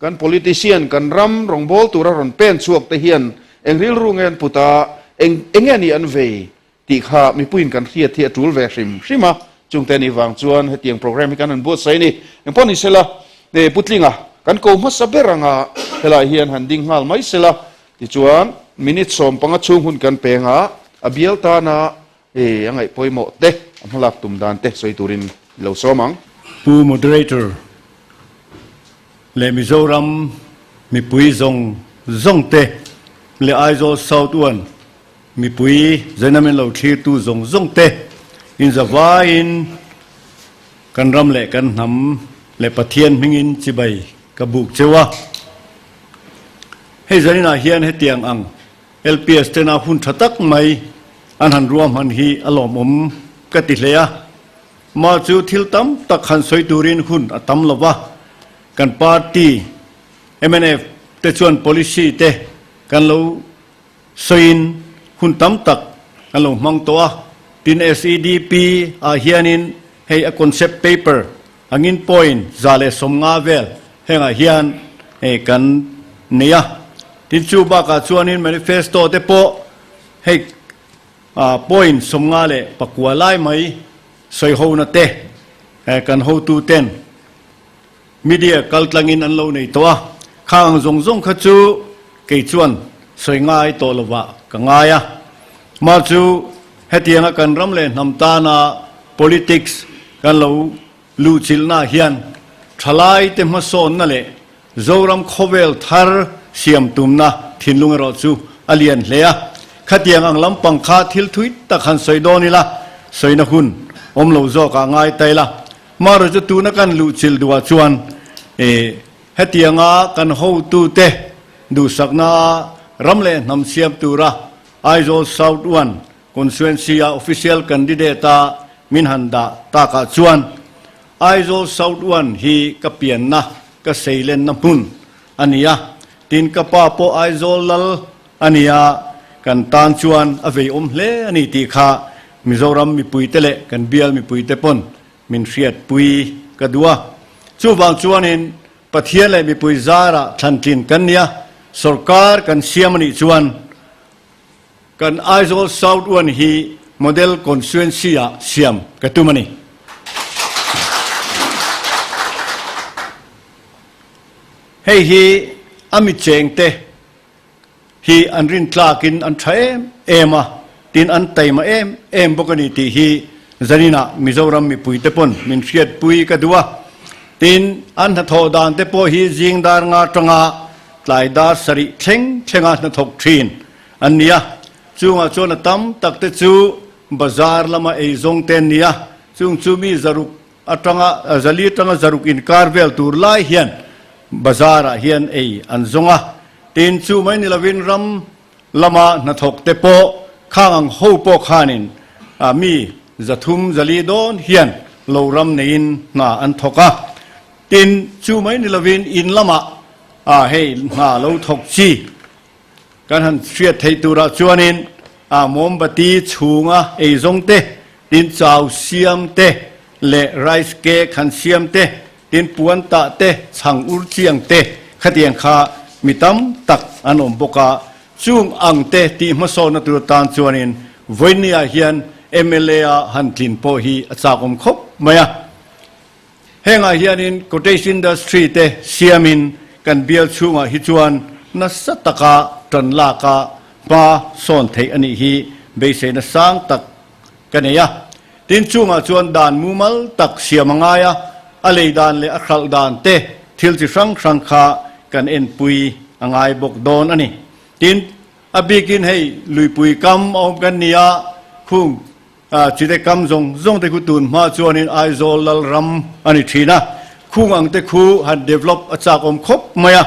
Kan politician, kan ram rawngbâwl tura rawn pen chhuak te hian eng rilru nge an put a, eng eng nge ni an vei tih kha mipuiin kan hriat hi a tul ve hrim hrim a, chungte anih vang chuan hetiang programme hi kan han buatsaih a ni. Engpawh ni sela, Putlinga kan ko hmasa ber anga helai hian han ding nghal mai sela, tichuan minute 15 chhung hun kan peng a, a bial tana a ngaih pawimawh te, a hmalak tum dan te sawi turin i lo sawm ang. Pu Moderator leh Mizoram mipui zawng zawng te leh Aizawl South One Mipui zainamin lo thlirtu zawng zawng te inzavaiin kan ram leh kan hnam leh Pathian hmingin chibai ka buk cheu a. Hei zaninah hian hetiang ang LPS tena hun tha tak mai an han ruahman hi a lawmawm ka ti hle a. Mah chu thil tam tak han sawi turin hun a tam lo va, kan party mnf te chuan policy te kan lo Sawiin hun tam tak an lo hmang tawh a, tin SEDP ah hianin hei a concept paper angin point 150 vel hengah hian hei kan nei a, tin chu bakah chuanin manifesto te pawh hei point 59 lai mai sawihona te kan hotu ten Media kaltlangin an lo nei tawh a, khang ang zawng zawng kha chu kei chuan sawi ngai tawh lovah ka ngai a. Mah chu hetianga kan ram leh hnam tana politics kan lo luhchilhna hian thalai te hmasawnna leh Zoram khawvel thar siam tumna thinlung erawh chu a lian hle a. Khatiang ang lampang kha thil thui tak han sawi dawn ila, sawina hun awm lo zawkah ngai ta ila. Hmaraw chu tuna kan luhchilh duhah chuan hetianga kan hotute duhsakna ram leh hnam siam tura Aizawl South One Constituency-a official candidate-a min han dah takah chuan Aizawl South One hi ka pianna, ka seilenna hmun a ni a, tin ka pa pawh Aizawl lal a ni a, kan tan chuan a veiawm hle a ni tih kha Mizoram mipuite leh kan bial mipuite pawn min hriatpui ka duh a. Chuvang chuanin Pathian leh mipui zarah thlantlin kan nia, sorkar kan siam a nih chuan kan Aizawl South One hi Model Constituency ah siam ka tum a ni. Hei hi a mi chengte hi an rintlakin an tha em em a, tin an taima em em bawk a ni tih hi zaninah Mizoram mipuite pawn min hriatpui ka duh a. Tin, an hnathawh dan te pawh hi zing dar nga tanga tlai dar sarih thleng thlenga hnathawk thin an ni a. Chungah chuan a tam tak te chu bazar lama eizawng te an ni a, chung chu mi zaruk atanga zali atanga zaruk inkar vel tur lai hian bazar ah hian ei an zawng a, tin chu mai ni lovin ram lama hnathawk te pawh khang ang ho pawh khanin mi 300 400 dawn hian lo ram neiin hna an thawk a, tin chu mai ni lovin in lamah hei hna lo thawk chi Kan han hriat theih turah chuanin a mawmbati chhunga eizawng te, tin chau siam te leh rice cake han siam te, tin puan tah te, chhang ur chiang te khatiang kha mi tam tak an awm bawk a. Chung ang te tih hmasawnna tur atan chuanin vawinia hian mla a han tlin pawh hi a chakawm khawp mai a. Hengah hianin cottage industry te siamin kan bial chhungah hi chuan nasa taka tan laka hma sawn theih a nih hi beiseina sang tak ka nei a. Tin chungah chuan dan mumal tak siam a ngai a, a lei dan leh a hralh dan te thil chi hrang hrang kha kan enpui a ngai bawk dawn a ni. Tin, a bikin hei luipui kam a awm kan ni a, khung Chite kam zawng zawng te khu tun hma chuanin Aizawl lal ram a ni thin a, khung ang te khu han develop a chak awm khawp mai a,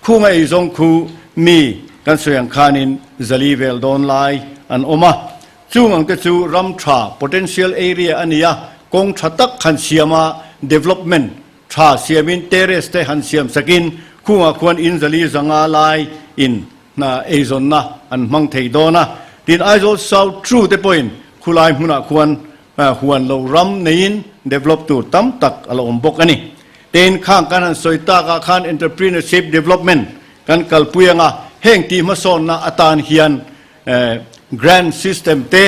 khung a ei zawng khu mi kan sawi ang khanin 400 vel dawn lai an awm a, chung ang te chu ram tha potential area a ni a, kawng tha tak han siam a development tha siamin terrace te han siam sakin khungah khuan in 400 500 lai in hna eizawnna an hmang thei dawn a, tin Aizawl South True te pawhin khulai hmunah khuan huan lo ram neiin develop tur tam tak a la awm bawk a ni. Tin, khang kan han sawi takah khan Entrepreneurship Development kan kalpui anga heng tih hmasawnna atan hian grant system te,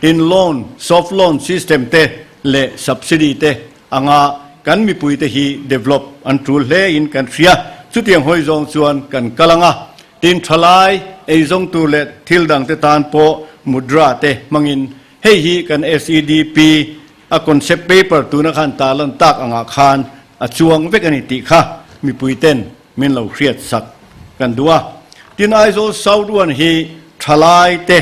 tin loan, soft loan system te leh subsidy te anga kan mipuite hi develop an tul hle in kan hria. Chutiang hawi zawng chuan kan kal anga tin thalai eizawng tur leh thil dangte tan pawh mudra te hmangin hei hi kan SEDP A concept paper tuna khan tarlan tak angah khan a chuang vek a ni tih kha mipui ten min lo hriat sak kan duh a. Tin Aizawl South One hi thalai te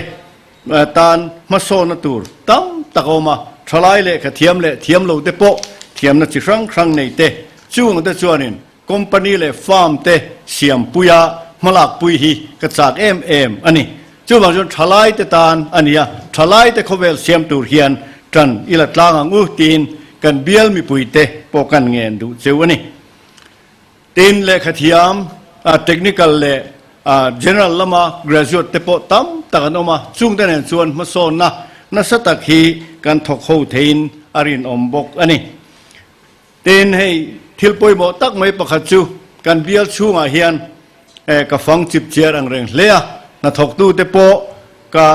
tan hmasawnna tur tam tak a awm a, thalai lehkha thiam leh thiam lo te pawh thiamna chi hrang hrang nei te chung te chuanin Company leh firm te siampuia hmalakpui hi ka chak em em a ni. Chuvang chuan thalai te tan a ni a, thalai te khawvel siam tur hian tan i la tlang ang u tiin kan bial mipui te pawh kan ngen duh cheu a ni. Tin, lehkhathiam, technical leh general lama graduate te pawh tam tak an awm a, chungte nen chuan hmasawnna nasa tak hi kan thawk ho theiin a rinawm bawk a ni. Tin, hei thil pawimawh tak mai pakhat chu kan bial chhungah hian ka fang chip chiar ang reng hle a, hnathawktute pawh ka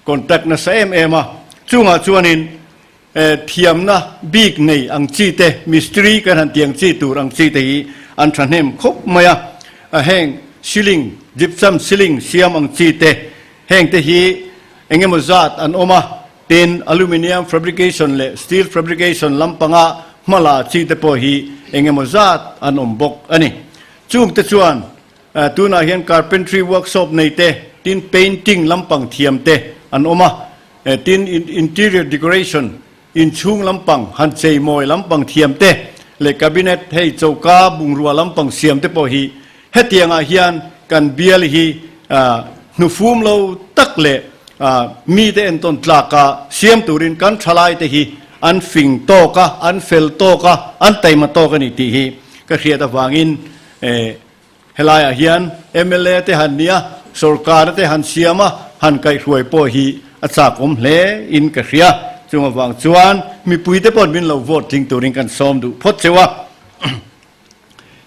contact nasa em em a, chungah chuanin thiamna bik nei ang chi te, mistiri kan han tih ang chi tur ang chi te hi an thahnem khawp mai a, heng ceiling, gypsum ceiling siam ang chi te, heng te hi engemaw zat an awm a. Tin, aluminium fabrication leh steel fabrication lampanga hmala chi te pawh hi eng emaw zat an awm bawk a ni. Chung te chuan tunah hian carpentry workshop nei te, tin painting lampang thiam te an awm a, tin interior decoration, inchhung lampang han cheimawi lampang thiam te leh cabinet hei choka bungrua lampang siam te pawh hi Hetiangah hian kan bial hi hnufum lo tak leh mite entawn tlaka siam turin kan thalaite hi an fing tawk a, an fel tawk a, an taima tawk a ni tih hi ka hriat avangin helaiah hian mla te han nia, sorkarna te han siam a, han kaihhruai pawh hi a chakawm hle in ka hria. Chung avang chuan mipuite paw'n min lo vote tling turin kan sawm duh phawt cheu a.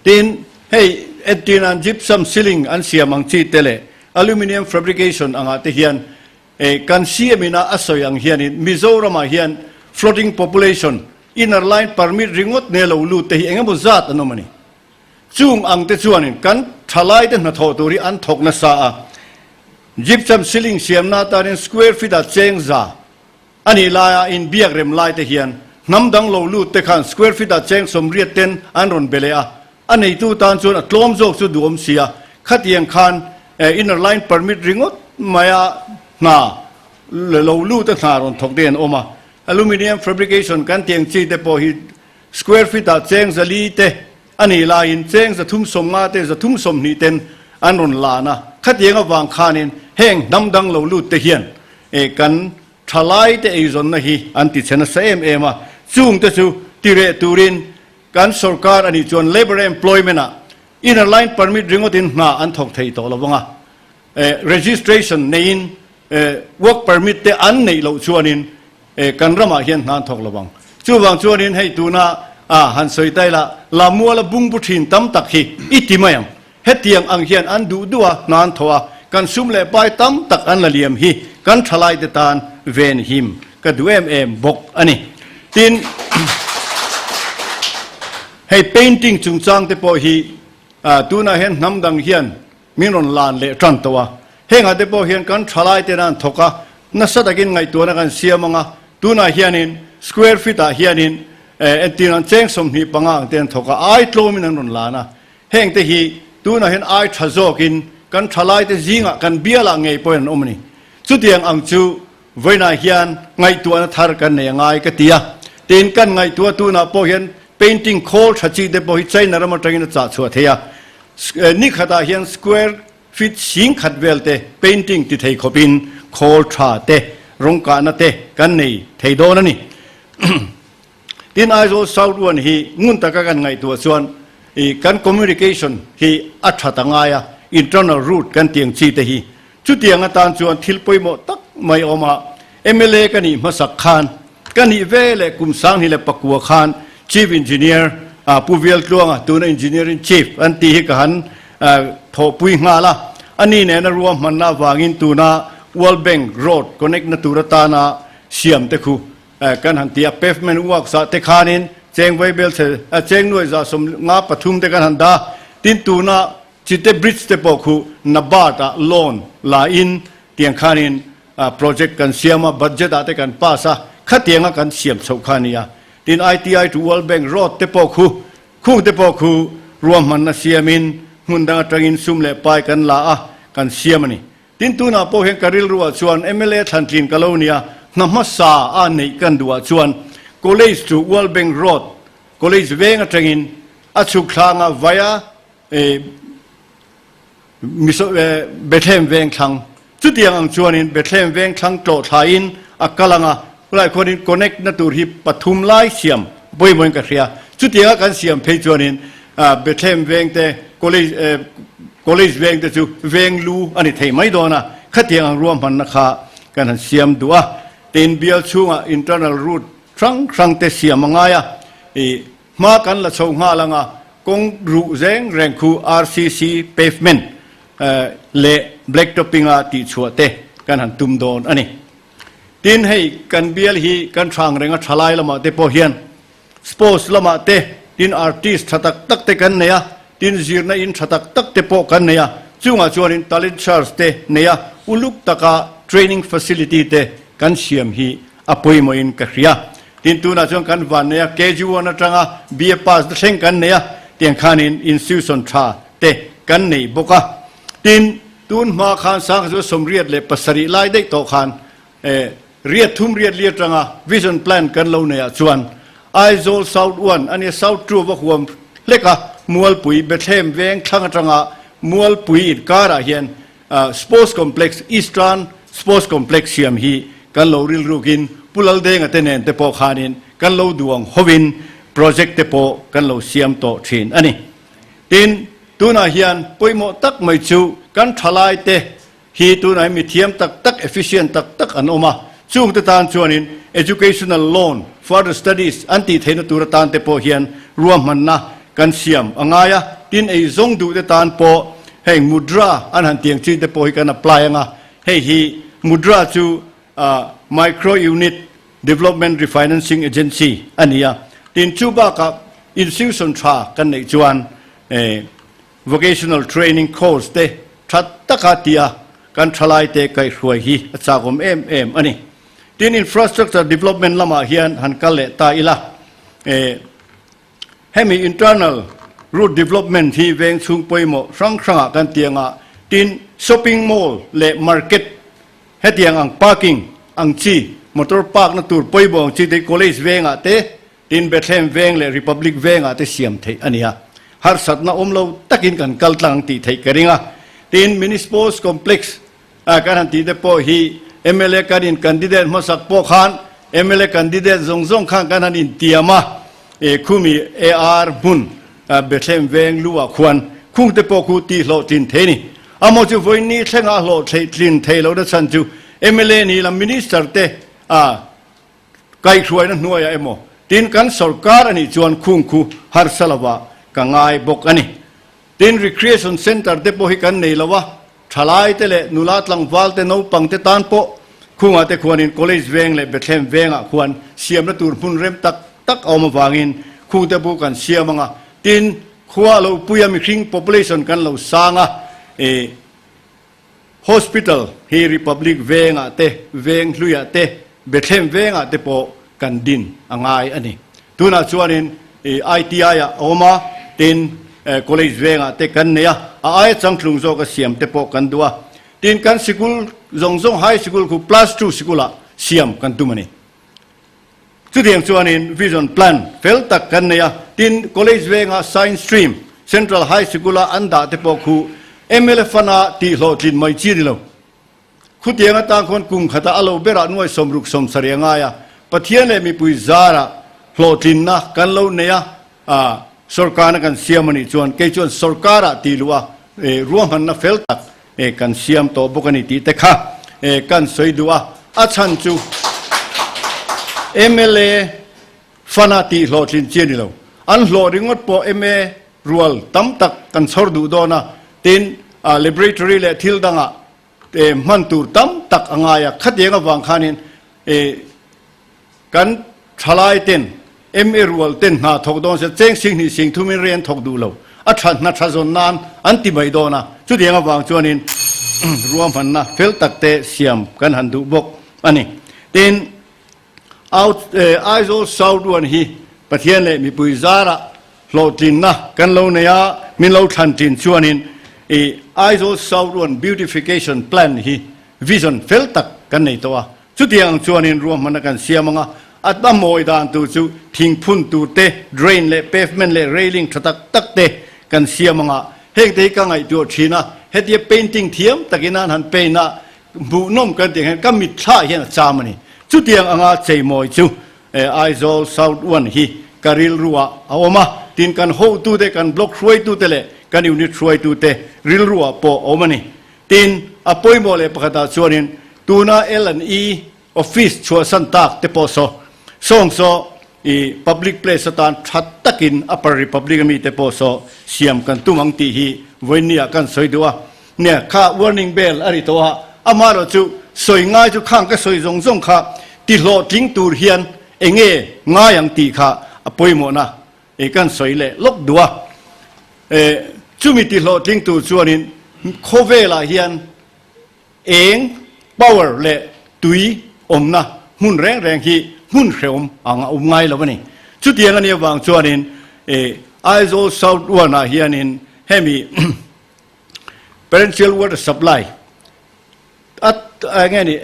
Tin, hei entir nan gypsum ceiling an siam ang chi te leh aluminium fabrication angah te hian kan CM ina a sawi ang hianin Mizoramah hian floating population, inner line permit ringawt ne lo lut te hi engemaw zat an awm a ni. Chung ang te chuanin kan thalaite hnathawh tur hi an thawk nasa a, gypsum ceiling siamna atanin square feet ah cheng za A nih laia inbiak rem lai te hian hnam dang lo lut te khan square feet ah cheng 80 ten an rawn be leh a, a neitu tan chuan a tlawm zawk chu duhawm si a, khatiang khan inner line permit ringawt maia hna lo lut a hna rawn thawk te an awm a, aluminium fabrication kan tih ang chi te pawh hi square feet ah cheng 400 te A nih laiin cheng 350 te 320 ten an rawn lan a, khatiang avang khanin heng hnam dang lo lut te hian kan thalai te eizawnna hi an ti chhe nasa em em a, chung te chu ti reh turin kan sorkar a nih chuan labour employment ah inner line permit ringawtin hna an thawk thei tawh lo vang a, registration neiin work permit te an neih loh chuanin kan ramah hian hna an thawk lo vang. Chuvang chuanin hei tuna a han sawi ta ila Lamuala bungbu thin tam tak hi i ti mai ang. Hetiang ang hian an duh duh a hna an thawh a, kan sum leh pai tam tak an la liam hi kan thalaite tan ven him ka duh em em bawk a ni. Tin, hei painting chungchang te pawh hi tunah hian hnam dang hian Min rawn lan leh tan tawh a, hengah te pawh hian kan thalai ten an thawk a, nasa takin ngaihtuahna kan siam ang a, tunah hianin square feet ah hianin entir an cheng 25 ang te an thawk a, ai tlawmin an rawn lan a, heng te hi tunah hian ai tha zawkin kan thalai te zingah kan bialah ngei pawhin an awm a ni. Chutiang ang chu vawiinah hian ngaihtuahna thar kan nei a ngai ka ti a, tin kan ngaihtuah tunah pawh hian painting khawl tha chi te pawh hi China ram atangin a chah chhuah thei a, Ni khatah hian square feet 10,000 vel te painting ti thei khawpin khawl tha te, rawng kahna te kan nei thei dawn a ni. Tin, Aizawl South One hi ngun taka kan ngaihtuah chuan kan communication hi a tha ta ngai a, internal route kan tih ang chi te hi. Chutiang atan chuan thil pawimawh tak mai a awm a, mla ka nih hmasak khan ka nih ve leh kum 2009 khan. Chief Engineer Pu Vialtluanga tuna Engineer in Chief an tih hi ka han thawhpui nghal a. A ni nena ruahmanna avangin tuna World Bank Road connect na tur atana siam te khu kan han ti a. Pavement works ah te khanin cheng vaibel chhe cheng nuai 153 te kan han dah a. Tin tuna Chite Bridge te pawh khu NABARD ah loan la in tiang khanin project kan siam a, budget ah te kan pass a, khatianga kan siam chhoh kha a ni a. Tin ITI to World Bank road te pawh khu, khung te pawh khu ruahmanna siamin hmun dang atangin sum leh pai kan la a, kan siam a ni. Tin tunah pawh hian ka rilruah chuan mla thlantlin ka lo nia, hna hmasa a neih kan duhah chuan College to World Bank road, College veng atangin a chhuk thlanga via Bethlehem veng thlang. Chutiang ang chuanin Bethlehem veng thlang tlawh thlaiin a kal ang a, khulai khuanin connect na tur hi pathum lai siam pawimawhin ka hria. Chutianga kan siam phei chuanin Bethlehem veng te, college college veng te chu veng lu a ni thei mai dawn a, khatiang ang ruahmanna kha kan han siam duh a. Tin, bial chhungah internal route hrang hrang te siam a ngai a, Hma kan la chho nghal anga kawng ruh reng reng khu RCC pavement leh black topping a tihchhuah te kan han tum dawn a ni. Tin hei kan bial hi kan hrang reng a thalai lamah te pawh hian sports lamah te tin artist tha tak tak te kan nei a, tin zirna in tha tak tak te pawh kan nei a, chungah chuanin talent search te nei a uluk taka training facility te kan siam hi a pawimawhin ka hria. Tin tunah chuan kan van nei a, KG one atanga BA pass te thleng kan nei a, tiang khanin institution tha te kan nei bawk a. Tin, tun hma khan sangha chu 87 lai daih tawh khan eh riat thum riat li atanga vision plan kan lo nei ah chuan Aizawl South one ania South two va huam hlek a, Mualpui Bethlehem veng thlang atanga Mualpui inkarah hian Sports Complex, Eastern Sports Complex siam hi kan lo rilrukin Pu Laldenga te nen te pawh khanin kan lo duang hovin project te pawh kan lo siam tawh thin a ni. Tin, tunah hian pawimawh tak mai chu kan thalai te hi tunah hian mithiam tak tak, efficient tak tak an awm a, chungte tan chuanin educational loan, further studies an tih theihna tur atan te pawh hian ruahmanna kan siam a ngai a, tin eizawng duh te tan pawh Heng Mudra an han tiang chin te pawh hi kan apply anga, hei hi Mudra chu Micro Unit Development Refinancing Agency a ni a, tin chu bakah institution tha kan neih chuan Vocational Training Course te tha taka tia kan thalai te kaihhruai hi a chakawm em em a ni. Tin Infrastructure Development lamah hian han kal leh ta ila. Hemi internal route development hi veng chhung pawimawh hrang hrangah kan ti anga, tin shopping mall leh market hetiang ang parking ang chi motor park na tur pawimawh ang chi te hi college vengah te, tin Bethlehem veng leh Republic vengah te siam theih a ni a. Harsatna awm lo takin kan kal tlang ang tih theih ka ring a. Tin mini sports complex A kan han tih te pawh hi mla kan in candidate hmasak pawh khan mla candidate zawng zawng khan kan han intiam a, e khumi AR hmun Bethlehem veng lu ah khuan khung te pawh khu tih hlawhtlin thei a ni. Amaw chu vawiin thlenga hlawhtlin thei lo na chhan chu mla ni lam minister te a kaihhruaina hnuaiah emaw tin kan sorkar a nih chuan khung khu harsa lovah ka ngai bawk a ni. Tin recreation centre te pawh hi kan nei lo a, Thalai te leh nula tlangval te naupang te tan pawh khungah te khuanin College veng leh Bethlehem vengah khuan siamna tur hmun rem tak tak a awm avangin khung te pawh kan siam ang a, tin khua a lo pui a mihring population kan lo sang a, ih Hospital hi Republic vengah te veng hluiah te Bethlehem vengah te pawh kan din a ngai a ni. Tunah chuanin ITI ah a awm a, tin College vengah te kan nei a, a aia changtlung zawk a siam te pawh kan duh a. Tin kan sikul zawng zawng High Sikul khu Plus Two sikulah siam kan tum a ni. Chutiang chuanin Vision Plan fel tak kan nei a, tin College venga Science Stream Central High Sikula an dah te pawh khu mla fund-a tihhlawhtlin mai chi a ni lo. Khutiang atang khuan kum khata a lo berah nuai 60 70 a ngai a, Pathian leh mipui zarah hlawhtlinna kan lo nei a, sorkarna kan siam a nih chuan kei chuan sorkarah tih luh a ruahmanna fel tak kan siam tawh bawk a ni tih te kha kan sawi duh a, a chhan chu mla. Fana tih hlawhtlin chi a ni lo. An hlawh ringawt pawh MA rual tam tak kan chhawr duh dawn a, tin, laboratory leh thil dangah hman tur tam tak a ngai a. Khatiang avang khanin kan thalai ten MA rual ten hna thawk dawn se cheng sing hnih sing thumin rei an thawk duh lo. A tha hna tha zawn nan an ti mai dawn a. Chutiang avang chuanin ruahmanna fel tak te siam kan han duh bawk a ni. Tin, Aizawl South One hi Pathian leh mipui zarah hlawhtlinna kan lo nei a, min lo thlan ṭin chuanin i Aizawl South One Beautification Plan hi vision fel tak kan nei tawh a. Chutiang ang chuanin ruahmanna kan siam ang a, a a mawi dan tur chu thingphun tur te, drain leh pavement leh railing ṭha tak tak te kan siam ang a, hengte hi ka ngaihtuah ṭhin a, hetia painting thiam takin an han paint a, Hmuhnawm kan tih hian ka mitthla hian a cham a ni. Chutiang anga cheimawi chu Aizawl South One hi ka rilruah a awm a, tin kan hotute, kan block hruaitute leh kan unit hruaitute rilruah pawh a awm a ni. Tin, a pawimawh leh pakhatah chuanin tuna L and E office chhuahsan tak te pawh saw sawng saw i public place atan tha takin Upper Republic ami te pawh saw siam kan tum ang tih hi vawiinniah kan sawi duh a. Nia, kha warning bell a ri tawh a, amaherawh chu sawi ngai chu khang ka sawi zawng zawng kha ti hlawhtling tur hian eng nge ngai ang tih kha a pawimawhna e kan sawi leh lawk duh a. E, chumi ti hlawhtling tur chuanin khawvelah hian eng power leh tui awmna hmun reng reng hi hmun hrehawm ang a awm ngai lo a ni. Chutiang a nih avang chuanin e Aizawl South One-ah hianin hemi Perennial water supply a eng nge ni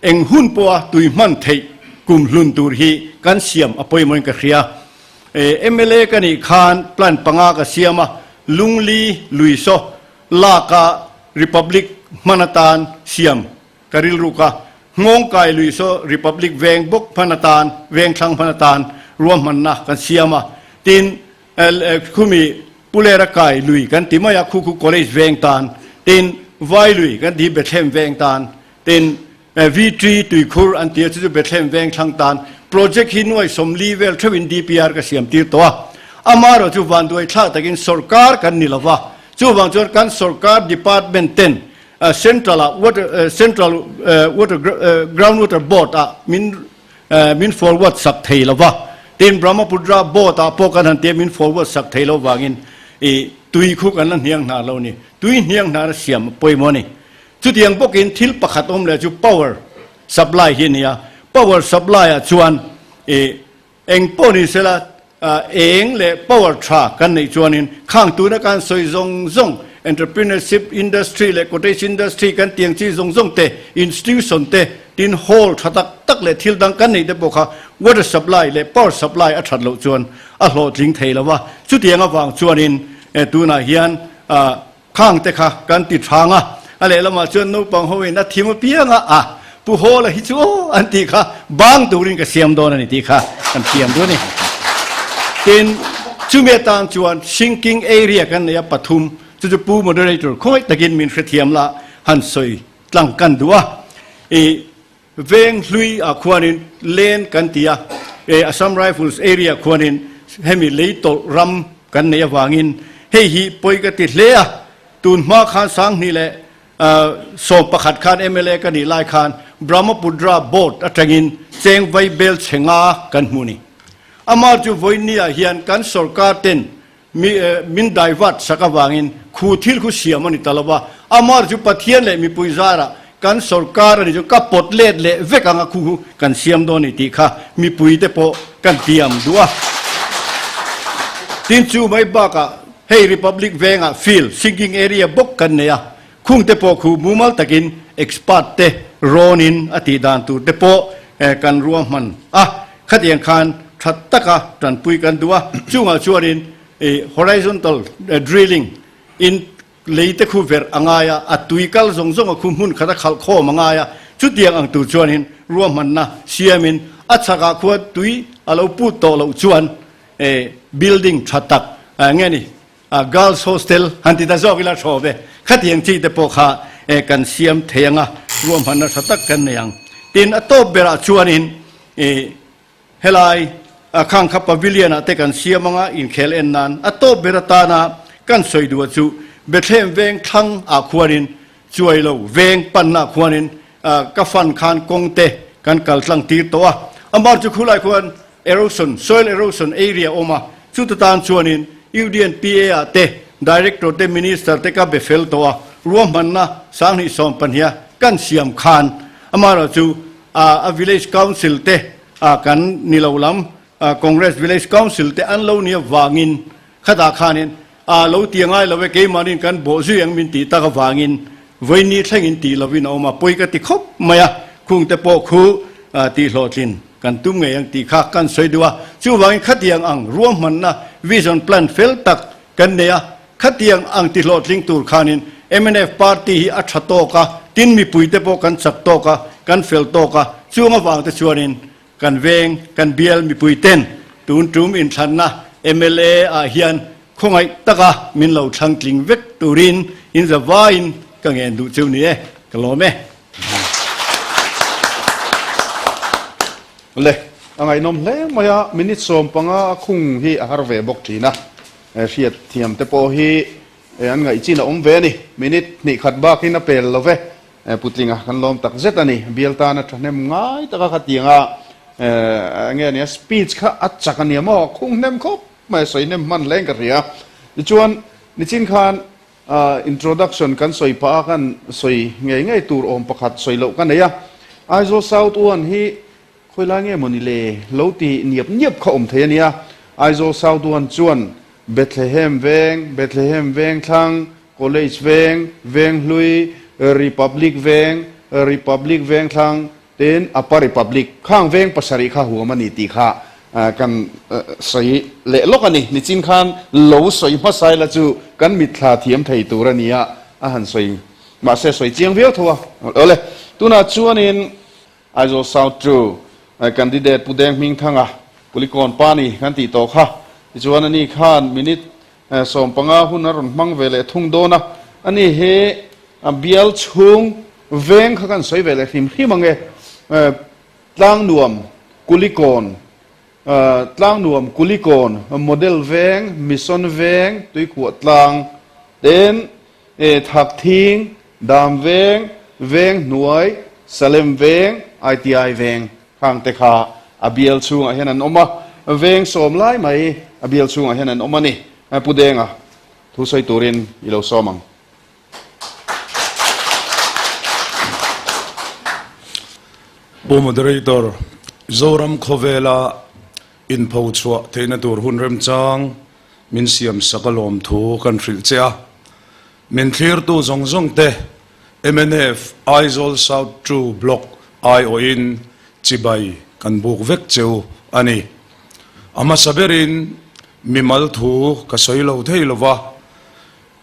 eng hun pawha tui hman theih kum hlun tur hi kan siam a pawimawhin ka hria. Mla ka nih khan plan panga ka siam a, Lungli lui saw laka Republic hman atan siam ka rilruk a, Nghawngkai lui saw Republic veng bawk hman atan, vengthlang hman atan ruahmanna kan siam a, tin Khumi Pulera kai lui kan ti mai a, khu khu college veng tan, tin Vai lui kan ti hi Bethlehem veng tan, tin V3 tuikhur an ti a, chu chu Bethlehem veng thlang tan. Project hi nuai 40 vel theuhin DPR ka siam tir tawh a. Amaherawh chu vanduai thlak takin sorkar kan ni lova, chuvang chuan kan sorkar department ten central ah water central water ground water board ah min Min forward sak thei lo va, tin Brahmaputra boat ah pawh kan han tia min forward sak thei lo vangin i tui khu kan la hniang hnar lo ni. Tui hniang hnar a siam a pawimawh a ni. Chutiang bawkin thil pakhat awm leh chu power supply hi a ni a. Power supply ah chuan i eng pawh ni sela Eng leh power tha kan neih chuanin khang tuna kan sawi zawng zawng entrepreneurship industry leh cottage industry kan tiang chi zawng zawng te, institution te, tin hall tha tak tak leh thil dang kan neih te pawh kha water supply leh power supply a that loh chuan a hlawhtling thei lo a. Chutiang avang chuanin tunah hian Khang te kha kan ti thang a, a lehlamah chuan naupang ho in a thim apiang a, a Pu Hawla hi chu aw an tih kha bang turin ka siam dawn a ni tih kha kan thiam duh a ni. Tin, chumi atan chuan sinking area kan nei a pathum, chu chu Pu Moderator khawngaih takin min hrethiam la han sawi tlang kan duh a. I Veng hlui ah khuanin len kan ti a, e Assam Rifles area khuanin hemi lei tawlh ram kan neih avangin hei hi pawi ka ti hle a, tun hma khan 2011 khan mla ka nih lai khan Brahmaputra board atangin cheng vai bel chhe nga kan hmu ni. Amah chu vawiin ah hian kan sorkar ten Mi min daivat sak avangin khu thil khu siam a ni ta lo va, amar chu Pathian leh mipui zarah kan sorkar a ni chu ka pawt let leh vek ang a khu khu kan siam dawn a ni tih kha mipui te pawh kan tiam duh a. Tin chu mai bakah hei Republic vengah field, sinking area bawk kan nei a, khung te pawh khu mumal takin expert te rawnin a tih dan tur te pawh kan ruahman a. Khatiang khan tha taka tanpui kan duh a, chungah chuanin horizontal drilling in lei te khu verh a ngai a, a tui kal zawng zawng a khu hmun khat a khalh khawm a ngai a, chutiang ang tur chuanin ruahmanna siamin a chhakah khuan tui a lo put tawh loh chuan building tha tak nge ni Girls hostel han ti ta zawk ila thaw ve. Khatiang chi te pawh kha kan siam thei ang a, ruahmanna tha tak kan nei ang. Tin, a tawp berah chuanin helai Khang kha pavilion ah te kan siam anga inkhel en nan a tawp ber atana kan sawi duh chu Bethlehem veng thlang ah khuanin chuai lo veng panna ah khuanin ka fan khan kawng te kan kal tlang tir tawh a. Amah chu khulai khuan erosion, soil erosion area a awm a, chuta tan chuanin UDNPA ah te Director te Minister te ka be fel tawh a, ruahmanna 2012 a kan siam khan amaherawhchu a Village Council te a kan ni lo lam Congress Village Council te an lo nia vangin khatah khanin a lo ti angai lo e keimahnin kan bawh zui ang min tih tak avangin vawiini thlengin tih lovin a awm a, pawi ka ti khawp mai a, khung te pawh khu tih hlawhtlin kan tum ngei ang tih kha kan sawi duh a, chuvangin khatiang ang ruahmanna vision plan fel tak kan nei a, Khatiang ang ti hlawhtling tur khanin mnf party hi a tha tawk a, tin mipuite pawh kan chak tawk a, kan fel tawk a, chung avang te chuanin kan veng, kan bial mipuiten tun tum inthlanna mla ah hian khawngaih taka min lo thlang tling vek turin in za vaiin ka ngen duh cheu ni e, ka lawm e. Le, a ngaihnawm hle mai a, minute 15 a khung hi a har ve bawk thin a. Hriat thiam te pawh hi an ngaih chin a awm ve a ni. Minute hnih khat bakin a pel lo ve. Putlinga kan lawm tak zet a ni. Bial tana thahnem ngai taka khatiang a enge a nia speech kha a chak a nia maw? Khung hnem khawp mai a sawi hnem hman hle in ka hria. Tichuan nichin khan introduction kan sawi phah a kan sawi ngei ngei tur awm pakhat sawi loh ka nei a. Aizawl South One hi Khawi lai nge mawni le? Lo ti niap niap kha awm thei a nia. Aizawl South One chuan Bethlehem Veng, Bethlehem Vengthlang, College Veng, Venghlui, Republic Veng, Republic Vengthlang, tin Upper Republic khang veng pasarih kha huam a ni tih kha kan sawi leh lawk a ni. Nichin khan lo sawi hmasa ila chu kan mitthla thiam thei tur a nia a han sawi. Mahse sawi chiang viau tho a. Awle, tunah chuanin Aizawl South chu candidate Pu Deng Hmingthanga Kulikawn pa ni kan tih tawh kha. Tichuan ani khan minute 15 hun a rawn hmang ve leh thung dawn a, ani hi bial chhung veng kha kan sawi ve leh hrim hrim ang e. Tlangnuam Kulikawn, Tlangnuam Kulikawn Model Veng, Mission Veng, Tuikhuah Tlang ten Thakthing, Dam Veng, Veng Hnuai, Salem Veng, ITI Veng khang te kha a bial chhungah hian an awm a, veng sawm lai mai a bial chhungah hian an awm a ni. Pu Denga, thu sawi turin i lo sawm ang. Pu Moderator, Zoram khawvela inpho chhuah theihna tur hun remchang Min siam sak a lawm thu kan hrilh che a, min thlirtu zawng zawng te mnf Aizawl South Two Block aiawhin chibai kan buk vek cheu a ni. A hmasa berin mimal thu ka sawi lo thei lo va,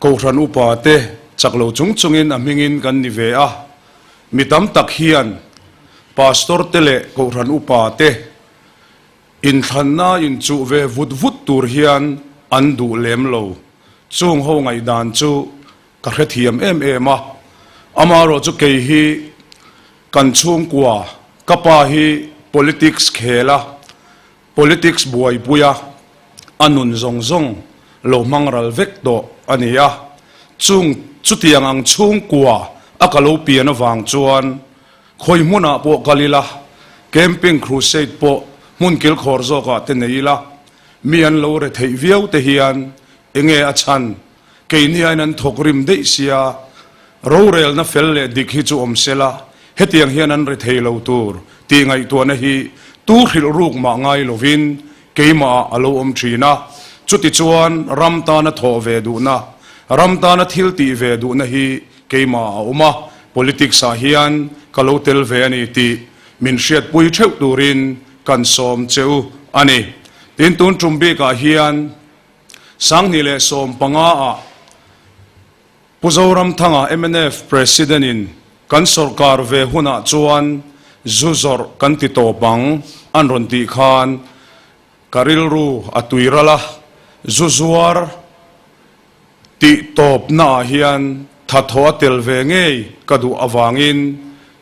Kohhran upa te chak lo chung chungin a hmingin kan ni ve a, mi tam tak hian Pastor te leh Kohhran upa te Inthlanna inchuh ve vut vut tur hian an duh lem lo. Chung ho ngaihdan chu ka hrethiam em em a. Amaherawh chu kei hi kan chhungkua, ka pa hi politics khel a, politics buaipui a, a nun zawng zawng lo hmang ral vek tawh a ni a. Chung chutiang ang chhungkua a ka lo pian avang chuan Khawi hmunah pawh kal ila, camping crusade pawh hmun kilkhawr zawkah te nei ila, mi an lo re theih viau te hian enge a chhan? Keini aiin an thawk rim daih sia, rorelna fel leh dik hi chu awm sela, hetiang hian an re thei lo tur tih ngaihtuahna hi tu hrilh ruk mah ngai lovin keimahah a lo awm thin a. Chutichuan ram tana thawh ve duhna, ram tana thil tih ve duhna hi Keimah a awm a, politics ah hian ka lo tel ve a ni tih min hriatpui theuh turin kan sawm che u a ni. Tin, tun tum bikah hian 2015 ah Pu Zoramthanga mnf President in kan sawrkar ve hunah chuan zu zawrh kan ti tawp ang an rawn tih khan ka rilru a tui ral a, zu zuar Tih tawpnaah hian thathaw a tel ve ngei ka duh avangin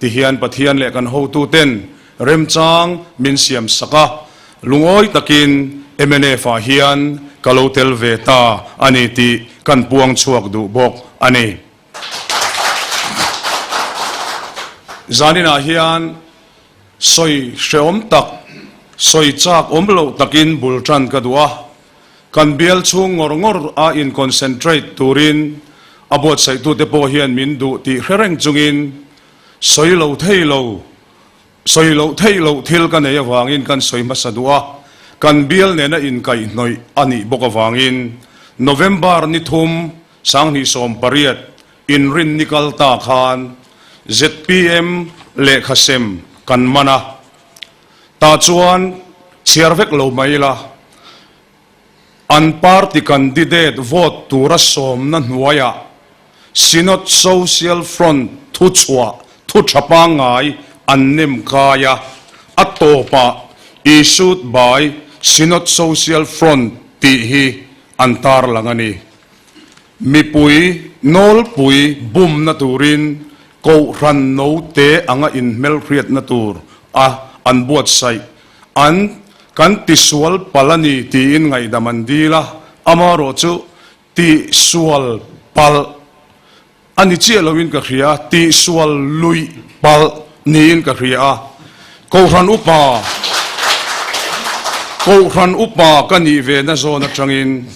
ti hian Pathian leh kan hotuten remchang min siam sak a. Lungawi takin mnf ah hian ka lo tel ve ta a ni tih kan puang chhuak duh bawk a ni. Zaninah hian sawi hreawm tak, sawi chak awm loh takin bul tan ka duh a, kan bial chhung ngawr ngawr a in concentrate turin a buatsaihtute pawh hian min duh tih hre reng chungin sawi lo thei lo Sawi loh theih loh thil ka nei avangin kan sawi hmasa duh a, kan bial nena inkaihhnawih a nih bawk avangin November ni thum 2018 inrin ni kal ta khan zpm lehkha sem kan man a, tah chuan chhiar vek lo mai ila an party candidate vote tura sawmna hnuaiah Synod Social Front thuchhuah thu tha pangngai an nem kai a, a tawpah Issued by Synod Social Front tih hi an tarlang a ni. Mipui nawlpui bumna turin Kohhran note anga inhmelhriatna tur a an buatsaih an kan tisual palh a ni tiin ngaihdam an dil a, amaherawhchu Tihsual palh a ni chiah loin ka hria, tihsual luih palh niin ka hria a. Kohhran upa, Kohhran upa ka nih ve na zawn atangin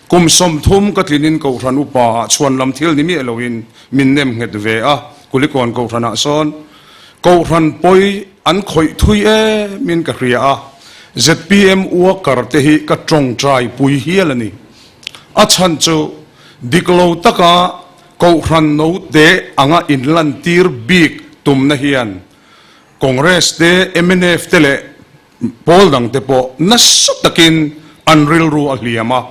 kum 30 ka tlinin Kohhran upa ah chhuan lam thil ni miah loin min nem nghet ve a, Kulikawn Kohhranah sawn Kohhran pawi an khawih thui emin ka hria a, zpm worker te hi ka tawngtai pui hial a ni. A chhan chu dik lo taka Kohhran note anga inlantir bik tumna hian Congress te, mnf te leh pawl dangte pawh nasa takin an rilru a hliam a.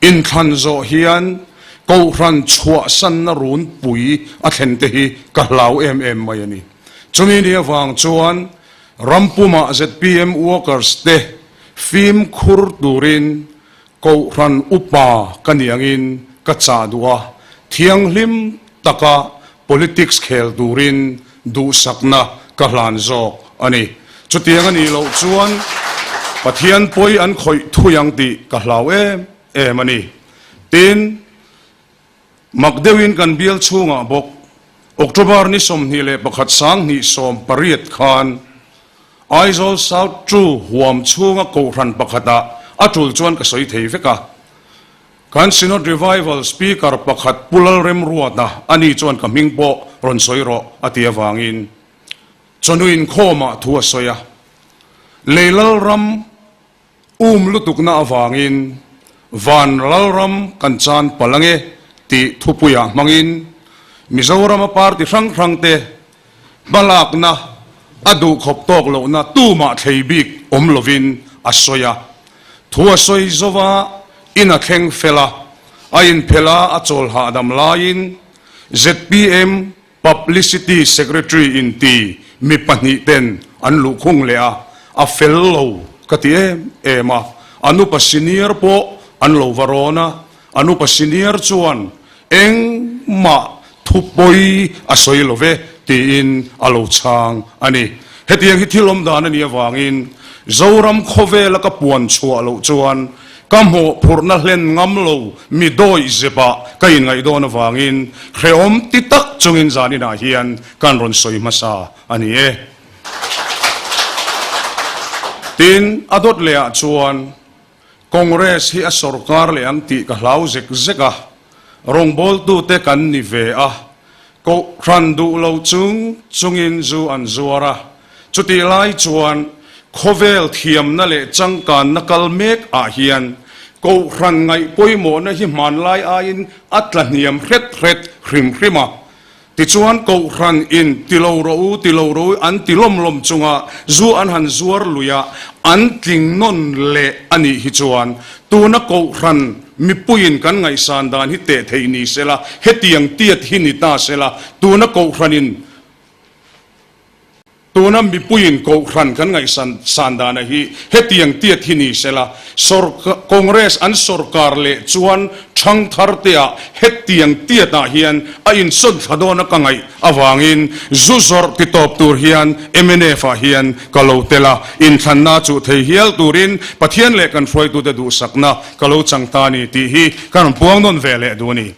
Inthlan zawh hian Kohhran chhuahsanna runpui a thlen te hi ka hlau em em mai a ni. Chumi ni avang chuan rampumah zpm workers te fimkhur turin Kohhran upa ka nih angin ka chah duh a, thianghlim taka politics khel turin duhsakna ka hlan zawk a ni. Chutiang a nih loh chuan Pathian pawi an khawih thui ang tih ka hlau em em a ni. Tin, mak deuhin kan bial chhungah bawk October ni 21 2018 khan Aizawl South Two huam chhunga kohhran pakhatah a tul chuan ka sawi thei vek a. Kan Synod Revival Speaker pakhat Pu Lalremruata ani chuan ka hming pawh rawn sawi rawh a ti avangin chawhnu inkhawmah thu a sawi a. Lei Lalram um lutukna avangin van Lalram kan chan palh ange tih thupuiah hmangin Mizorama party hrang hrangte Hmalakna a duhkhawp tawk lohna tumah thlei bik awm lovin a sawi a. Thu a sawi zova in a thleng fel a, a inphelh a, a chawl hahdam laiin zpm Publicity Secretary inti mi pahnih ten an luhkhung leh a, a fel lo ka ti em em a, an upa senior pawh an lo va rawn a, An upa senior chuan engmah thu pawi a sawi lo ve tiin a lo chhang a ni. Hetiang hi thil awm dan a nih avangin Zoram khawvela ka puan chhuah loh chuan ka hmawhphurhna hlen ngam lo mi dawih zepah ka inngaih dawn avangin hrehawm ti tak chungin zaninah hian kan rawn sawi hmasa a ni e. Tin, a dawt lehah chuan Congress hi a sorkar leh ang tih ka hlau zek zek a, rawngbawltute kan ni ve a, Kohhran duh lo chung chungin zu an zuar a, chutih lai chuan khawvel thiamna leh changkanna kal mek ah hian Kohhran ngaih pawimawhna hi hmanlai aiin a tla hniam hret hret hrim hrim a, Tichuan Kohhran in ti lo rawh u, ti lo rawh u an ti lawm lawm chunga zu an han zuar lui a, an tling nawn leh a nih hi chuan tuna Kohhran mipuiin kan ngaihsan dan hi teh theih ni sela, hetiang tiat hi ni ta sela, tuna Kohhranin Tuna mipuiin Kohhran kan ngaihsan san dana hi hetiang tiat hi ni sela, Congress an sorkar leh chuan tha. Ṭhangthar teah hetiang tiatah hian a insawn thla dawn a ka ngaih avangin zu zawrh ti tawp tur hian mnf ah hian ka lo tel a, inthlanna chuh thei hial turin Pathian leh kan hruaitute duhsakna ka lo chang ta a ni tih hi ka rawn puang nawn ve leh duh a ni.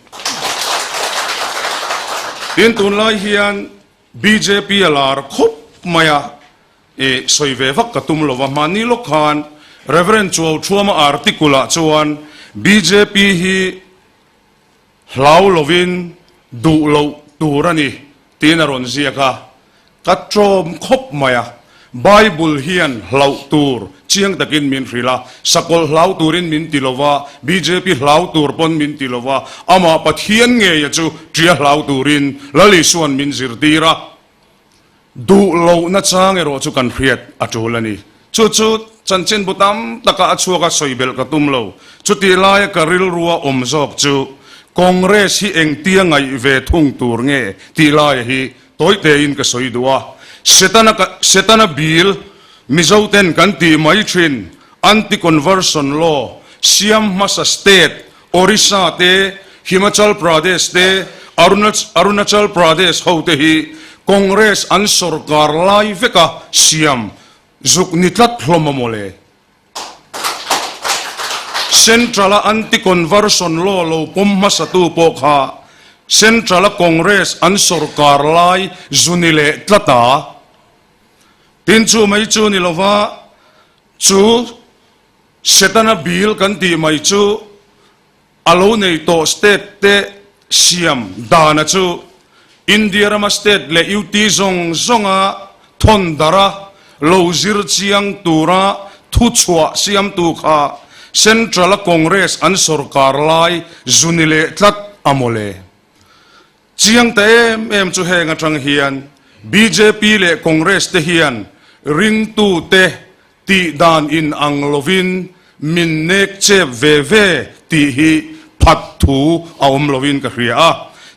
Tin, tunlai hian bjp a lar khawp mai a, I sawi ve vak ka tum lova, hmanni lawk khan Rev. Chuauthuama article ah chuan bjp hi hlau lovin duh loh tur a ni tiin a rawn ziak a, ka tlawm khawp mai a, Bible hian hlauh tur chiang takin min hrilh a, sakawlh hlau turin min ti lova, bjp hlau tur pawn min ti lova, amah Pathian ngeia chu tia hlau turin Lal Isua'n min zirtir a. Duh lohna chang erawh chu kan hriat a tul a ni. Chu chu chanchinbu tam taka a chhuak a sawi belh ka tum lo. Chutih laia ka rilrua awm zawk chu Congress hi engtia ngaih ve thung tur nge tih laia hi tawi tein ka sawi duh a. Setana Setana bil Mizoten kan tih mai thin Anti-Conversion Law siam hmasa state Orissa te, Himachal Pradesh te, Arunachal Pradesh ho te hi Congress an sorkar lai veka siam zuk ni tlat hlawm a mawle. Central a anti-conversion law lo pawm hmasatu pawh kha Central a Congress an sorkar lai zu ni leh tlat a. Tin chu mai chu ni lova chu Setana bill kan tih mai chu a lo nei tawh state te siam dana chu India rama state leh UT zawng zawnga thawn dara lo zir chiang tura thuchhuah siamtu kha Central a Congress an sorkar lai zu ni leh tlat a mawle. Chiang ta em em chu heng atang hian bjp leh Congress te hian ringtute tih dan in ang lovin min nek chep ve ve tih hi phat thu a awm lovin ka hria a.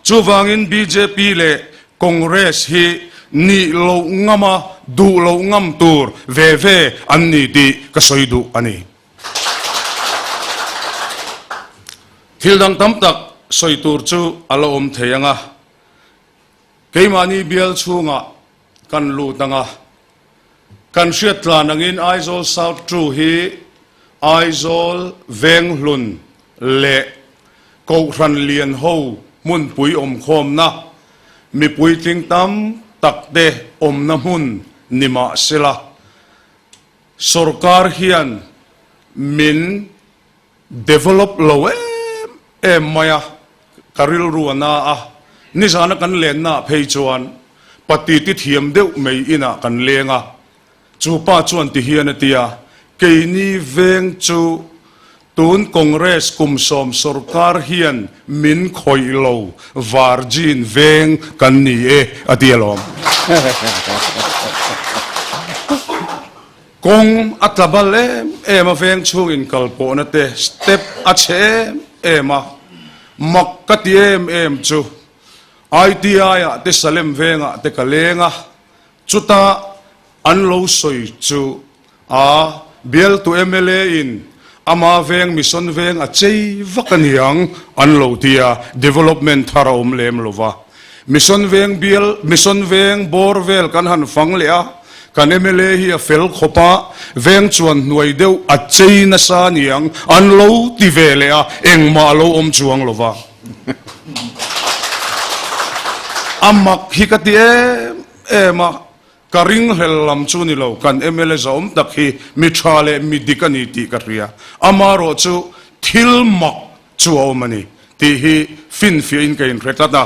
Chuvangin bjp leh Congress hi nih loh ngama duh loh ngam tur ve ve an ni tih ka sawi duh a ni. Thil dang tam tak sawi tur chu a la awm thei ang a, keimahni bial chhungah kan lut ang a, kan hriat tlan angin Aizawl South Two hi Aizawl Venghlun leh Kohhran lian ho hmunpui awmkhawmna, mipui tling tam takte awmna hmun ni mahsela, Sorkar hian min develop lo em em mai a, ka rilru a na a, nizana kan lenna ah phei chuan pati ti thiam deuh mai inah kan leng a, chu pa chuan ti hian a ti a, keini veng chu tun Congress kum sawm sorkar hian min khawih lo Virgin veng kan ni e a ti alawm. Kawng a tla bal em em a veng chhung inkal pawhna te step a chhe em em a, mak ka ti em em chu ITI ah te Salem vengah te ka leng a, chuta an lo sawi chu A bialtu mla in ama veng mission veng a chei vak a niang an lo ti a, development thar a awm lem lo va. Mission veng bial mission veng bawr vel kan han fang leh a, kan mla hi a fel khawp a, veng chuan hnuai deuh a chei nasa a niang an lo ti ve leh a, engmah a lo awm chuang lo va. A mak hi ka ti em em a. Ka ringhlel lam chu ni lo, kan mla zahawm tak hi mi tha leh mi dik a ni tih ka hria. Amarawh chu thil mak chu a awm a ni tih hi finfiahin ka inhre tlat a.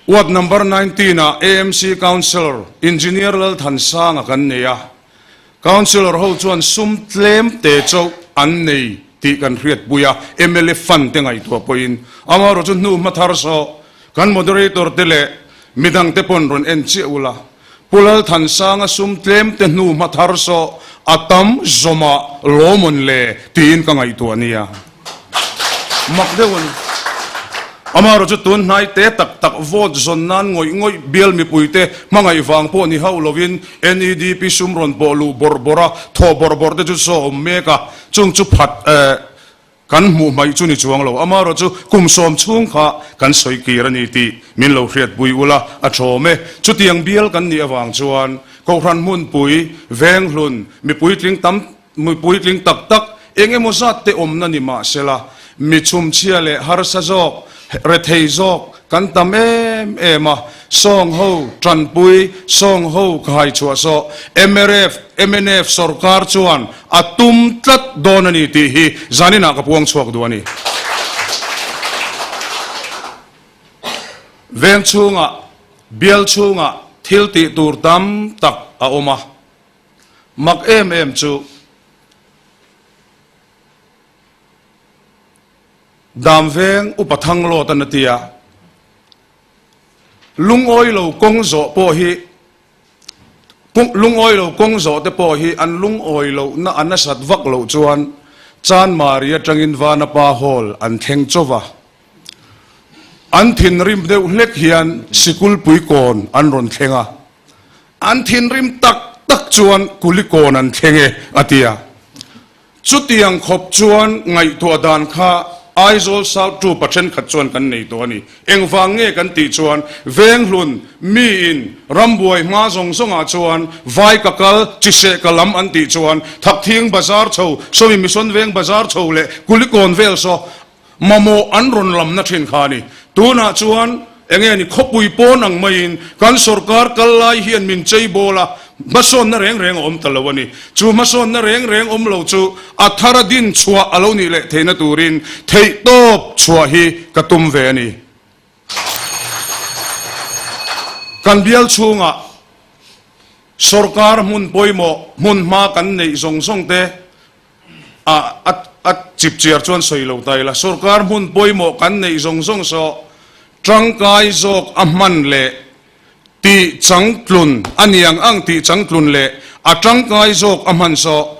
Ward number 19 ah AMC Councillor Engineer Lalthansanga kan nei a. Councillor ho chuan sum tlem te chauh an nei tih kan hriatpui a, mla fund te ngaihtuah pawhin. Amarawh chu hnu hma thar sawh Kan moderator te leh midang te pawn rawn en chiah ula, Pu Lalthansanga sum tlem te hnu hma thar saw a tam zawmah lawmawn le tiin ka ngaihtuah nia. Mak deuh a ni. Amaherawh chu tun hnai te tak tak vote zawn nan ngawih ngawih bial mipui te hmangaih vang pawh ni hauh lovin NEDP sum rawn pawh luh bawrh bawrh a, thawh bawrh bawrh te chu saw awm mek a, chung chu phat eh. Kan hmuh hmaih chu ni chuang lo, amaherawhchu kum sawm chhung kha kan sawi kir a ni tih min lo hriatpui ula a thawm e. Chutiang bial kan nih avang chuan Kohhran hmunpui, Venghlun, mipuitling tam, mipuitling tak tak eng emaw zat te awmna ni mahsela mi chhumchhia leh harsa zawk, rethei zawk kan tam em em a, sawng ho tanpui, sawng ho ka haichhuah sawh, mrf, mnf sorkar chuan a tum tlat dawn a ni tih hi zaninah ka puang chhuak duh a ni. Veng chhungah, bial chhungah thil tih tur tam tak a awm a, mak em em chu Dam veng upa Thanglawt an a ti a, lungawi lo kawng zawh pawh hi Lungawi lo kawng zawh te pawh hi an lungawi lohna a nasat vak loh chuan Chanmari atangin Vanapa Hall an thleng chauh va. An thinrim deuh hlek hian Sikulpui kawn an rawn thleng a. An thinrim tak tak chuan Kulikawn an thleng e, a ti a. Chutiang khawp chuan ngaihtuah dan kha Aizawl South Troop a thenkhat chuan kan nei tawh a ni. Engvang nge kan tih chuan Venghlun miin rambuai hma zawng zawngah chuan vai ka kal, chiseh ka lam an tih chuan Thakthing Bazar chho, Sawmi Mission Veng Bazar chho leh Kulikawn vel saw Mamawh an rawn lamna thin kha a ni. Tunah chuan enge ni khawpui pawn ang maiin kan sorkar kal lai hian min chei bawl a, hmasawnna reng reng a awm ta lo a ni. Chu hmasawnna reng reng awm lo chu a thara din chhuah a lo nih leh theihna turin theihtawp chhuah hi ka tum ve a ni. Kan bial chhungah sorkar hmun pawimawh hmun hma kan neih zawng zawng te, A a a chipchiar chuan sawi lo ta ila, sorkar hmun pawimawh kan neih zawng zawng saw tangkai zawk a hman leh tih changtlun a niang ang tih changtlun leh a tangkai zawk a hman saw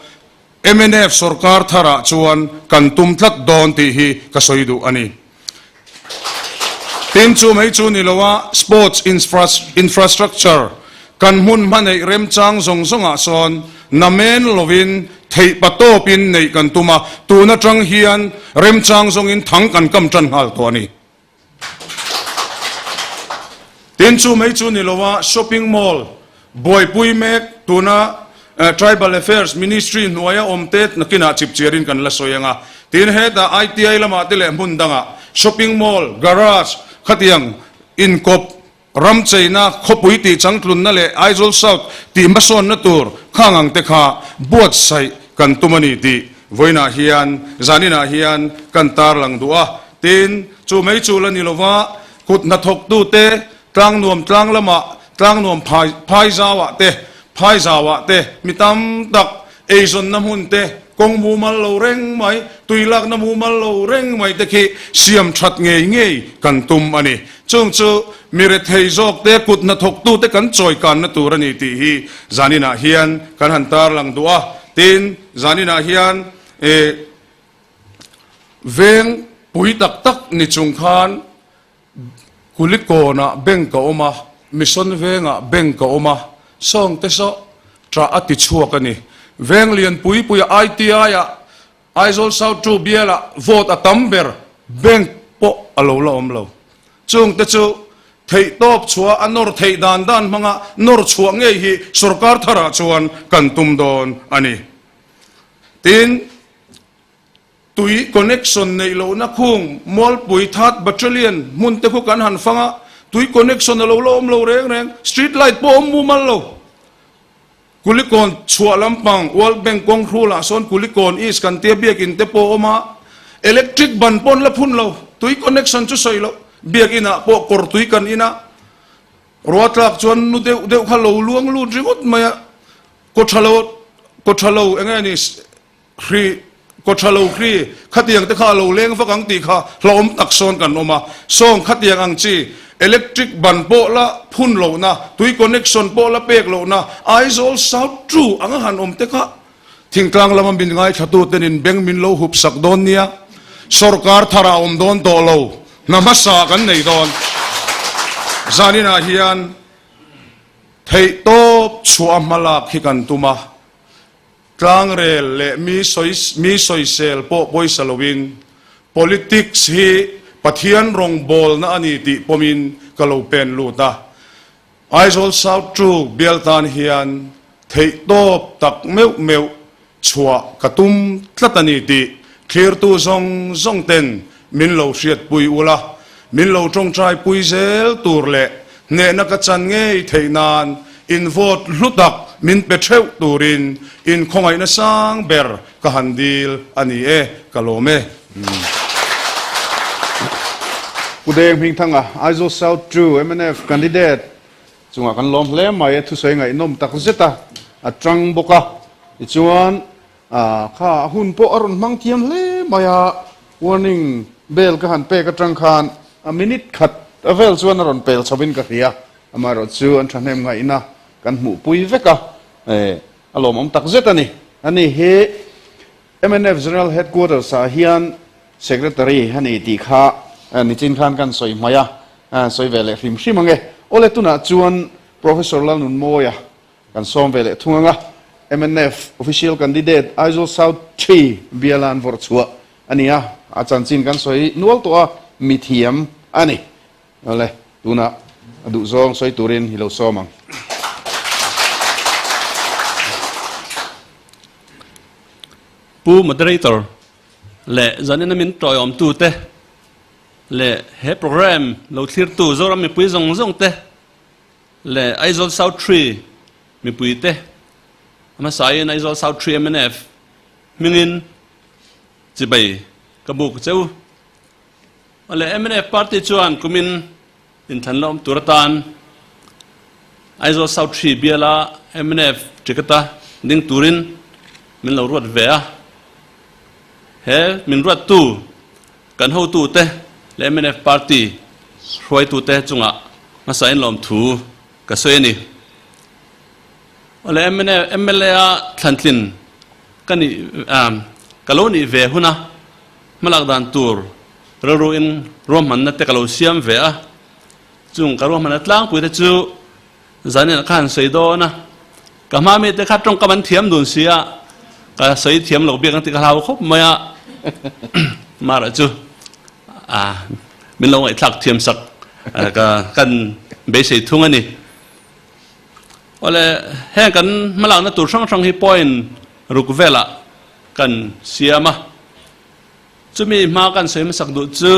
mnf sorkar tharah chuan kan tum tlat dawn tih hi ka sawi duh a ni. Tin chu mai chu ni lo a, sports infrastructure kan hmun hma neih remchang zawng zawngah sawn namen lovin theih patawpin neih kan tum a, tun atang hian remchang zawngin thang kan kam tan nghal tawh a ni. Tin chu mai chu ni lo a, shopping mall buaipui mek tuna Tribal Affairs Ministry hnuaia awm te nakinah chipchiarin kan la sawi ang a. Tin, hetah ITI lamah te leh hmun dangah shopping mall, garage khatiang inkawp ram cheina khawpui tih changtlunna leh Aizawl South tih hmasawnna tur khang ang te kha buatsaih kan tum a ni tih vawiinah hian zaninah hian kan tarlang duh a. Tin, chu mai chu la ni lova kut hnathawktute Tlangnuam tlang lamah, Tlangnuam phai phai zauah te, phai zauah te, mi tam tak eizawnna hmun te, kawng mumal lo reng mai, tui lakna mumal lo reng mai te khi siam that ngei ngei kan tum a ni. Chung chu mi rethei zawk te, kut hnathawktu te kan chawikanna tur a ni tih hi zaninah hian kan han tarlang duh a. Tin, zaninah hian eh veng pui tak tak ni chung khan, Kulikawnah bank a awm a, Mission vengah bank a awm a, sawngte saw ṭah a ti chhuak a ni. Veng lian pui puia ITI-ah Aizawl South Two bialah vote a tam ber bank pawh a lo la awm lo. Chungte chu theihtawp chhuah a nawr theih dan dan hmanga nawr chhuah ngei hi sorkar tharah chuan kan tum dawn a ni. Tin. Tui connection neih lohna khung Mualpui Third Battalion hmun te khu kan han fang a, tui connection a lo la awm lo reng reng, street light pawh awm mumal lo. Kulikawn chhuah lampang World Bank kawng hrulah sawn Kulikawn East kan tia biakin te pawh awm a, electric ban pawh an la phun lo, tui connection chu sawi loh, biakin ah pawh kawr tui kan in a, ruatlak chuan nu deuh deuh kha lo luang lut ringawt mai a, kawthalo kawthalo eng nge ni Hri, kaw tha lo hri, khatiang te kha a lo leng vak ang tih kha hlauhawm tak sawn kan awm a. Sawng khatiang ang chi, electric ban pawh la phun lohna, tui connection pawh la pek lohna, Aizawl South Two anga han awm te kha thingtlang lama min ngaithlatu tenin beng min lo hup sak dawn nia. Sorkar thar ah awm dawn tawh lo, hna hmasa kan nei dawn. Zaninah hian theihtawp chhuah a hmalak hi kan tum a. Tlangrel leh mi sawi mi sawisel pawh pawisa loin politics hi Pathian rawngbawlna a ni tih pawmin ka lo pen lut a. Aizawl South Truk bial tan hian theihtawp tak meuh meuh chhuah ka tum tlat a ni tih thlirtu zawng zawng ten min lo hriatpui ula, min lo tawngtaipui zel tur leh hnehna ka chan ngei theih nan in vote hlu tak min pe theuh turin in khawngaihna sang ber ka han dil a ni e, ka lawm e. Pu Deng Hmingthanga, Aizawl South 2 mnf candidate chungah kan lawm hle mai, thusawi ngaihnawm tak zet a, a tang bawk a, tichuan kha a hun pawh a rawn hmang thiam hle mai a, warning bell ka han pek atang khan a minute khat a vel chuan a rawn pel chho in ka hria, amaherawhchu an thahnem ngaihna kan hmuhpui vek a, a lawmawm tak zet a ni. Ani hi mnf General Headquarters ah hian Secretary a ni tih kha nichin khan kan sawi hmai a, sawi ve leh hrim hrim ang e. Awle tunah chuan Professor Lalnunmawia kan sawm ve leh thung ang a, mnf Official Candidate Aizawl South ii biala an vawrh chhuah a ni a, a chanchin kan sawi nual tawh a, mithiam a ni. Awle tunah a duhzawng sawi turin hi lo sawm ang. Pu Moderator leh zanina min tawiawmtute leh he program lo thlirtu Zoram mipui zawng zawng te leh Aizawl South Tree mipui te a hmasain Aizawl South Tree mnf hmingin chibai ka buk cheu. Awle mnf party chuan kumin inthlan la awm tur atan Aizawl South Tree biala mnf ticket-a ding turin min lo ruat ve a. He min ruattu kan hotute leh mnf party hruaitute chungah hmasain lawmthu ka sawi a ni. Awle mnf mla-a thlantlin ka nih ka lo nih ve huna Hmalak dan tur rilru in ruahmanna te ka lo siam ve a, chung ka ruahmanna tlangpui te chu zanin ah kha han sawi dawn a, ka hma mi te kha tawngkam an thiam dun si a, ka sawi thiam lo bik ang tih ka hlau khawp mai a, mara chu min lo ngaihthlak thiam sak ka kan beisei thung a ni. Awle heng kan hmalakna tur hrang hrang hi point ruk velah kan siam a, chumi hma kan sawi hmasak duh chu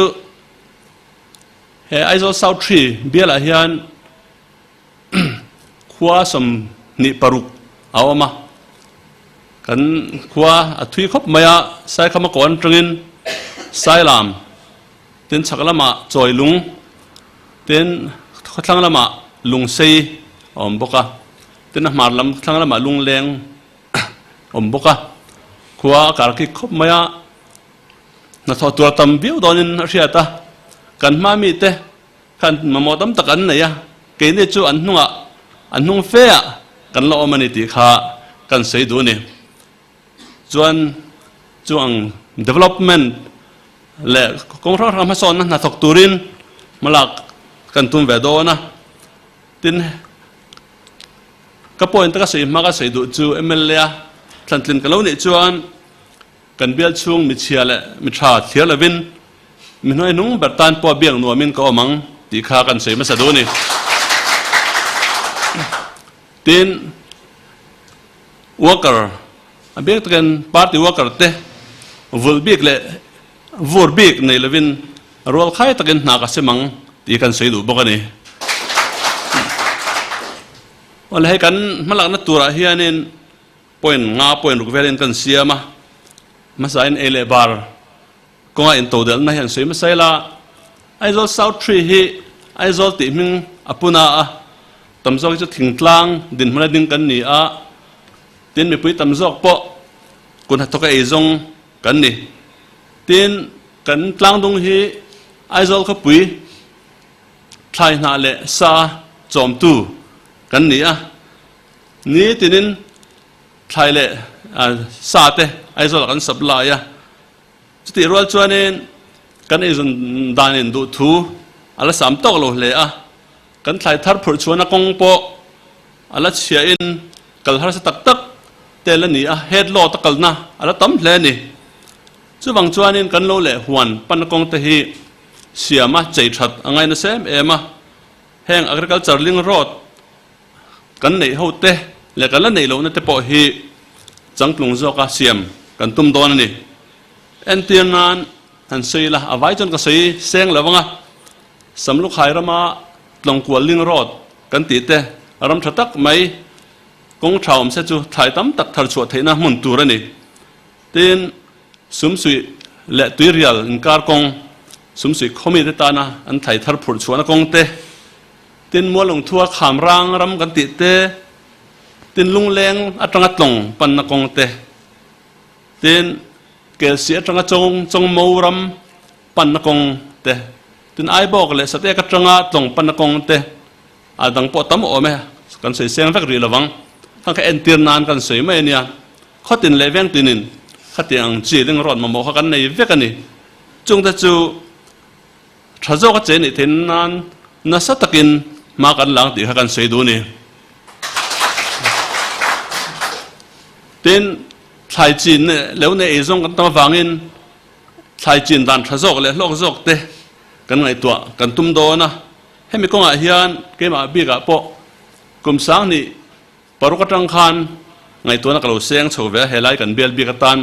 he Aizawl South Tree bialah hian khua 26 a awm a, kan khua a thui khawp mai a, Saikhama kawn atangin Sailam tin chhak lamah Chawilung tin khawthlang lamah Lungsei a awm bawk a, tin a hmar lam thlang lamah Lungleng awm bawk a, khua a kar kik khawp mai a, hnathawh tur a tam viau dawnin a hriat a, kan hma mite khan mamawh tam tak an nei a, keini chu an hnungah an hnung fe ah kan la awm a ni tih kha kan sawi duh a ni. Chuan chu ang development leh kawng hrang hrang hmasawnna hnathawk turin hmalak kan tum ve dawn a, tin Ka point ka sawi hma ka sawi duh chu mla a thlantlin ka lo nih chuan kan bial chhung mi chhia leh mi tha thlir lovin mi hnuai hnung ber tan pawh biak nuamin ka awm ang tih kha kan sawi hmasa duh a ni. Tin, worker a biak takin party worker te vulh bik leh vur bik nei lovin Rual khai takin hna ka sem ang tih kan sawi duh bawk a ni. Awle hei kan hmalakna turah hianin point nga point ruk velin kan siam a, hmasain ei leh bar kawnga intodelhna hi an sawi hmasa ila, Aizawl South Tree hi Aizawl tih hming a pu na a, tam zawk hi chu thingtlang dinhmun a ding kan ni a, tin mipui tam zawk pawh kut hnathawk a ei zawng kan ni. Tin, kan tlangdung hi Aizawl khawpui thlai hnah leh sa chawmtu kan ni a, ni tinin thlai leh sa te Aizawlah kan supply a, chutih rual chuanin kan eizawn danin duhthu a la sam tawk lo hle a, kan thlai thar phurh chhuahna kawng pawh a la chhiahin kal harsa tak tak. tel a ni a, head load a kalna a la tam hle a ni. Chuvang chuanin kan lo leh huan panna kawng te hi siam a chei that a ngai nasa em em a, heng agriculture link road kan neih ho te leh kan la neih lohna te pawh hi changtlung zawka siam kan tum dawn a ni. Entir nan han sawi ila, a vai chuan ka sawi seng lo ang a, Samlukhai rama Tlawngkual link road kan tih te ram tha tak mai kawng tha awm se chu thlai tam tak thar chhuah theihna hmun tur a ni. Tin, Sumsuih leh Tuirial inkar kawng, Sumsuih khawmite tana an thlai thar phurh chhuahna kawng te, tin Mualungthua Khamrang ram kan tih te, tin Lungleng atanga Tlawng panna kawng te, tin Kelsih atanga Chawng Chawngmo ram panna kawng te, tin Aibawk leh Satek atanga Tlawng panna kawng te, a dang pawh tam awm e, kan sawi seng vek rih lovang. Kha ka entir nan kan sawi mai a nia. Khawtin leh vengtinin khatiang ang chi ling rawt mamawh kha kan nei vek a ni. Chungte chu tha zawka che nih theih nan nasa takin hma kan lang tih kha kan sawi duh a ni. Tin, thlai chin leh leu nei ei zawng kan tam avangin thlai chin dan tha zawk leh hlawk zawk te kan ngaihtuah kan tum dawn a. Hemi kawngah hian keimah bikah pawh kum sanghnih Paruk atang khan ngaihtuahna ka lo seng chho ve a, helai kan bial bik atan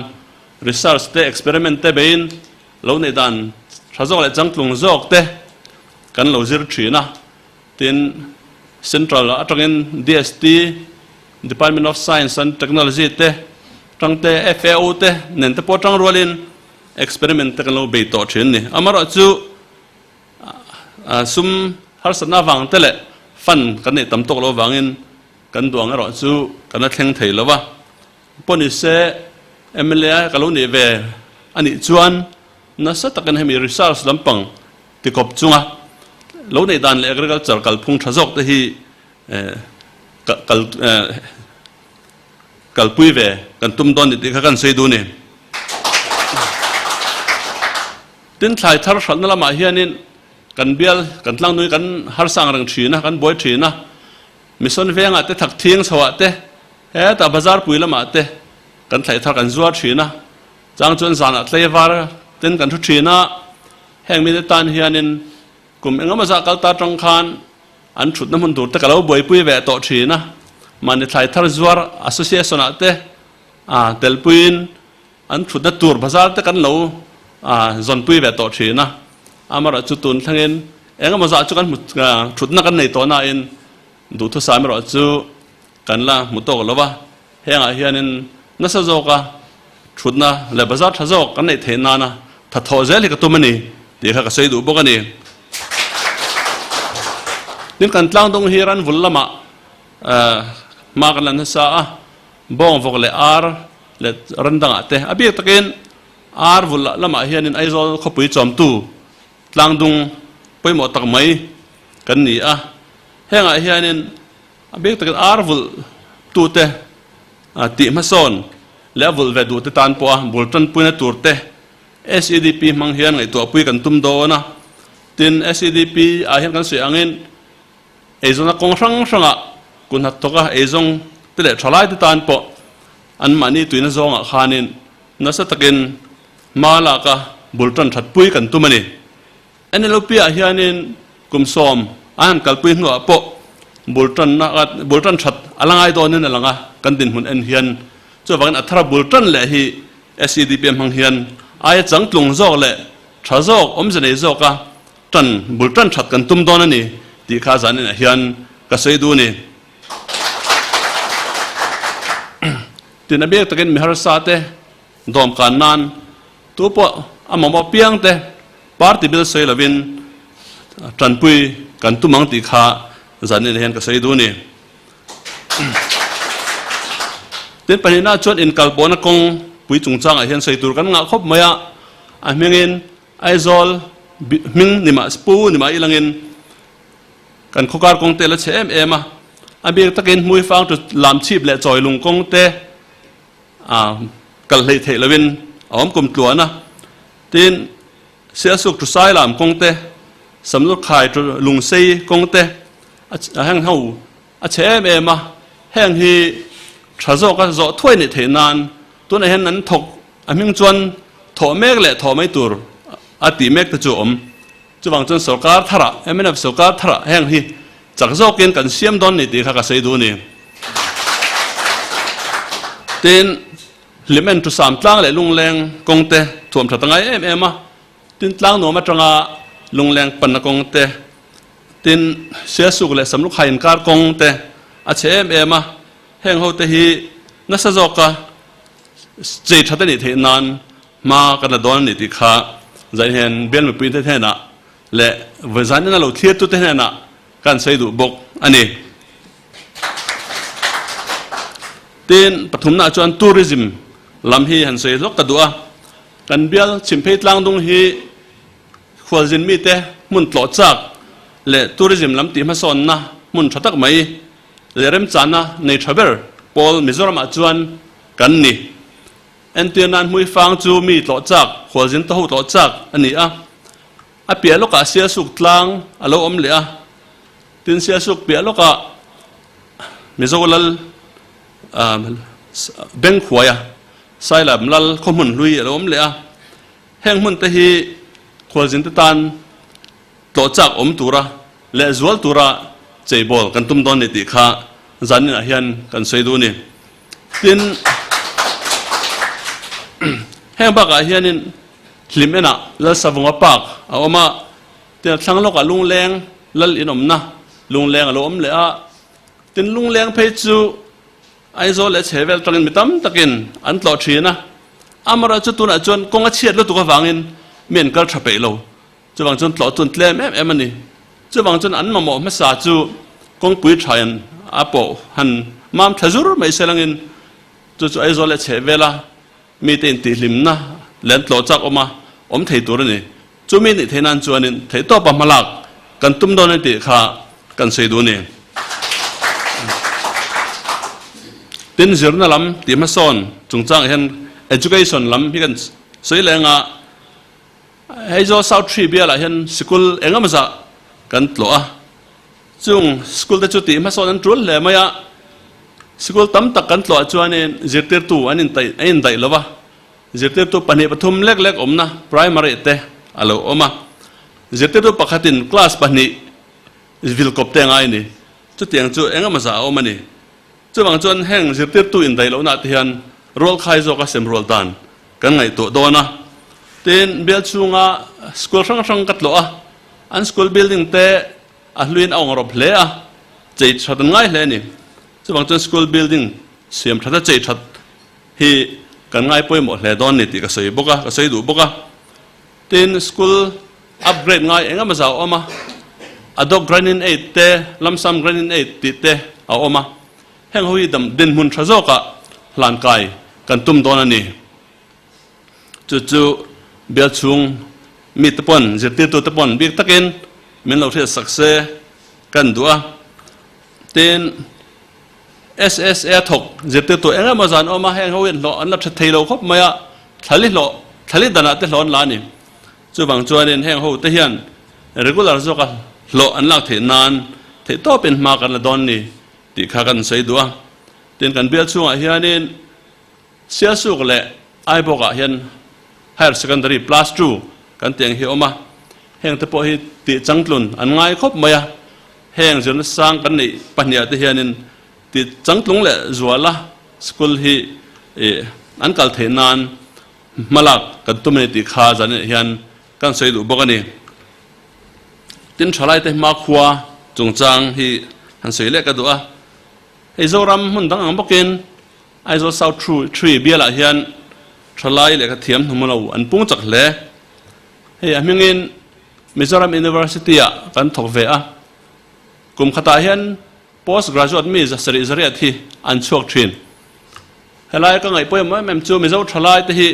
research te experiment te beiin lo neih dan tha zawk leh changtlung zawk te kan lo zir thin a. Tin, Central atangin DST, Department of Science and Technology te tang te, FAO te nen te pawh tang rualin experiment te kan lo bei tawh thin a ni. Amaherawhchu Sum harsatna avang te leh fund kan neih tam tawk loh avangin kan duang erawh chu kan la thleng thei lo a. Pawh ni se mla ka lo nih ve a nih chuan nasa takin hemi research lampang tikawp chunga lo neih dan leh agriculture kalphung tha zawk te hi kal Kalpui ve kan tum dawn ni tih kha kan sawi duh ni. Tin thlai thar hralhna lamah hianin kan bial kan tlangnui kan harsang reng thin a, kan buai thin a. Mission vengah te thak thing chhoah te hetah bazar pui lamah te kan thlai thar kan zuar thin a. Chang chuan zanah tleivar ten kan thu thin a. Heng mite tan hianin Kum engemaw zah kal ta tang khan an thutna hmun tur te ka lo buaipui ve tawh thin a, mahni thlai thar zuar association ah te telpuiin an thutna tur bazar te kan lo zawnpui ve tawh thin a, amaherawhchu tun thlengin engemaw zah chu kan hmu thutna kan nei tawh nain duhthusam erawh chu kan la hmu tawk lo va, hengah hianin nasa zawka thutna leh bazar tha zawk kan neih theih nana tha thawh zel hi ka tum a ni tih kha ka sawi duh bawk a ni. Tin, kan tlang dawng hi ranvul lamah hma kan la nasa a, bawngvawk leh ar leh ran dangah te a bik takin ar vul lamah hianin Aizawl khawpui chawmtu tlangdung pawimawh tak mai kan ni a, hengah hianin A bik takin ar vulh tute tih hmasawn leh a vulh ve duhte tan pawha bul tanpuina turte SEDP hmang hian ngaihtuahpui kan tum dawn a. Tin, SEDP ah hian kan sawi angin eizawnna kawng hrang hrangah kun hnathawk thawka eizawng te leh thalaite tan pawh anmahni tuina zawngah khanin nasa takin hma laka bul tan thatpui kan tum a ni. NLUP ah hianin kum sawm an han kalpui hnuah pawh bul tanna bul tan that a la ngai dawnin a lang a, kan dinhmun en hian chuvangin a thara bul tan leh hi SEDP a hmang hian aia changtlung zawk leh tha zawk awmze nei zawka tan bul tan that kan tum dawn a ni tih kha zaninah hian ka sawi duh a ni. Tin a biak takin mi harsa te Dawmkan nan tu pawh a mamawh piang te party bil sawi lovin tanpui kan tum ang tih kha zanin hian ka sawi duh a ni. Tin pahnihna chuan inkalpawhna kawng pui chungchangah hian sawi tur kan ngah khawp mai a, a hmingin Aizawl hming ni mah pu ni mah ilangin kan khawkar kawng te la chhe em em a, a bik takin Hmuifang chu Lamchhip leh Chawilung kawng te A kal hleih theih loin a awm kum tluan a, tin, Sialsuk chu Sailam kawng te, Samlur khai chu Lungsei kawng te, a heng ho a chhe em em a, heng hi Tha zawka zawh thuai nih theih nan tunah hian an thawk a hming chuan thawh mek leh thawh mai tur a tih mek te chu a awm. Chuvang chuan sorkar tharah, mnf sorkar tharah heng hi chak zawkin kan siam dawn ni tih kha ka sawi duh a ni. Tin, hlim en thusam tlang leh lungleng kawng te thuam tha ta ngai em em a, tin tlang nuam atanga lungleng panna kawng te, Tin, Siasuk leh Samlukhai inkar kawng te a chhe em em a, heng ho te hi nasa zawka chei that a nih theih nan hma kan la dawn a ni tih kha zan hian bial mipui te hnenah leh zan ina lo thlir tute hnenah kan sawi duh bawk a ni. Tin, pathumnaah chuan tourism lam hi han sawi hlawk ka duh a, kan bial Chhimphei tlangdung hi Khualzin mite hmun tlawh chak leh tourism lam tih hmasawnna hmun tha tak mai leh remchana nei tha ber pawl Mizoramah chuan kan ni. Entir nan Hmuifang chu mi tlawh chak, khualzin taho tlawh chak a ni a. A piah lawkah Sialsuk tlang a lo awm leh a. Tin Sialsuk piah lawkah Mizo lal Bengkhuaia Sailam lal khawhmun hlui a lo awm leh a. Heng hmun te hi khualzin te tan tlawh chak awm tura leh zual tura cheibawl kan tum dawn ni tih kha zaninah hian kan sawi duh a ni. Tin, heng bakah hianin hlim enah Lalsavunga Park a awm a, tin a thlang lawkah Lungleng Lal inawmna Lungleng a lo awm leh a, tin Lungleng phei chu Aizawl leh chhevel tangin mi tam takin an tlawh thin a, amaherawhchu tunah chuan kawng a chhiat lutuk avangin mi an kal tha peih lo. Chuvang chuan tlawh chu an tlem em em a ni. Chuvang chuan an mamawh hmasa chu kawngpui thain a pawh han mam thla zur mai se langin chu chu Aizawl leh chhehvela mite intihhlimna leh an tlawh chak awma awm thei tur a ni. Chumi nih theih nan chuanin theihtawpa hmalak kan tum dawn a ni tih kha kan sawi duh a ni. Tin, zirna lam tih hmasawn chungchangah hian education lam hi kan sawi leh anga Aizawl South Tree bialah hian sikul engemaw zah kan tlawh a. Chung school te chu tih hmasawn an tul hle mai a, sikul tam tak kan tlawh chuanin zirtirtu an indaih lo va. Zirtirtu pahnih pathum lek lek awmna primary te a lo awm a, zirtirtu pakhatin class pahnih vil kawp te a ngai a ni. Chutiang chu engemaw zah a awm a ni. Chuvang chuan heng zirtirtu indaih lohna te hian rualkhai zawka sem rual dan kan ngaihtuah dawn a. Tin, bial chhunga school hrang hrang ka tlawh a, an school building te a hluin a awng rawp hle a, chei that an ngai hle a ni. Chuvang chuan school building siam that a chei that hi kan ngai pawimawh hle dawn ni tih ka sawi bawk a, ka sawi duh bawk a. Tin, school upgrade ngai eng emaw zau a awm a, Adopt Grant-in Aid te, Lump Sum Grant-in Aid tih te a awm a. Heng ho hi dam dinhmun tha zawkah hlan kai kan tum dawn a ni. Chu chu bial chhung mite pawn, zirtirtute pawn bik takin min lo hriat sak se kan duh a. Tin, SSA thawk zirtirtu eng emaw zan awm a, heng ho hian hlawh an la tha thei lo khawp mai a, thlali hlawh, thlali danah te hlawh an la a ni. Chuvang chuanin heng ho te hian regular zawka hlawh an lak theih nan theih tawpin hma kan la dawn ni tih kha kan sawi duh a. Tin, kan bial chhungah hianin Sialsuk leh Aibawkah hian Higher Secondary Plus Two kan tih ang hi a awm a, heng te pawh hi tih changtlun an ngai khawp mai a. Heng zirna sang kan neih pahniah te hianin tih changtlung leh zuala school hi an kal theih nan hmalak kan tum a ni tih kha zanah hian kan sawi duh bawk a ni. Tin thalaite hmakhua chungchang hi han sawi leh ka duh a, hei Zoram hmun dang ang bawkin Aizawl South Tree bialah hian thalai lehkha thiam hnu lo an pung chak hle. Hei a hmingin Mizoram University ah kan thawk ve a, kum khatah hian post graduate mi zasarih zariat hi an chhuak thin. Helai ka ngaih pawimawh em em chu Mizo thalai te hi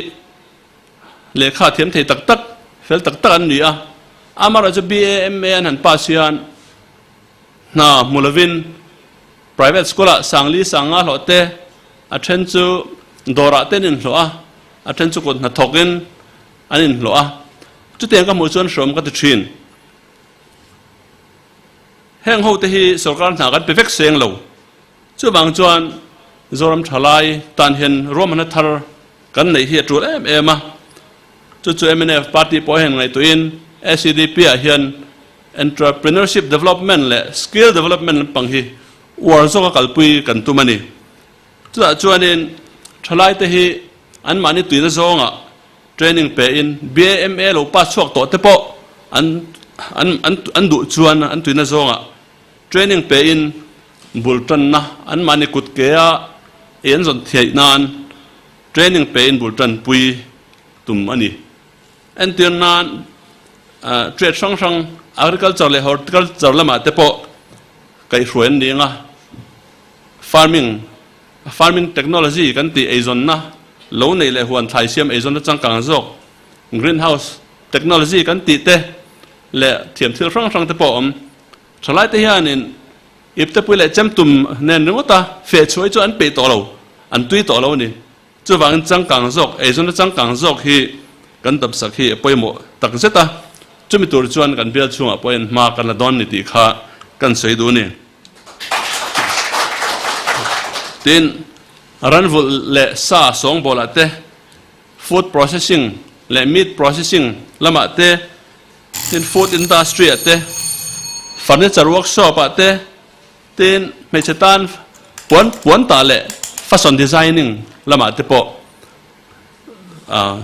lehkha thiam thei tak tak, fel tak tak an ni a, amaherawhchu BA, MA an han pass hian hna hmu lovin private school ah sangli sanga hlawh te, a then chu dawrah te an inhlawh a, a then chu kut hnathawkin an inhlawh a. Chutiang ka hmuh chuan hrawm ka ti thin. Heng ho te hi sorkar hna kan pe vek seng lo. Chuvang chuan Zoram thalai tan hian ruahmanna thar kan neih hi a tul em em a. Chu chu mnf party pawh hian ngaihtuahin SEDP ah hian Entrepreneurship Development leh Skill Development lampang hi uar zawka kalpui kan tum a ni. Chutah chuanin thalaite hi anmahni tuina zawngah training pein BAMA lo pass chhuak tawh te pawh an an an an duh chuan an tuina zawngah training pein bul tanna anmahni kut kea ei an zawn theih nan training pein bul tanpui tum a ni. Entir nan trade hrang hrang agriculture leh horticulture lamah te pawh kaihhruai an ni ang a, farming farming technology kan tih eizawnna lo neih leh huan thlai siam eizawnna changkang zawk green house technology kan tih te leh thiam thil hrang hrang te pawh a awm. Thalai te hianin iptepui leh chemtum nen ringawta feh chhuah hi chu an peih tawh lo, an tui tawh lo a ni. Chuvangin changkang zawk, eizawnna changkang zawk hi kan dapsak hi a pawimawh tak zet a, chumi tur chuan kan bial chhungah pawhin hma kan la dawn ni tih kha kan sawi duh a ni. Tin, ranvulh leh sa sawngbawlah te, food processing leh meat processing lamah te, tin food industry-ah te, furniture workshop-ah te, Tin, hmeichhe tan puan puan tah leh fashion designing lamah te pawh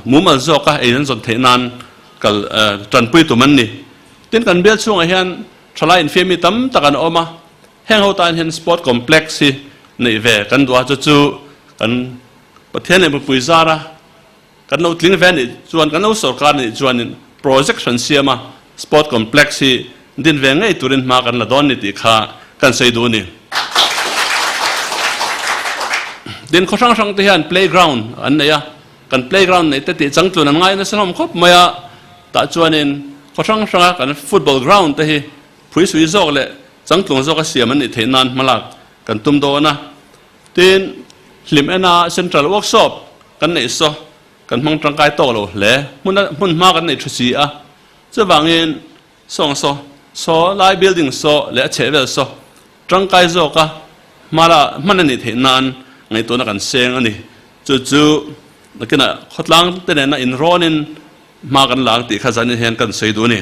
mumal zawka ei an zawn theih nan kal tanpui tum an ni. Tin, kan bial chhungah hian thalai infiammi tam tak an awm a, heng ho tan hian sport complex hi neih ve kan duh a, chu chu kan Pathian leh mipui zara kan lo tling ve anih chuan, kan lo sorkar anih chuanin project hran siama sport complex hi din ve ngei turin hma kan la dawn ni tih kha kan sawi duh a ni. Tin, khaw hrang hrang te hian playground an nei a, kan playground neih te tih changtlun an ngai nasa hlawm khawp mai a, tah chuanin khaw hrang hranga kan football ground te hi phuisui zawk leh changtlung zawka siam an nih theih nan hmalak kan tum dawn a. Tin, hlim ena Central Workshop kan neih saw kan hmang tangkai tawk lo hle. Hmun a hmun hma kan neih thu si a. Chuvangin sawng saw, saw lai building saw leh a chheh vel saw tangkai zawka hma la hman a nih theih nan ngaihtuahna kan seng a ni. Chu chu nakinah khawtlang te nena inrawnin hma kan la ang tih kha zanin hian kan sawi duh a ni.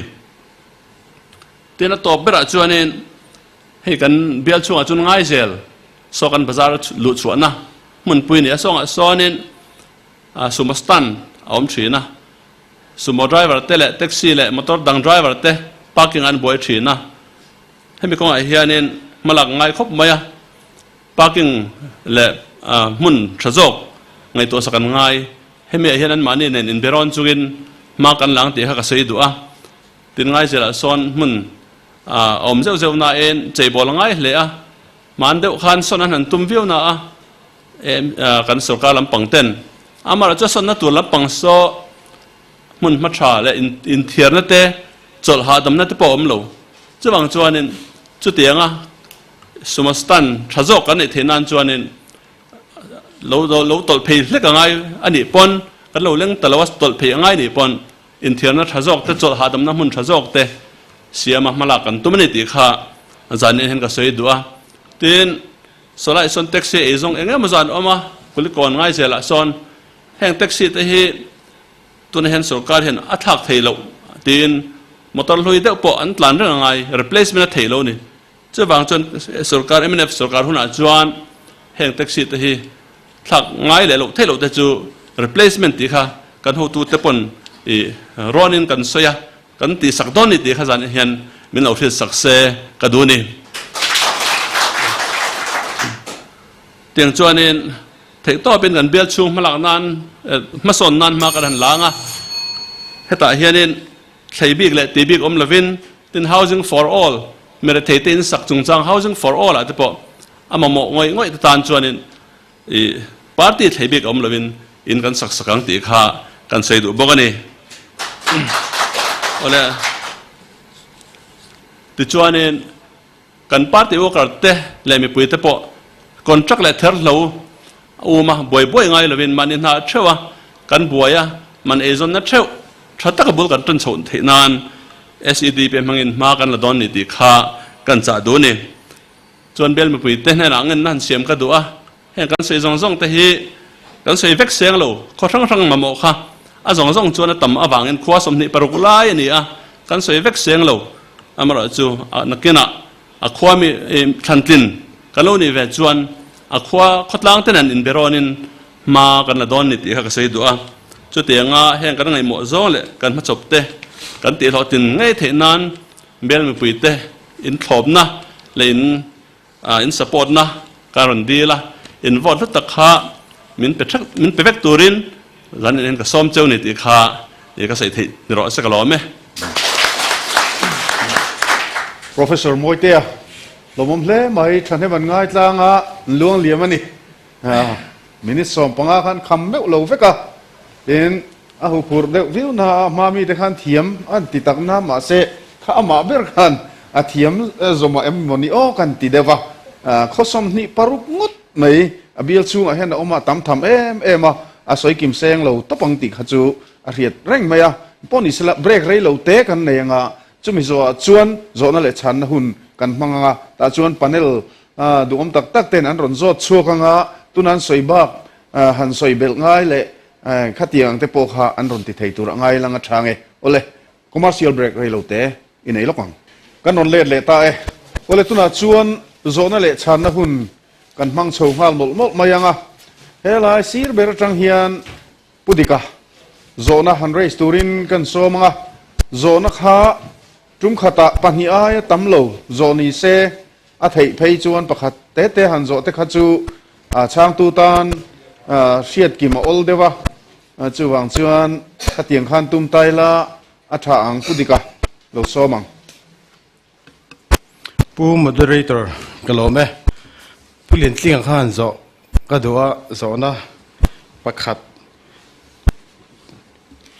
Tin, a tawp berah chuanin hei kan bial chhungah chuan Ngaizel Saw kan bazar luh chhuahna hmunpui nia sawngah sawnin sumo stand a awm thin a, sumo driver te leh taxi leh motor dang driver te parking an buai thin a, hemi kawngah hianin hmalak ngai khawp mai a, parking leh hmun tha zawk ngaihtuah sak an ngai, hemi ah hian anmahni nen inberawn chungin hma kan la ang tih kha ka sawi duh a, tin ngaizelah sawn hmun a awm zeuh zeuh nain cheibawl a ngai hle a. Hman deuh khan sawn an han tum viau na a, kan sorkar lampang ten amaherawh chu sawnna tur lampang saw hmun hma tha leh inthiarna te chawlh hahdamna te pawh a awm lo. Chuvang chuanin chutianga sumo stand tha zawk kan neih theih nan chuanin lo lo tawlh phei hlek a ngai a nih pawn kan lo leng ta lo a, tawlh phei a ngai nih pawn Inthiarna tha zawk te, chawlh hahdamna hmun tha zawk te siama hmalak kan tum a ni tih kha zanin hian ka sawi duh a. Tin, sawlaiah sawn taxi ei zawng eng emaw zan awm a, Kulikawn Ngaizelah sawn heng taxi te hi tunah hian sorkar hian a thlak thei loh tiin motor hlui deuh pawh an tlan reng a ngai, replacement a thei lo a ni. Chuvang chuan sorkar mnf sorkar hunah chuan heng taxi te hi thlak ngai leh loh theih loh te chu replacement tih kha kan hotute pawn ih rawnin kan sawi a, kan tihsak dawn ni tih kha zan hian min lo hriat sak se ka duh a ni. Tiang chuanin theihtawpin kan bial chhung hmalak nan hmasawn nan hma kan han lang a, hetah hianin thlei bik leh ti bik awm lovin tin housing for all mirethei te in sak chungchang housing for all ah te pawh a mamawh ngawih ngawih te tan chuanin ih party thlei bik awm lovin in kan sak sak ang tih kha kan sawi duh bawk a ni. Awle tichuanin Kan party worker te leh mipui te pawh contract leh therhlo a um a, buai buai ngai lovin mahni hna theuh a kan buai a, man eizawnna theuh tha taka bul kan tan chhoh theih nan SEDP hmangin hma kan la dawn ni tih kha kan chah duh a ni. Chuan bel mipui te hnenah ngenna han siam ka duh a. Heng kan sawi zawng zawng te hi kan sawi vek seng lo, khaw hrang hrang mamawh kha a zawng zawng chuan a tam avangin khua 26 lai a ni a, kan sawi vek seng lo. Amaherawhchu nakinah a khua mi thlantlin kan lo nih ve chuan a khua khawtlang te nen inberawnin hma kan la dawn ni tih kha ka sawi duh a. Chutianga heng kan ngaihmawh zawng leh kan hmachawp te kan tihhlawhtlin ngei theih nan bel mipui te inthlawpna leh in in support na ka rawn dil a, in vote hlu tak kha min pe thek min pe vek turin zan in ka sawm cheu ni tih kha ka sawi theih ni rawh se ka lawm e. Professor Mawitea, lawmawm hle mai, thahnem an ngai tlang a, an luang liam a ni. Minute 15 khan kham meuh lo vek a, tin a huphurh deuh viau na a, hma mite khan thiam an ti tak na, mahse kha amah ber khan a thiam zawmah em maw ni aw kan ti deuh a, khaw 26 ngawt mai a bial chhungah hian a awm a, tam tham em em a, a sawi kim seng lo tawp ang tih kha chu a hriat reng mai a, pawh ni sela break rei lo te kan nei ang a, chumi zawhah chuan zawhna leh chhanna hun kan hmang ang a, tah chuan panel Duhawm tak tak ten an rawn zawt chhuak anga tuna an sawi bak han sawi belh ngai leh khatiang ang te pawh kha an rawn ti thei tur a ngai lang a tha nge. Awle, commercial break rei lo te i nei lawk ang. Kan rawn let leh ta e. Awle, tunah chuan zawhna leh chhanna hun kan hmang chho nghal mawlh mawlh mai ang a. Helai sir ber atang hian Pu Dika zawhna han raise turin kan sawm ang a, zawhna kha tum khatah pahnih aia tam lo zawh ni se a theih phei chuan pakhat te te han zawh te kha chu chhangtu tan hriat kim a awl deuh a, chuvang chuan khatiang khan tum tai la a tha ang Pu Dika lo sawm ang. Pu Moderator ka lawm e. Pu Liantlinga khan zawh ka duh a, zawhna pakhat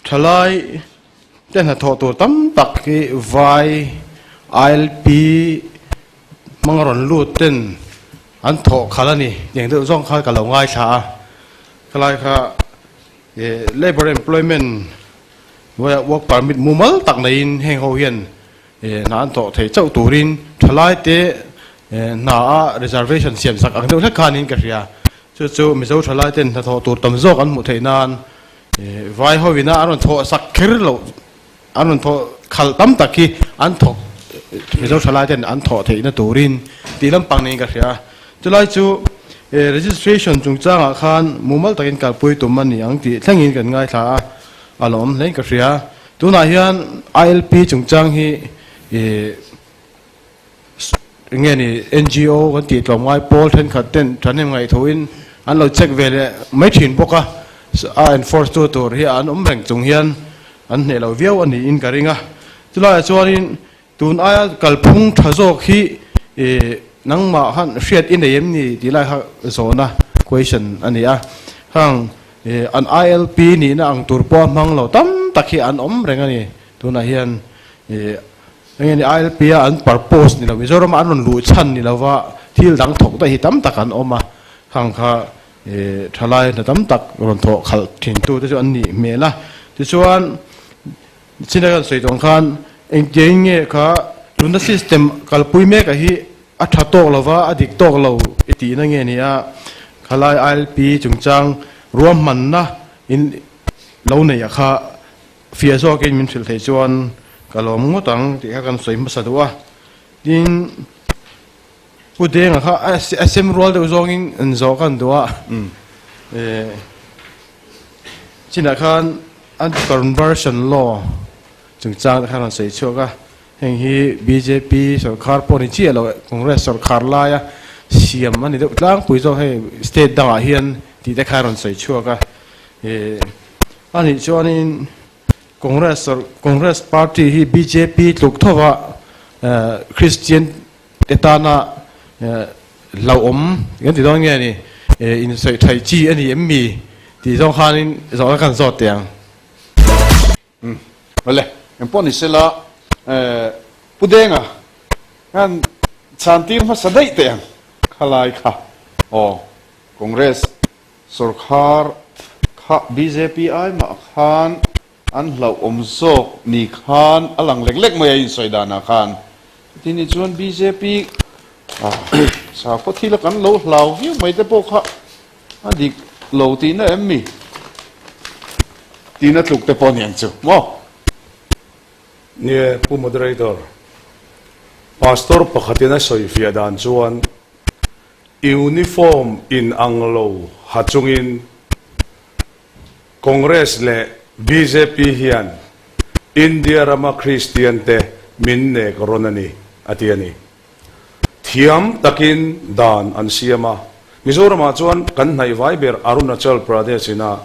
thalai te hnathawh tur tam tak hi vai ILP hmang rawn lut ten an thawh khalh a ni tih deuh zawng kha ka lo ngaithla a, khalai kha Labour employment hnuaiah work permit mumal tak neiin heng ho hian hna an thawh theih chauh turin thalai te hna a reservation siam sak ang deuh hlek khanin ka hria. Chu chu Mizo thalai ten hnathawh tur tam zawk an hmuh theih nan vai ho ina an rawn thawh sak kher loh an rawn thawh khalh tam tak hi an thawk Mizo thalai ten an thawh theihna turin tih lampang niin ka hria. Chulai chu registration chungchangah khan mumal takin kalpui tum a ni ang tih thlengin kan ngaithla a, a lawm hlein ka hria. Tunah hian ILP chungchang hi eng nge ni NGO kan tih tlawmngai pawl thenkhat ten thahnem ngaihthuin an lo check ve leh mai thin bawk a, a enforce tu tur hi an awm reng chung hian an hneh lo viau a niin ka ring a. Chulaiah chuanin tun aia kalphung tha zawk hi nangmah khan hriat i nei em ni tih lai kha zawhna question a ni a. Khang an ILP nihna ang tur pawh a hmang lo tam tak hi an awm reng a ni. Tunah hian eng nge ni ILP a an purpose ni lo Mizoram a an rawn luh chhan ni lova thil dang thawk daih hi tam tak an awm a, khang kha thalai hna tam tak rawn thawh khalh thin tu te chu an nih hmel a. Tichuan china kan sawi tawng khan engtiang in nge kha tuna system kalpui mek a hi a tha tawk lova a dik tawk lo i tihna nge ni a, khalai ILP chungchang ruahmanna in lo nei a kha Fiah zawkin min hrilh theih chuan ka lawm ngawt ang tih kha kan sawi hmasa duh a. Tin, Pu Denga kha a sem rual deuh zawngin an zawh kan duh a. Chinah khan anti-conversion law chungchang te khan rawn sawi chhuak a. Heng hi bjp sorkar pawh ni chiah lo, Congress sorkar laia siam a ni deuh tlangpui zawk hei state dangah hian tih te kha rawn sawi chhuak a. A nih chuanin Congress Congress party hi bjp tluk thova Christian te tana hlauhawm kan ti dawn nge ni insawi thaih chi a ni em mi tih zawng khanin zawhna kan zawt teh ang. Awle, engpawh ni sela Pu Denga khan chhan tir hmasa daih teh ang khalai kha aw Congress Sorkhar kha bjp ai mah khan an hlauhawm zawk ni khan a lang lek lek mai a insawi danah khan. Chuti ni chuan bjp sakhaw thila kan lo hlau viau mai te pawh kha. A dik lo tihna em mi? Tihna tluk te pawh a ni ang chu maw? Nie, Pu Moderator, Pastor pakhatin a sawifiah dan chuan uniform in ang lo ha chungin Congress leh bjp hian India rama Kristian te min nek rawn a ni, a ti a ni. Thiam takin dan an siam a, Mizoramah chuan kan hnaihvai ber Arunachal Pradesh ina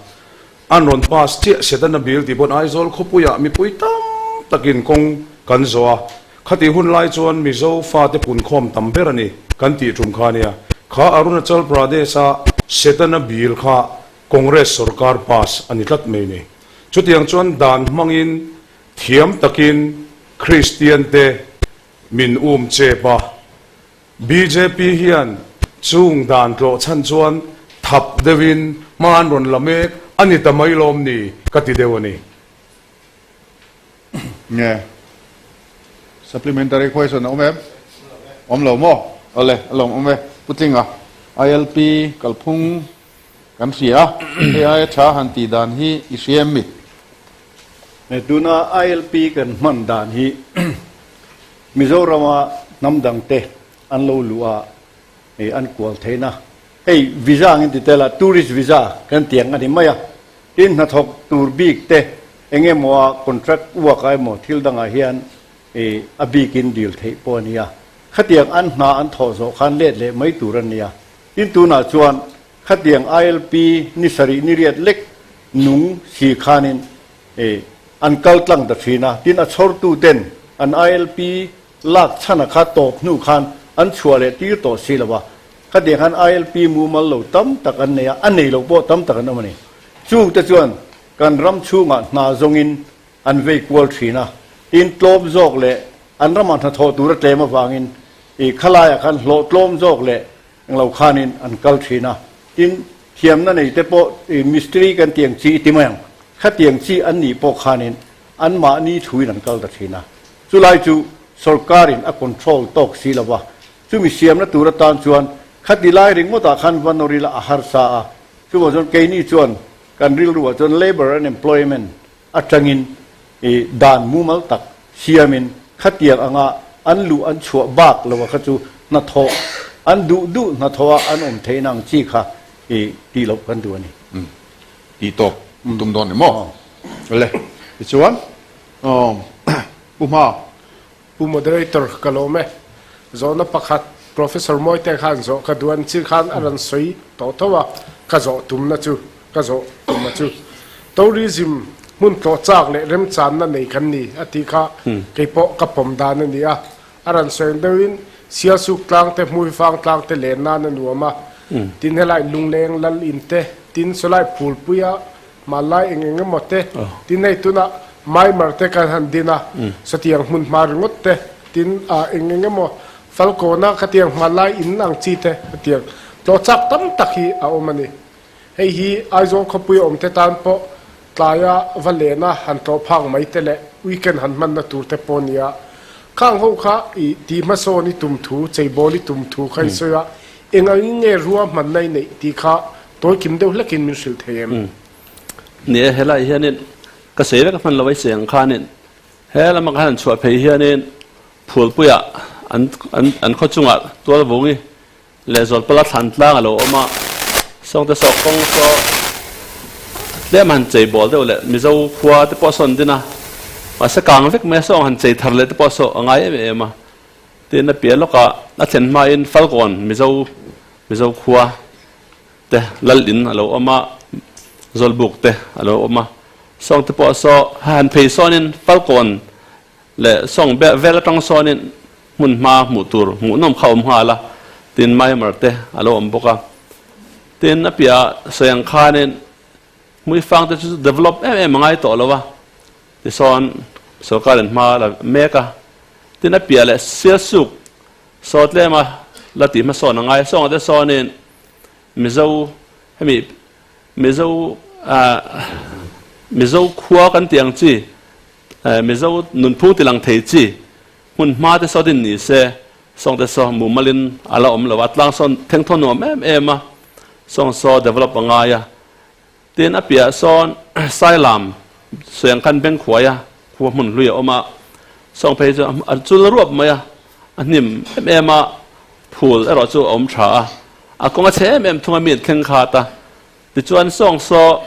an rawn pass chiah Setana Bill tih pawn Aizawl khawpuiah mipui tam takin kawng kan zawh a, khatih hun lai chuan Mizo fate punkhawm tam ber a ni kan tih tum kha a nia. Kha Arunachal Pradesh-a Setana Bill kha Congress sorkar pass a ni tlat mai ni. Chutiang chuan dan hmangin thiam takin Kristian te Min um chep a, bjp hian chung dan tlawh chhan chuan thap deuhin hma an rawn la mek a ni ta mai lawm ni ka ti deuh a ni. Nge supplementary question a awm em? Awm lo maw? Awle, a lawm awm e. Pu Tlinga, ILP kalphung kan hria a, hei aia tha han tih dan hi i hria em mi? Tuna ILP kan hman dan hi Mizorama hnam dangte an lo luh a, an kual theihna hei visa angin ti tel a, tourist visa kan ti ang a ni mai a. Tin, hnathawk tur bik te eng emaw a contract work ah emaw thil dangah hian a bikin dil theih pawh a ni a. Khatiang an hna an thawh zawh khan let leh mai tur a ni a. Tin, tunah chuan Khatiang ILP ni sarih ni riat lek nung si khanin an kal tlang ta thin a, tin a chhawrtu ten an ILP lak chhan a kha tawp hnu khan an chhuah leh tir tawh si lo a. Khatiang khan ILP mumal lo tam tak an nei a, a nei lo pawh tam tak an awm a ni. Chungte chuan kan ram chhungah hna zawngin an vei kual thin a, tin tlawm zawk leh an ramah hnathawh tur a tlem avangin khalaiah khan hlawh tlawm zawk leh Englo khanin an kal thin a, tin, thiamna nei te pawh mistiri kan tiang chi i ti mai ang, khatiang chi an nih pawh khanin anmahni thuin an kal ta thin a. Chulai chu sorkarin a control tawk si lo va, chumi siamna tur atan chuan khati lai ringawtah khan va nawr ila a harsa a, chuvang chuan keini chuan kan rilruah chuan labour and employment atangin i dan mumal tak siamin khatiang anga an luh an chhuah bak lo a kha chu hnathawh an duh duh hnathawh a an awm theihna ang chi kha i tih loh kan duh a ni. Umm tih tawp tum dawn ni maw? Le tichuan Pu Hma. Pu Moderator ka lawm e. Zawhna pakhat Professor Mawite khan zawh ka duh an chi khan a rawn sawi tawh tho a, ka zawh tumna chu ka zawh tum a chu. Tourism hmun tlawh chak leh remchanna nei kan ni a tih kha kei pawh ka pawm dan a ni a. A rawn sawi ang deuhin Sialsuk tlang te Hmuifang tlang te len nan a nuam a, tin helai Lungleng Lal in te, tin sawlai Phulpuia Hmanlai eng eng emaw te, tin hei tunah Maimar te kan han din a, satiang hmun hma ringawt te, tin ah eng eng emaw Falkawna khatiang hmanlai in ang chi te khatiang tlawh chak tam tak hi a awm a ni. Hei hi Aizawl khawpui awm te tan pawh tlaia va lena han tlawh phak mai te leh weekend han hmanna tur te pawh a ni a. Khang ho kha i tih hmasawn i tum thu, cheibawl i tum thu kha i sawi a, eng angin nge rua hmanna i neih tih kha Tawi kim deuh hlekin min hrilh thei em? Ni e, helai hianin ka sei vek a hman lo ai cheng khanin he lama khan an chhuah phei hianin phulpuiah an an an khaw chungah tualvungi leh zawlpala thlan tlang a lo awm a, sawngte sawk kawng saw tlem han chei bawl deuh leh Mizo khua te pawh a sawn din a, mahse kang vek mai a sawng han chei thar leh te pawh a saw a ngai em em a, tin a piah lawkah a thlen hmain Falkawn Mizo Mizo khua te lal in a lo awm a, zawlbuk te a lo awm a, sawng te pawh saw han phei sawnin Falkawn leh sawng vel atang sawnin hmun hma hmuh tur hmuhnawm kha a awm nghal a, tin Myanmar te a lo awm bawk a, tin a piah sawi ang khanin Hmuifang te chu develop em em a ngai tawh lo a, tisawn sorkar in hma la mek a, tin a piah leh Sialsuk saw tlem a la tih hmasawn a ngai, sawngah te sawnin Mizo hemi Mizo ah Mizo khua kan tih ang chi Mizo nunphung ti lang thei chi hmun hma te saw din ni se sawng te saw mumalin a la awm lo a, tlang sawn thengthaw nuam em em a. Sawng saw develop a ngai a. Tin, a piah sawn Sailam sawi ang khan Bengkhuai a khua hmun hlui a awm a, sawng phei chu a chul ruap mai a, a hnim em em a, phul erawh chu a awm tha a, a kawng a chhe em em thung a mi an thleng khat a. Tichuan sawng saw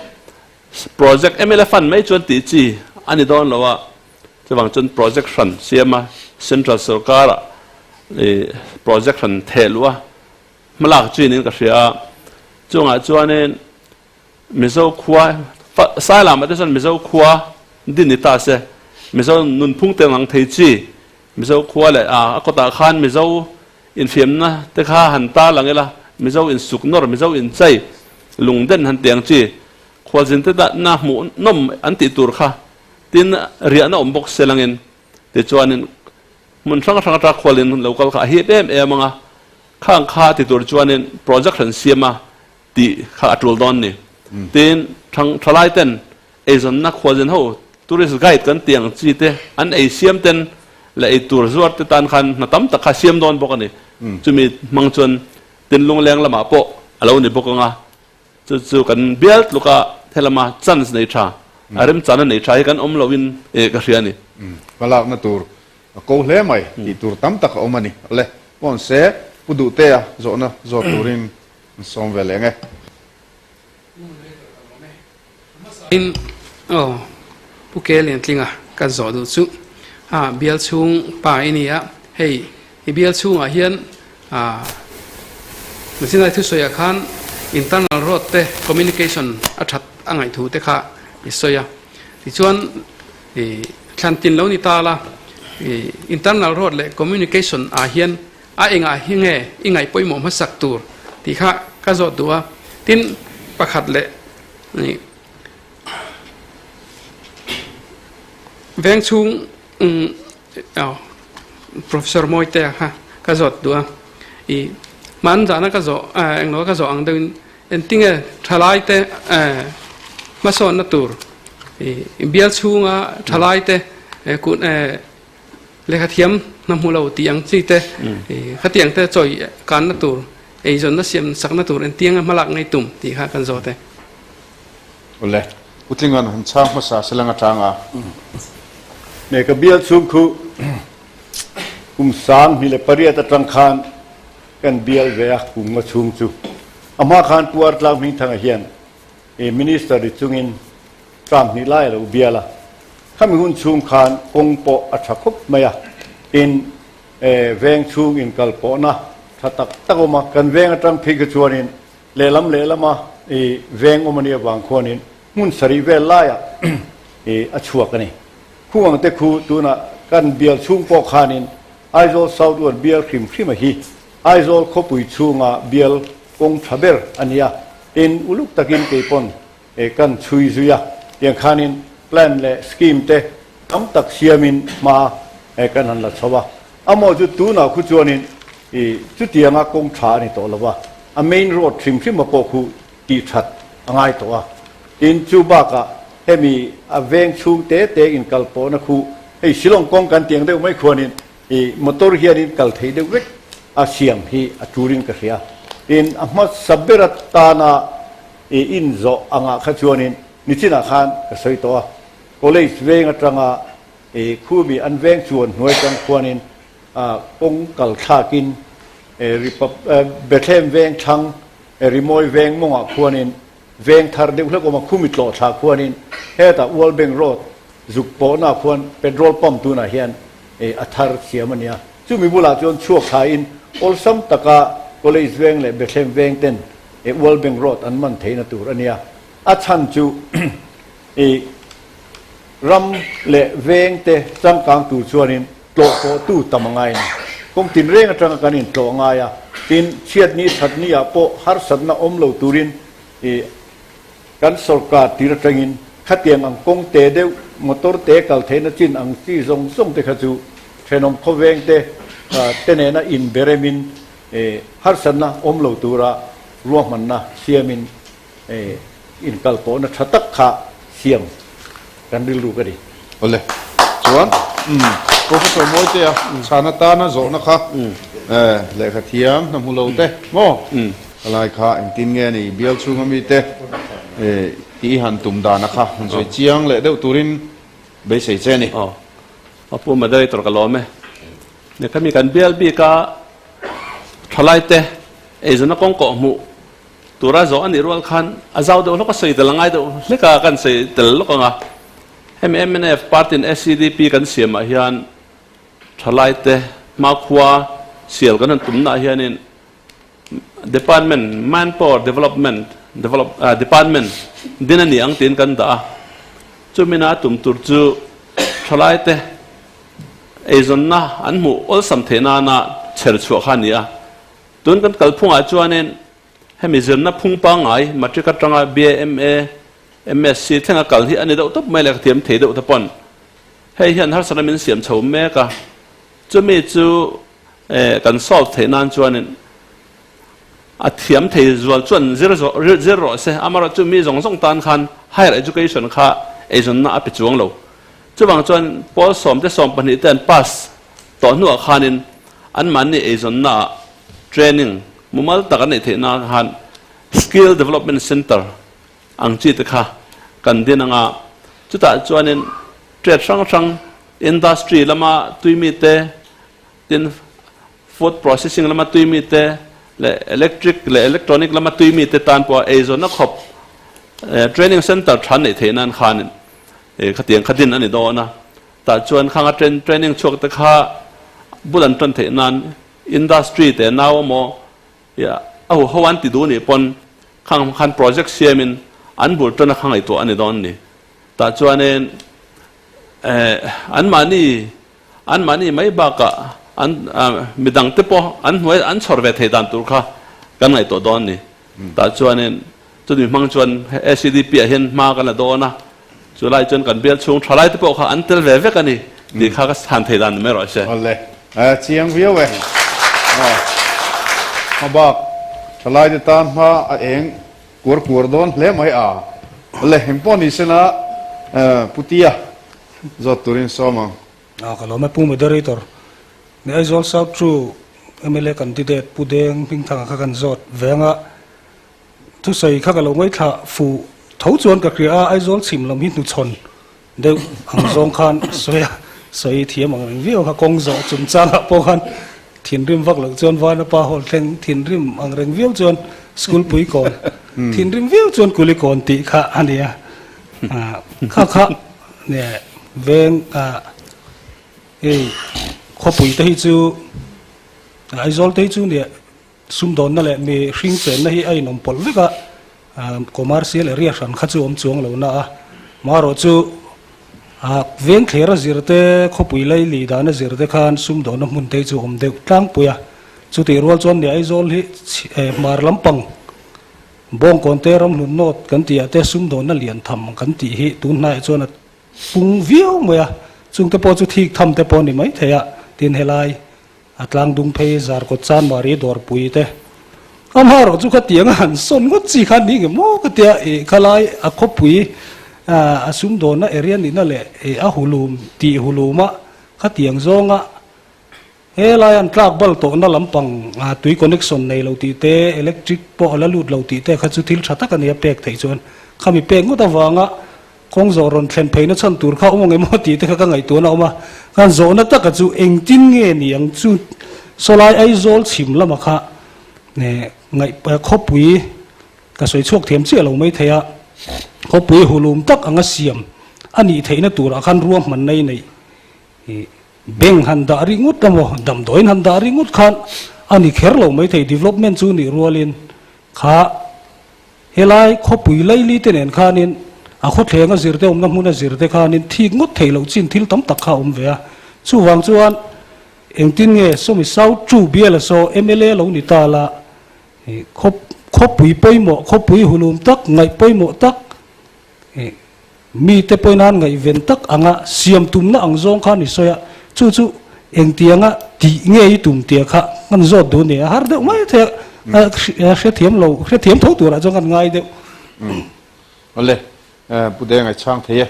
project mla fund mai chuan tih chi a ni dawn lo a, chuvang chuan project hran siam a, central sorkar ah project hran theh luh a, Hmalak chin in ka hria a, chungah chuanin Mizo khua, Sailamah te chuan Mizo khua din ni ta se, Mizo nunphung te ngang thei chi, Mizo khua leh a kawtah khan Mizo infiamna te kha han tar lang ila, Mizo insuk nawr, Mizo inchei, lungden han tiang chi, khualzin te na hmuh nawm an tih tur kha tin riahna awm bawk se langin tichuanin Hmun hrang hrang atanga khualin lo kal kha a hip em em ang a, khang kha ti tur chuanin project hran siam a tih kha a tul dawn ni. Tin, thang thalai ten eizawnna khualzin ho tourist guide kan tih ang chi te an ei siam ten leh ei tur zuar te tan khan hna tam tak kha siam dawn bawk a ni. Chumi hmang chuan tin lungleng lamah pawh a lo ni bawk ang a, Chu chu kan bial tluka helama chance nei tha, a remchana nei tha hi kan awm loin ka hria a ni. Hmalakna tur a ko hle mai tih tur tam tak a awm a ni. Awle, pawn se Pu Duhtea zawhna zawt turin an sawm ve leh ang e. In aw Pu Ke Liantlinga ka zawh duh chu a bial chhung pa i ni a, hei i bial chhungah hian a Zinai thusawiah khan internal road te communication a that a ngaih thu te kha i sawi a, tichuan i thlan tin lo ni ta la i internal road leh communication ah hian a engah hi nge i ngaih pawimawh hmasak tur tih kha ka zawt duh a, tin pakhat leh i veng chhung aw Professor Mawitea kha ka zawt duh a, i hman zana ka zawh englo ka zawh ang deuhin engtinge thalai te hmasawnna tur i bial chhunga thalai te kut Lehkha thiam hna hmu lo tih ang chi te, khatiang te chawi kanna tur, eizawnna siam sakna tur engtianga hmalak ngei tum tih kha kan zawt e. Awle, Putlinga'n han chhang hmasa Selanga tang a. Me ka bial chhung khu kum 2008 atang khan kan bial ve a, kum nga chhung chu. A hma khan Pu Artlang Hmingthanga hian Minister ri chungin Tlang hnih lai a lo bial a, khami hun chhung khan kawng pawh a tha khawp mai a, tin veng chhung inkal pawhna tha tak tak awm a, kan veng atang phei kha chuanin lehlam lehlama i veng awm a nih avang khuanin hmun sarih vel laiah i a chhuak a ni. Khung ang te khu tunah kan bial chhung pawh khanin Aizawl South Ward bial hrim hrim a hi Aizawl khawpui chhunga bial kawng tha ber a ni a, tin uluk takin keipawn He kan chhui zui a, tiang khanin plan leh scheme te tam tak siamin hma he kan han la chho a. Amaw chu tunah khu chuanin i chutianga kawng tha a ni tawh lo a, a main road hrim hrim a pawh khu tih that a ngai tawh a. Tin, chu bakah hemi a veng chhung te te inkal pawhna khu hei Shillong kawng kan tiang deuh mai khuanin i motor hianin kal thei deuh vek a siam hi a turin ka hria. Tin, a hmasa ber atana I in zawh angah kha chuanin nichinah khan ka sawi tawh a, college veng atanga i khumi an veng chuan hnuai tang khuanin kawng kal thlakin Bethlehem veng thlang Rimawi veng mawngah khuanin veng thar deuh hlek awm a, khumi tlawh thla khuanin hetah World Bank Road zuk pawhna khuan petrol pump tunah hian a thar siam a nia. Chumi bulah chuan chhuak thlain awlsam taka college veng leh Bethlehem veng ten i World Bank Road an man theihna tur a nia. A chhan chu i ram leh veng te changkang tur chuanin tlawh pawh tu tam a ngai a ni. Kawng tinreng atanga kan intlawh a ngai a, tin chhiatni thatni ah pawh harsatna awm lo turin i kan sorkar tir atangin khatiang ang kawng te deuh motor te kal theihna chin ang chi zawng zawng te kha chu thenawm khawveng te te nena inberemin Harsatna awm lo tura ruahmanna siamin inkalpawhna tha tak kha siam kan rilru ka ni. Awle. Chuan Professor Mawitea chhan atana zawhna kha lehkha thiam hna hmu lo te maw? Khalai kha engtin nge ni bial chhunga mite tih han tum dana kha han sawi chiang leh deuh turin beisei che a ni. Aw, a pu moderator ka lawm e. Ni khami kan bial bik a thalaite eizawnna kawng kawh hmuh tura zawh a nih rual khan a zau deuh hlawk a sawi tel a ngai deuh hlek a, kan sawi tel lawk ang a. Hemi mnf party in SEDP kan siamah hian thalaite hmakhua sial kan han tumnaah hianin Department, Manpower Development Develop Department din a ni ang tiin kan dah a. Chumina a tum tur chu thalaite eizawnna an hmuh awlsam theih nana chher chhuah kha a ni a. Tun kan kalphungah chuanin hemi zirna phung pangngai matric atanga BA, MA, MSc thlenga kal hi a ni deuh tawp mai leh ka thiam thei deuh te pawn hei hian harsatna min siam chho mek a. Chumi chu Kan solve theih nan chuanin a thiam thei zual chuan zir zir rawh se, amaherawhchu mi zawng zawng tan khan higher education kha eizawnna a pe chuang lo. Chuvang chuan pawl sawmte 12 te an pass tawh hnuah khanin anmahni eizawnna ah training mumal tak an neih theih nan khan skill development center ang chi te kha kan din anga chutah chuanin trade hrang hrang industry lama tuimi te Tin, food processing lama tui mite leh electric leh electronic lama tui mite tan pawha eizawnna khawp training center tha neih theih nan khanin khatiang kha din a ni dawn a. Tah chuan khanga training chhuak te kha bul an tan theih nan industry te nau emaw a huho an ti duh nih pawn khang khan project siamin an bul tan a kha ngaihtuah a ni dawn a ni. Tah chuanin anmahni Anmahni mai bakah an midangte pawh an hnuai an chhawr ve thei dan tur kha kan ngaihtuah dawn a ni. Tah chuanin chumi hmang chuan SEDP ah hian hma kan la dawn a, chu lai chuan kan bial chhung tha laite pawh kha an tel ve vek a ni tih kha ka chhan thei dan ni mai rawh se. Awle, chiang viau e. Hma bak tha laite tan hma a eng kuar kuar dawn hle mai a. Awle, engpawh ni sela Putia Zawt turin sawm ang. A ka lawm e Pu Moderator. Ni Aizawl South True mla candidate Pu Deng Hmingthanga kha kan zawt veng a, thusawi kha ka lo ngaithla fu tho chuan ka hria a, Aizawl chhim lam hi hnuchhawn deuh ang zawng khan sawi a, sawi thiam ang reng viau kha kawng zawh chungchangah pawh khan thinrim vak loh chuan Vanapa Hall thleng thinrim ang reng viau chuan School Puikawn thinrim viau chuan Kulikawn tih kha a ni a, kha kha Nge veng ah hei khawpui te hi chu Aizawl te hi chu nia sumdawnna leh mi hring chenna hi a inawm pawlh vek a, commercial area hran kha chu awm chuang lo na a, marawh chu veng thler a zir te khawpui laili dan a zir te khan sumdawnna hmun te hi chu awm deuh tlangpui a, chutih rual chuan nia Aizawl hi hmar lampang Bawngkawn te ramhlun nawt kan tih ah te sumdawnna lian tham kan tih hi tun hnaiah chuan a pung viau mai a, chung te pawh chu thik tham te pawh a ni mai thei a, tin helai a tlang dung phei Zarkawt Chanmari dawrpui te amaherawh chu khatiang a han sawn ngawt chi khan ni nge maw ka tia ih khalai a khawpui a sumdawnna area nihna leh ih a hulum tih huluma khatiang zawnga He lai an tlak bal tawhna lampang tui connection nei lo tih te, electric pawh a la lut lo tih te kha chu thil tha tak a ni a pek theih chuan khami pek ngawt avanga kawng zawh rawn thlen pheina chhan tur kha awm ang emaw tih te kha ka ngaihtuahna a awm a. Khan zawhna taka chu engtin nge ni ang chu sawlai Aizawl chhim lama kha ngaih khawpui ka sawi chhuak thiam chiah lo mai thei a, khawpui hulum tak anga siam a nih theihna turah khan ruahmanna i neih Bank han dah rih ngut emaw damdawiin han dah rih ngut khan a ni kher lo mai thei development chu nih rualin kha helai khawpui laili te nen khanin a khawthleng a zir te awmna hmun a zir te khanin thik ngawt theih loh chin thil tam tak kha a awm ve a chuvang chuan engtin nge sawmi South Chu biala saw mla lo ni ta la khawpui pawimawh khawpui hulum tak ngaih pawimawh tak Mite pawhin an ngaihven tak anga siam tumna ang zawng kha ni sawi a, chu chu engtianga tih nge i tum tia kha kan zawt duh nia, har deuh mai thei a, hrethiam lo, hrethiam tho turah chuan kan ngai deuh. Awle, Pu Deng ai chhang thei e.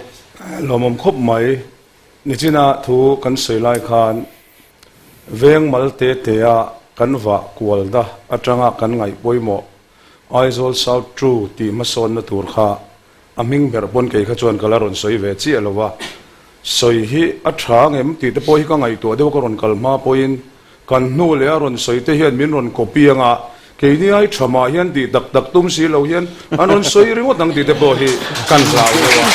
Lawmawm khawp mai, nichina thu kan sawi lai khan veng mal te te a kan vah kual da atanga kan ngaih pawimawh. Aizawl South True tih hmasawnna tur kha a hming ber pawn kei kha chuan ka la rawn sawi ve chiah lo va, sawi hi a tha ngem tih te pawh hi ka ngaihtuah deuh a ka rawn kal hma pawhin kan hnu leh a rawn sawi te hian min rawn copy anga keini ai tha mah hian tih tak tak tum si lo hian an rawn sawi ringawt ang tih te pawh hi kan hlau deuh a.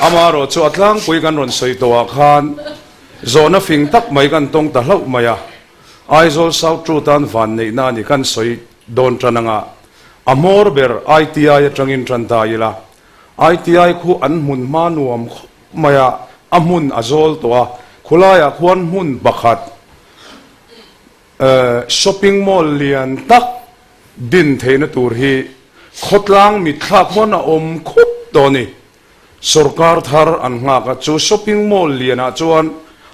Amaherawhchu a tlangpui kan rawn sawi tawhah khan zawhna fing tak mai kan tawng ta hlauh mai a. Aizawl South True tan vanneihna a ni kan sawi dawn tan anga a hmawr ber ITI atangin tan ta ila. ITI khu an hmun hma nuam khawp mai a, a hmun a zawl tawh a, khulaiah khuan hmun pakhat shopping mall lian tak din theihna tur hi khawtlang mitthlak hmawn a awm khup tawh a ni. Sorkar thar an nghak a, chu shopping mall lianah chuan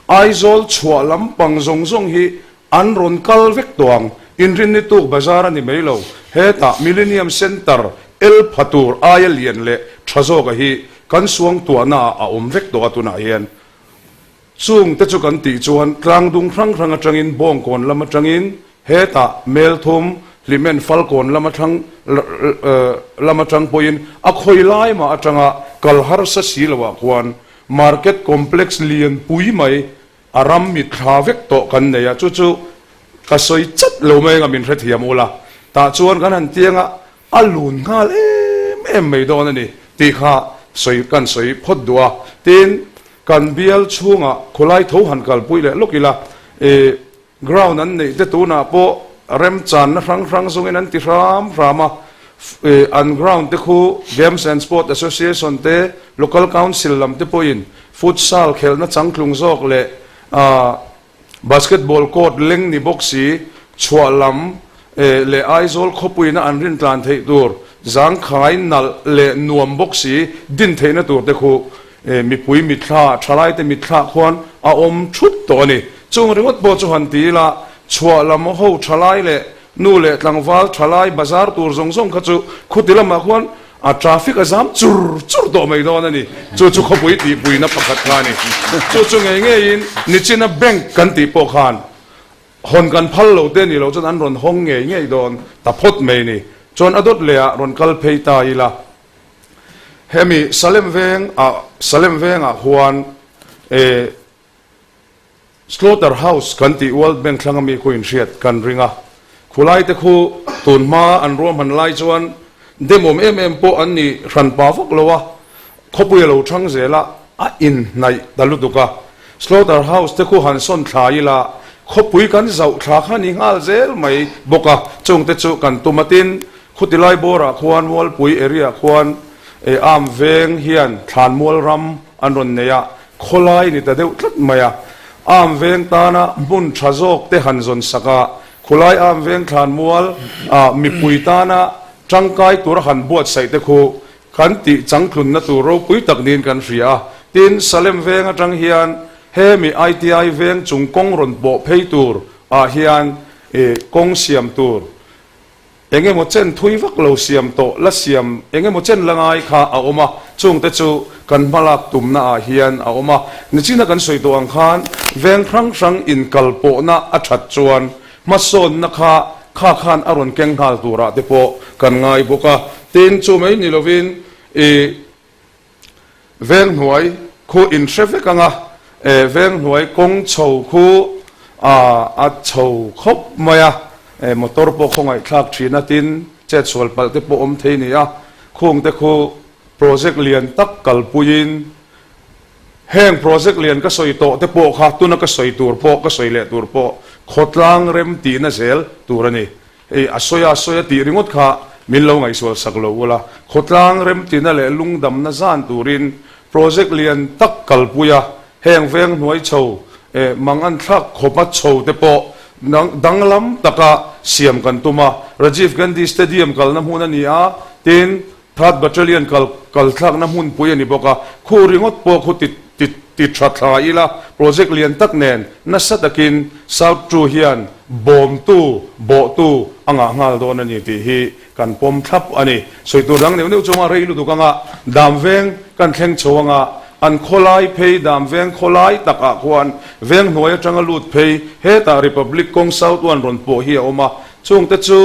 Aizawl chhuah lampang zawng zawng hi an rawn kal vek tawh ang. Inrinni tuk bazar a ni mai lo, hetah Millennium Centre el pha tur aia lian leh tha zawka hi kan suangtuahna ah a awm vek tawh a tunah hian. Chung te chu kan tih chuan tlangdung hrang hrang atangin Bawngkawn lam atangin hetah Melthum, Hlimen Falkawn lam atang lam atang pawhin a khawi lai mah atanga kal harsa si loah khuan Market Complex lian pui mai a ram mitthla vek tawh kan nei a, chu chu ka sawi chat lo mai anga min hrethiam ula tah chuan kan han tianga A lun nghal em em mai dawn a ni tih kha sawi kan sawi phawt duh a. Tin, kan bial chhungah khawlai tho han kalpui leh lawk ila, ih, ground an neih te tunah pawh remchanna hrang hrang zawngin an ti hram hram a. Ih, an ground te khu Games and Sport Association te, Local Council lam te pawhin futsal khelhna changtlung zawk leh, ah, Basketball court leng ni bawk si, chhuah lam leh Aizawl khawpuina an rintlan theih tur, zangkhai nalh leh nuam bawk si din theihna tur te khu mipui mitthla, thalaite mitthla khuan a awm thut tawh a ni. Chung ringawt pawh chu han ti ila, chhuah lam ho thalai leh nu leh tlangval thalai bazar tur zawng zawng kha chu khuti lamah khuan A traffic a zam chur chur tawh mai dawn a ni. Chu chu khawpui tihpuina pakhat kha a ni. Chu chu ngei ngeiin nichina bank kan tih pawh khan hawn kan phal lo te ni lo chuan an rawn hawng ngei ngei dawn ta phawt mai ni. Chuan a dawt lehah rawn kal phei ta ila. Hemi Salem veng ah Salem vengah huan eh Slaughter House kan tih World Bank thlang ami khu inhriat kan ring a, khulai te khu tun hma an ruahman lai chuan demawm em em pawh an ni hran pa vak lo a, khawpui a lo thang zel a, a inhnaih ta lutuk a. Slaughter House te khu han sawn thla ila khawpui kan zauh thla kha ni nghal zel mai bawk a, chung te chu kan tum a tin khuti lai bawrah khuan Mualpui area khuan arm veng hian Thlanmual ram an rawn nei a, Khawlai ni ta deuh tlat mai a, Arm veng tana hmun tha zawk te han zawn sak a, khawlai arm veng thlan mual ah mipui tana tangkai tura han buatsaih te khu kan tih changtlunna tur ropui tak niin kan hria a. Tin, Salem veng atang hian hemi ITI veng chung kawng rawn pawh phei tur ah hian kawng siam tur Eng emaw chen thui vak lo siam tawh la siam eng emaw chen la ngai kha a awm a, chungte chu kan hmalak tumna ah hian a awm a. Nichina kan sawi tawh ang khan veng hrang hrang inkalpawhna a that chuan hmasawnna kha kha khan a rawn keng nghal turah te pawh kan ngai bawk a. Tin, chu mai ni lovin i Venghnuai khu in hre vek ang a, e Venghnuai kawng chho khu a a chho khawp mai a, e motor pawh khawngaihthlak thin a tin chetsual palh te pawh awm thei ni a, khung te khu project lian tak kalpuiin heng project lian ka sawi tawh te pawh kha tuna ka sawi tur pawh ka sawi leh tur pawh khawtlang rem tihna zel tur a ni. Hei a sawi a sawi a tih ringawt kha min lo ngaihsual sak lo ula, khawtlang remtina leh lungdamna zan turin project lian tak kalpui a, heng veng hnuai chho eh mang an thlak khawp a chho te pawh danglam taka siam kan tum a, Rajiv Gandhi Stadium kalna hmun a ni a, tin Third Battalion kal kal thlakna hmunpui a ni bawk a, khu ringawt pawh khu ti ti ti tha thla ila, project lian tak nen nasa takin South Two hian bawmtu, bawhtu a ngah nghal dawn a ni tih hi kan pawm thlap a ni. Sawi tur dang neuh neuh chunga rei lutuk anga dam veng kan thleng chho anga an khawlai phei dam veng khawlai takah khuan veng hnuai atanga lut phei hetah Republic kawng South One rawn pawh hi a awm a, chungte chu.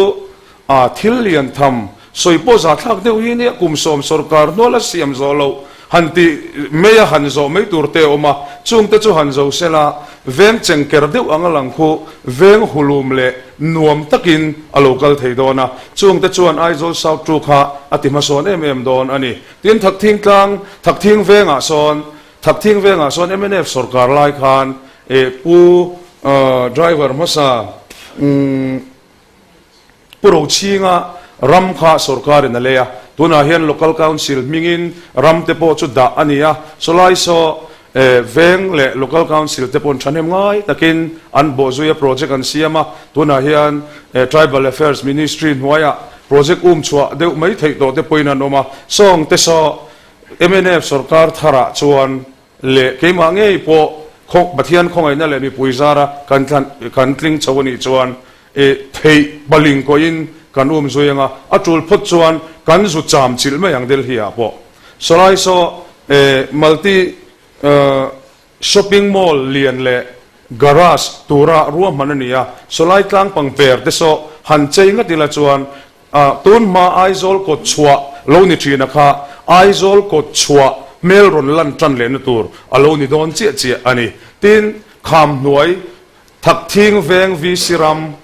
A thil lian tham sawi pawh zahthlak deuh hi nia kum sawm sorkar hnual a siam zawh loh han tih mai a han zawh mai tur te a awm a, chungte chu han zo sela veng chengker deuh ang a lang khu veng hulum leh nuam takin a lo kal thei dawn a, chungte chuan Aizawl South Two kha a ti hmasawn em em dawn a ni. Tin, Thakthing tlang, Thakthing vengah sawn, Thakthing vengah sawn mnf sorkar lai khan Pu driver hmasa umm Pu Rochhinga ram kha sorkarin a lei a, tunah hian Local Council hmingin ram te pawh chu dah a ni a, sawlai saw veng leh Local Council te paw'n thahnem ngai takin an bawhzui a project an siam a, tunah hian Tribal Affairs Ministry hnuaiah project um chhuah deuh mai theih tawh te pawhin an awm a, sawng te saw mnf sorkar tharah chuan Leh keimah ngei pawh khaw Pathian khawngaihna leh mipui zara kan thlan kan tling chho anih chuan e theih paling kawhin kan um zui anga a tul phawt chuan kan zu cham chilh mai ang Delhi ah pawh sawlai saw e multi shopping mall lian leh garage tura ruahman a ni a sawlai tlang pangper te saw han chei ngat ila chuan A, tun hma Aizawl kawt chhuah lo ni ṭhina kha Aizawl kawt chhuah hmel rawn lan ṭan lehna tur a lo ni dawn chiah chiah a ni. Tin, Kham hnuai, Thakthing veng VC ram,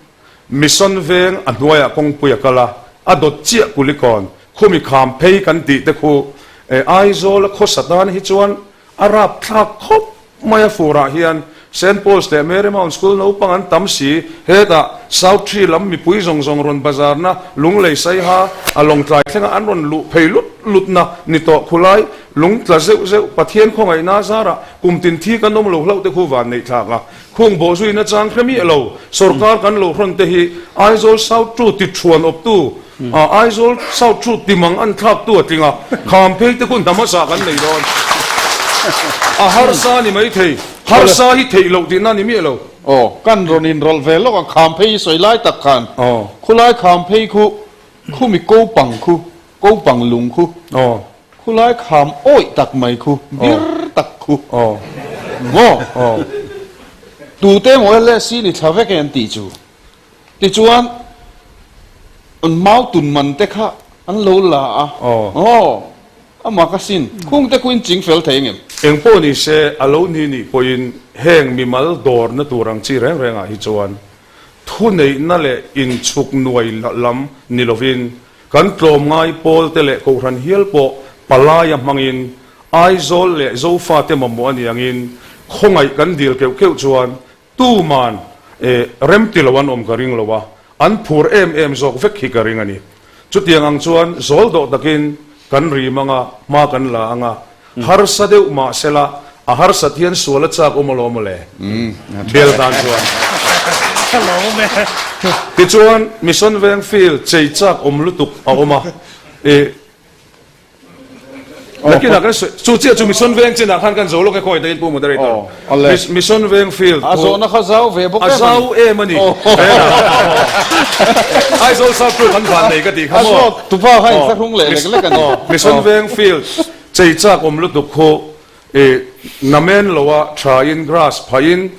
Mission veng a hnuaiah kawngpui a kal a, a dawt chiah Kulikawn, khumi kham phei kan tih te khu Aizawl a khawsa tan hi chuan A rapthlak khawp mai a furah hian Saint Paul's leh Mary Mount School naupang an tam si. Hetah South Tree lam mipui zawng zawng rawn bazarna lunglei saiha a lawngtlai thlenga an rawn luh phei lut lutna ni tawh khulai lung tla zeuh zeuh Pathian khawngaihna zarah kum tin thi kan awm lo hlauh te khu van neih thlak a khung bawh zuina chang hre miah lo sorkar kan lo hrawn te hi Aizawl South True ti thuan awptu Aizawl South chu timang an thlak tu a tling a, kham phei te hun hnam hmasa kan nei dawn. A harsa ni mai thei, harsa hi theih loh tihna ni miah lo. Aw, kan rawn inrawlh ve lawk a, kham phei i sawi lai tak khan khulai kham phei khu, khumi ko pang khu, ko pang lung khu, khulai kham awih tak mai khu, bir tak khu, maw? Tute emaw LSC ni thla vek e an tih chu. Tichuan, an mau tun man te kha an lo la a, aw, a mak asin, khung te khuin ching fel thei engem? Eng pawh ni se, a lo ni nih pawhin heng mimal dawrna tur ang chi reng rengah hi chuan thuneihna leh inchhuk nuai lam ni lovin kan tlawmngai pawl te leh kohhran hial pawh palaia hmangin Aizawl leh Zofate mamawh a ni angin khawngaih kan dil keuh keuh chuan Tuman e rem ti lo an awm ka ring lo a, an phur em em zawk vek hi ka ring a ni. Chutiang ang chuan zawl dawh takin kan rim ang a, hma kan la ang a, harsa deuh mah sela a harsat hian sual a chak awm alawm mawle, bel tan chuan. Tichuan Mission Veng Field chei chak awm lutuk a awm a, e. Nakinah kan sawi, chu chiah chu Mission Veng chinah khan kan zo lawk e khawi takin Pu Moderator. Mission Veng field A zawhna kha zau ve bawk em a ni. A zau em a ni. Aizawl South Road an van nei ka tih kha maw. A zawk tupa kha inthlahrung leh lek lek a ni. Mission Veng field chei chak awm lutuk khu namen loa thain grass phahin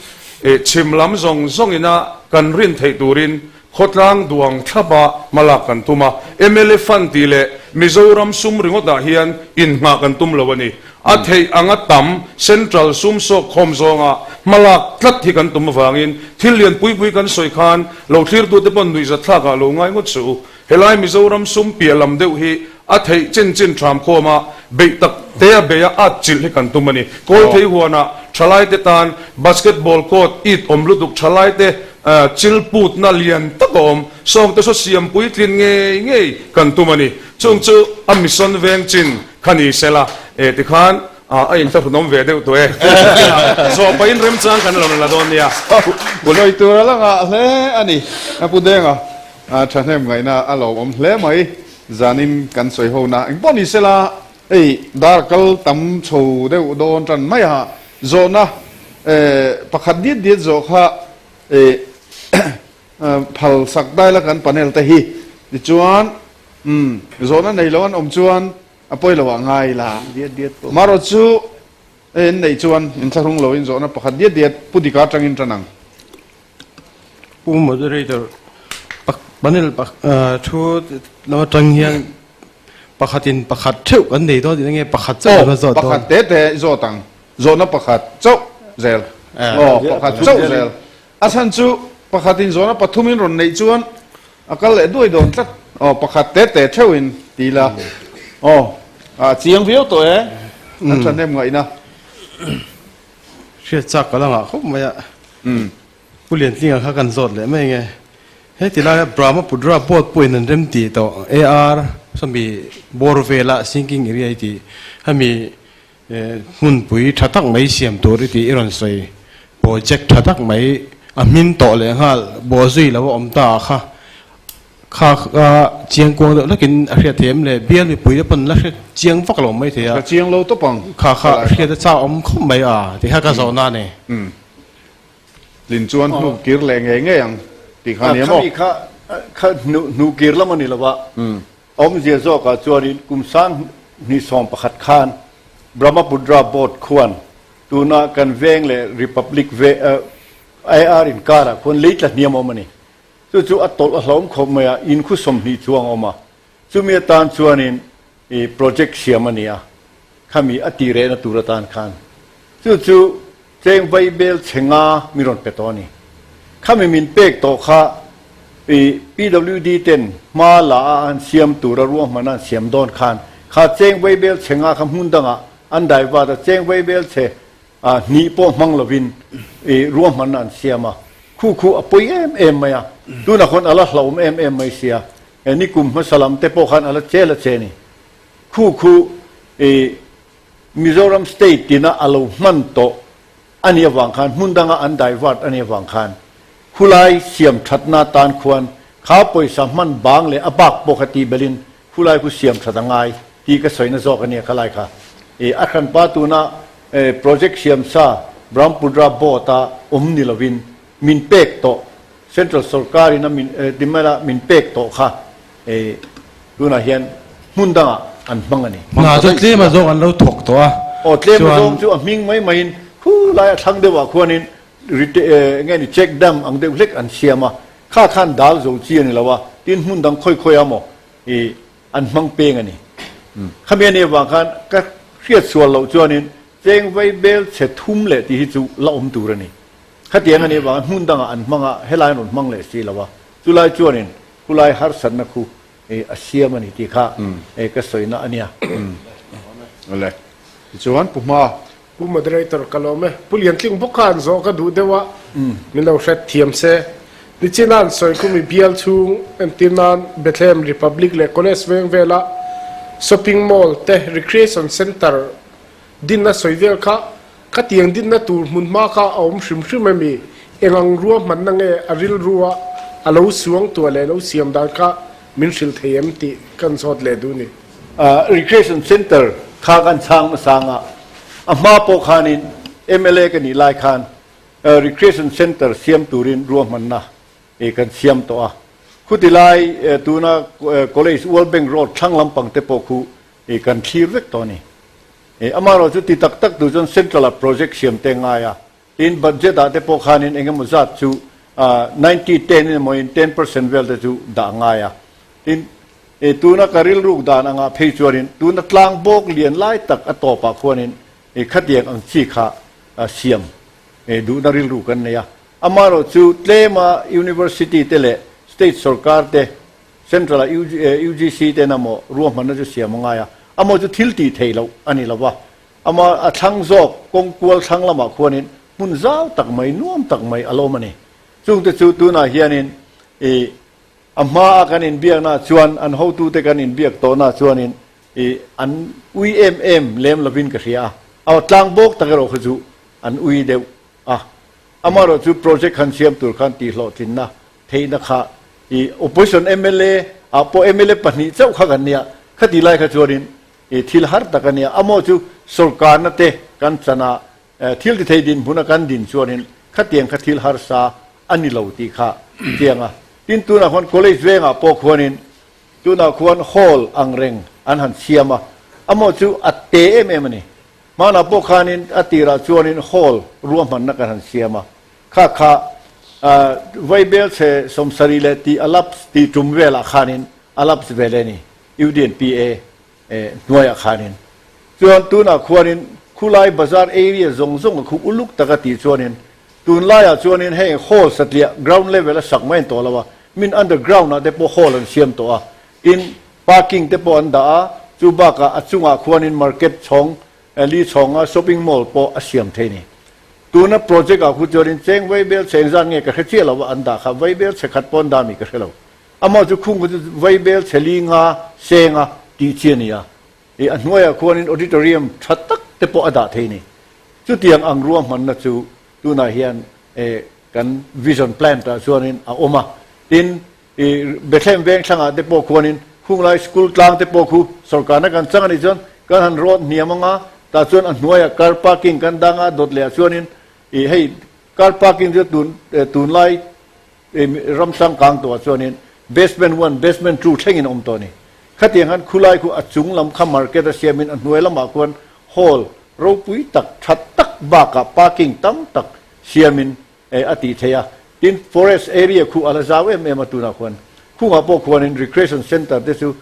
chhim lam zawng zawngina kan rin theih turin Khawtlang duang thlapa hmalak kan tum a, mla fund tih leh Mizoram sum ringawtah hian inngah kan tum lo a ni. A theih anga tam Central sum sawk khawm zawnga hmalak tlat hi kan tum avangin thil lian pui pui kan sawi khan lo thlirtute pawn nuihzatthlakah lo ngai ngawt suh u. Helai Mizoram sum piah lam deuh hi a theih chin chin ṭham khawma beih tak te a beih a at chilh hi kan tum a ni. Kawlthei huanah ṭhalaite tan basketball court it awm lutuk ṭhalaite chil putna lian tak a awm. Sawngte saw siam puitlin ngei ngei kan tum a ni. Chung chu a mission veng chin kha ni sela e tikhan a inthlahrunawm ve deuh tawh e. Zawh pahin remchang kan lo la dawn nia. Sawi tur a la ngah hle a ni. A pu Denga thahnem ngaihna a lo awm hle mai. Zanin kan sawi ho na eng pawh ni sela hei dar kal tam chho deuh dawn tan mai a, zawhna pakhat diat diat zawh kha phal sak daila kan panel te hi tichuan zawhna nei lo an awm chuan a pawi lo ah ngai la marawh chu hei an neih chuan inthlahrung lo in zawhna pakhat diat diat pu dika atangin tan ang. Pu Moderator. Panel thu lam atang hian pakhatin pakhat theuh kan nei dawn tih na nge pakhat chauh kan la zawt dawn? Pakhat te te i zawt ang. Zawhna pakhat chauh zel. Aw pakhat chauh zel. A chhan chu pakhatin zawhna pathumin rawn neih chuan a kal leh duai dawn tlat. Aw pakhat te te theuhin ti ila. Aw a chiang viau tawh e. A thahnem ngaihna. Hriat chak ka la ngah khawp mai a. Pu Liantlinga kha kan zawt leh mai nge. He ti laia Brahmaputra boat pawhin an rem tih tawh AR sawmi bawr vela sinking area i tih hemi hmunpui tha tak mai siam tur i tih i rawn sawi project tha tak mai a hmin tawh leh nghal bawhzui lo a awm ta ah kha kha kha chiang kuang deuh hlakin a hriat thei em le bial mipui te pawn la hre chiang vak lo mai thei a. Ka chiang lo tawp ang. Kha kha hriat a chak awm khawp mai a ti kha ka zawhna a ni. Tlin chuan hnu kir leh ngei ngei ang tih kha a ni a maw? Khami kha kha hnu hnu kir lam a ni lo a, awmzia zawkah chuanin kum sang hnih 11 khan Brahmaputra Board khuan tuna kan veng leh Republic ve AR inkarah khuan lei tla hniam a awm a ni. Chu chu a tawlh a hlauhawm khawp mai a, in khu 20 chuang a awm a. Chumi atan chuanin i project siam a ni a, khami a tih rehna tur atan khan chu chu cheng vaibel chhe nga mi rawn pe tawh a ni. Khami min pek tawh kha i PWD ten hma la a an siam tura ruahman an siam dawn khan kha cheng vaibel chhe nga kha hmun dangah an divert a, cheng vaibel chhe hnih pawh hmang lovin i ruahman an siam a, khu khu a pawi em em mai a, tunah khawn a la hlauhawm em em mai sia. He ni kum hmasa lam te pawh khan a la che la che ni. Khu khu i Mizoram state tina a lo hman tawh a nih avang khan hmun danga an divert a nih avang khan khulai siam thatna tan khuan kha pawisa hman bang leh a bak pawh kha tih belhin khulai khu siam that a ngai tih ka sawina zawk a nia khalai kha. I a hranpa tuna project siam sa Brahmaputra board a awm ni lovin min pek tawh Central sorkar in a min ti mai la min pek tawh kha tunah hian hmun dangah an hmang a ni. Hna chu tlem a zawng an lo thawk tawh a. Aw tlem a zawng chu a hming mai maiin khu lai a thlang deuhah khuanin nge ni check dam ang deuh hlek an siam a, kha khan dal zo chi a ni lo a, tin hmun dang khawi khawi a maw i an hmang peng a ni. Khami a nih avang khan ka hriat sual loh chuanin cheng vai bel chhe thum leh tih hi chu la awm tur a ni. Khatiang a nih avangin hmun dangah an hmang a, helai an rawn hmang leh si lo a, chulai chuanin khulai harsatna khu a siam a ni tih kha ka sawina a nia. Awle, tichuan Pu Hma. Pu Moderator ka lawm e. Pu Liantling bawk kha an zawh ka duh deuh a, min lo hret thiam se. Nichina an sawi khu mi bial chhung entir nan Bethlehem Republic leh College veng vela shopping mall te recreation centre dinna sawi vel kha Ka tiang dinna tur hmun hma kha a awm hrim hrim emi? Eng ang ruahmanna nge a rilrua a lo suang tuah leh lo siam dan kha min hrilh thei em tih kan zawt leh duh ni. Recreation Centre kha kan chhang hmasa ang a, a hma pawh khanin mla ka nih lai khan Recreation Centre siam turin ruahmanna kan siam tawh a. Khuti lai tuna College World Bank Road thlang lampang te pawh khu kan thlir vek tawh a ni. Amaherawh chu ti tak tak tu chuan Central ah project siam te ngai a, tin budget ah te pawh khanin eng emaw zat chu 90 10 in emaw in 10% vel te chu dah ngai a. Tin tuna ka rilruk dan angah phei chuanin tuna tlang bawk lian lai tak a tawpah khuanin khatiang ang chi kha siam duhna rilru kan nei a. Amaherawh chu tlema University te leh State sorkar te Central ah UGC ten amaw ruahmanna chu siam a ngai a, amaw chu thil tih theih loh a ni lo va, ama a thlang zawk kawng kual thlang lamah khuanin hmun zau tak mai nuam tak mai a lawm a ni. Chungte chu tunah hianin i a hmaa kan inbiaknaah chuan an hotute kan inbiak tawhnaah chuanin i an ui em em lem lovin ka hria a, a tlang bawk tak erawh kha chu an ui deuh a, amaherawh chu project han siam tur khan tihhlawhtlinna Theihna kha i opposition mla ah pawh mla pahnih chauh kha kan nia, khati lai kha chuanin i thil har tak a nia, amaw chu sorkarna te kan chan a, thil ti thei dinhmuna kan din chuanin khatiang kha thil harsa a ni lo tih kha chiang a. Tin tunah khuan college vengah pawh khuanin tunah khuan hall ang reng an han siam a, amaw chu a te em em a ni. Hmanah pawh khanin a tirah chuanin hall ruahmanna kan han siam a, kha kha. Vaibel chhe 70 leh tih a lapse tih tum velah khanin a lapse ve leh a ni, UDNPA hnuaiah khanin. Chuan tunah khuanin khulai bazar area zawng zawng a khu uluk taka tih chuanin tunlaiah chuanin heng hall satliah ground level a sak mai an tawh lo a, min underground ah te pawh hall an siam tawh a, tin parking te pawh an dah a, chu bakah a chungah khuanin market chhawng Li chhawnga shopping mall pawh a siam thei ni. Tuna project ah khu chuanin cheng vaibel chhe engzat nge ka hre chiah lo a, an dah kha vaibel chhe khat pawh an dah mi ka hre lo. Amah chu khung kha chu vaibel chhe li nga senga tih chi a ni a. I a hnuaiah khuanin auditorium tha tak te pawh a dah thei ni. Chutiang ang ruahmanna chu tunah hian kan vision plan tah chuanin a awm a. Tin, I Bethlehem veng thlangah te pawh khuanin khunglai school tlang te pawh khu sorkarna kan chang a nih chuan kan han road hniam anga tah chuan a hnuaiah car parking kan dang a dawt leh ah chuanin i hei car parking chu tun tunlai ram changkang tawh ah chuanin basement one basement two thlengin a awm tawh a ni. Khatiang khan khulai khu a chung lam kha market a siamin a hnuai lamah khuan hall ropui tak tha tak bakah parking tam tak siamin a tih theih a, tin forest area khu a la zau em em a tunah khuan khungah pawh khuanin recreation centre te chu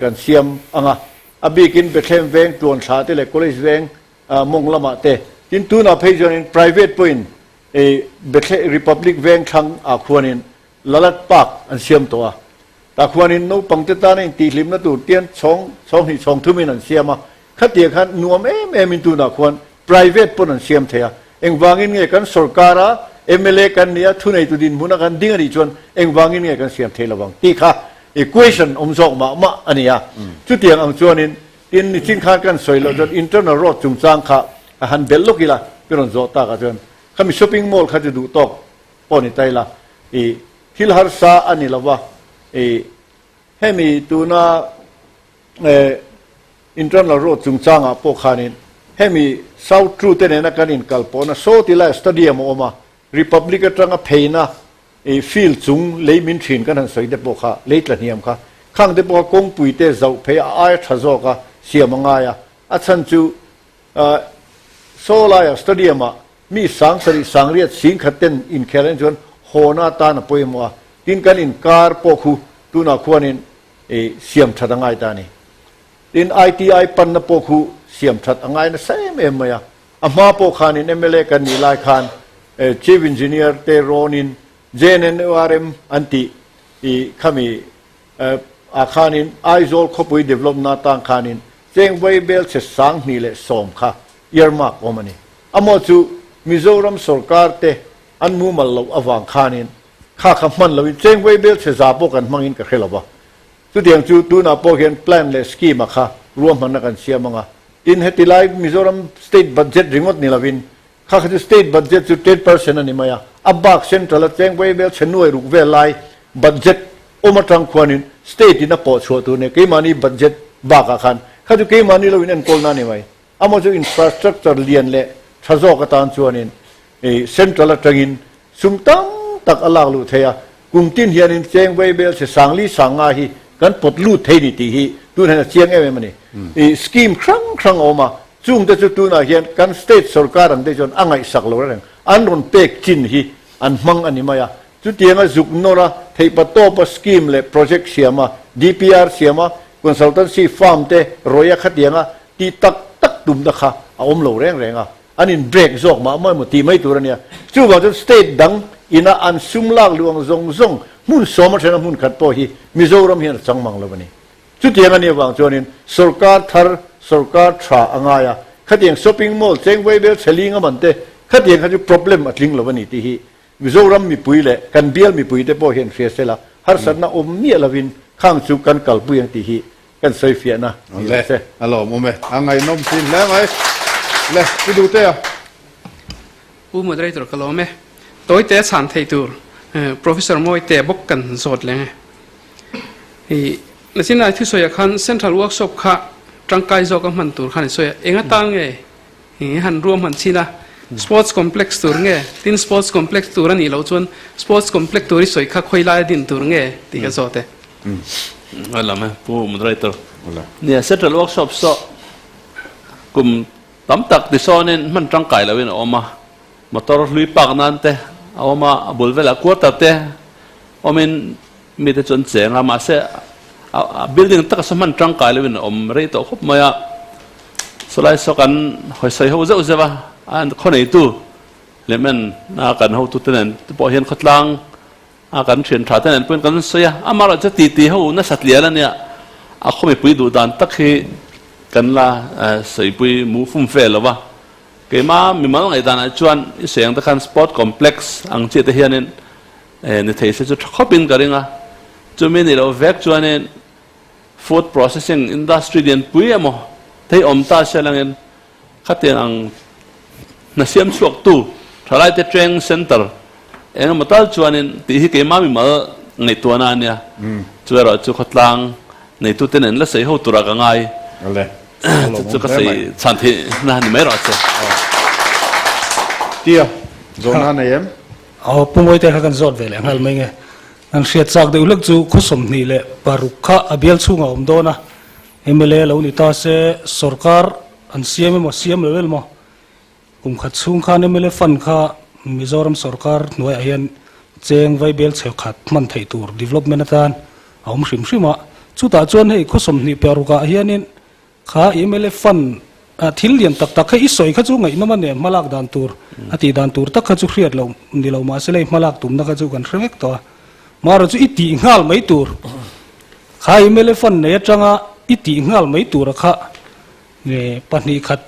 kan siam ang a, a bikin Bethlehem veng tuan thla te leh college veng mawng lamah te, tin tunah phei chuanin private pawhin Bethlehem Republic veng thlang ah khuanin Lalat Park an siam tawh a, tah khuanin naupang te tana intihhlimna tur tian chhawng chhawng hnih chhawng thumin an siam a, khatiang khan nuam em em in tunah khuan private pawn an siam thei a, engvangin nge kan sorkar a mla kan nia thuneitu dinhmuna kan ding a nih chuan engvangin nge kan siam thei lovang tih kha equation awm zawk mah mah a ni a, chutiang ang chuanin tin nichin khan kan sawi loh chuan internal road chungchang kha a han belh lawk ila pi rawn zawh takah chuan khami shopping mall kha chu duh tawk pawh ni ta ila i thil harsa a ni lova i hemi tuna internal road chungchangah pawh khanin hemi South True te nena kan inkal pawhna saw ti lai stadium a awm a, Republic atanga pheina i field chung lei min thin kan han sawi te pawh kha lei tla hniam kha khang te pawh kha kawngpui te zauh phei a aia tha zawk a siam a ngai a, a chhan chu saw laia stadium ah Mi 7000 sangriat 10,000 ten inkhel en chuan hawna atan a pawimawh a, tin kan inkar pawh khu tunah khuanin i siam that a ngai ta a ni. Tin ITI panna pawh khu siam that a ngai nasa em em mai a, a hma pawh khanin mla kan nih lai khan Chief Engineer te rawnin JNNURM an tih i khami ah khanin Aizawl khawpui development atan khanin cheng vaibel chhe 2010 kha earmark awm a ni. Amaw chu Mizoram sorkar te an mumal loh avang khanin kha kha hman loin cheng vaibel chhe za pawh kan hmangin ka hre lo va. Chutiang chu tunah pawh hian plan leh scheme a kha ruahmanna kan siam ang a. Tin, heti lai Mizoram state budget ringawt ni lovin kha kha chu state budget chu 10% a ni mai a, a bak central a cheng vaibel chhe nuai ruk vel lai budget awm atang khuanin state in a pawh chhuah tur nia keimahni budget bakah khan kha chu keimahni lo in enkawlna a ni mai. Amaw chu infrastructure lian leh tha zawk atan chuanin central atangin sum tam tak a lak luh thei a, kum tin hianin cheng vaibel chhe 4000 5000 hi kan pawt lut thei ni tih hi tun hian a chiang em em a ni. Scheme hrang hrang a awm a, chungte chu tunah hian kan state sorkar ang te chuan a ngaihsak lo reng, an rawn pek chin hi an hmang a ni mai a, chutianga zuk nawr a, theihpa tawpa scheme leh project siam a, DPR siam a, consultancy firm te rawih a khatianga Tih tak tak tumna kha a awm lo reng reng a, an in break zawk mah mah emaw tih mai tur a nia. Chuvang chuan state dang ina an sum lak luh ang zawng zawng hmun sawm athena hmun khat pawh hi Mizoram hian a chang mang lo a ni. Chutiang a nih avang chuanin sorkar thar, sorkar tha a ngai a, khatiang shopping mall cheng vaibel chhe ling a man te khatiang kha chu problem a tling lo a ni tih hi Mizoram mipui leh kan bial mipui te pawh hian hria sela harsatna awm miah lovin khang chu kan kalpui ang tih hi Kan sawi fiahna ni lo se. Le, a lawmawm e. A ngaihnawm thin hle mai. Le, i duh te a? Pu Moderator ka lawm e. Tawite a chhan thei tur Professor Mawite bawk kan zawt leng e. I nachin ai thusawiah khan Central Workshop kha tangkai zawk a hman tur khan i sawi a. Eng atan nge i han ruahman chin a? Sports Complex tur nge? Tin Sports Complex tur a nih loh chuan Sports Complex tur i sawi kha khawi laia din tur nge tih ka zawt e. A lam e, Pu Moderator. Nia, Central Workshop saw kum tam tak tisawnin hman tangkai loin a awm a, motor hlui park nan te a awm a, a bul velah quarter te awmin mite chu an cheng a, mahse a building taka saw hman tangkai loin a awm rei tawh khawp mai a. Sawlai saw kan hawi sawi ho zeuh zeuh a, a khaw neitu lem en a kan hotute nen te pawh hian khawtlang a kan thian tha te nen pawhin kan sawi a, amaherawh chu titi ho nasa tlial a nia, a khaw mipui duh dan tak hi kan la sawipui mu fum fe lo va, keima mimal ngaihdanah chuan i sawi ang te khan sport complex ang chiah te hianin ni thei se chu tha khawpin ka ring a, chumi nih loh vek chuanin food processing industry lianpui emaw thei awm ta se langin Khatiang ang hna siam chhuaktu thalaite training centre eng emaw tal chuanin tih hi keimah mimal ngaihtuahna a nia. Chu erawh chu khawtlang neitute nen la sawi ho turah ka ngai. Chu chu ka sawi chhan theihna a ni mai rawh che. Tia, zawhna a nei em? Aw, Pu Mawite kha kan zawt ve leh nghal mai nge. Kan hriat chak deuh hlek chu khaw 26 kha a bial chhungah a awm dawn a. Mla lo ni ta se sorkar an siam emaw siam lo emaw kum khat chhung khan mla fund kha Mizoram sorkar hnuaiah hian cheng vaibel chhe khat hman theih tur development atan a awm hrim hrim a. Chutah chuan hei khaw 26 ah hianin kha mla fund ah thil lian tak tak kha i sawi kha chu ngaihnawm a nen hmalak dan tur a tih dan tur tak kha chu hriat loh ni lo mahse lei hmalak tumna kha chu kan hre vek tawh a. Marawh chu i tih nghal mai tur. Kha mla fund nei atanga i tih nghal mai tura kha nge 2 khat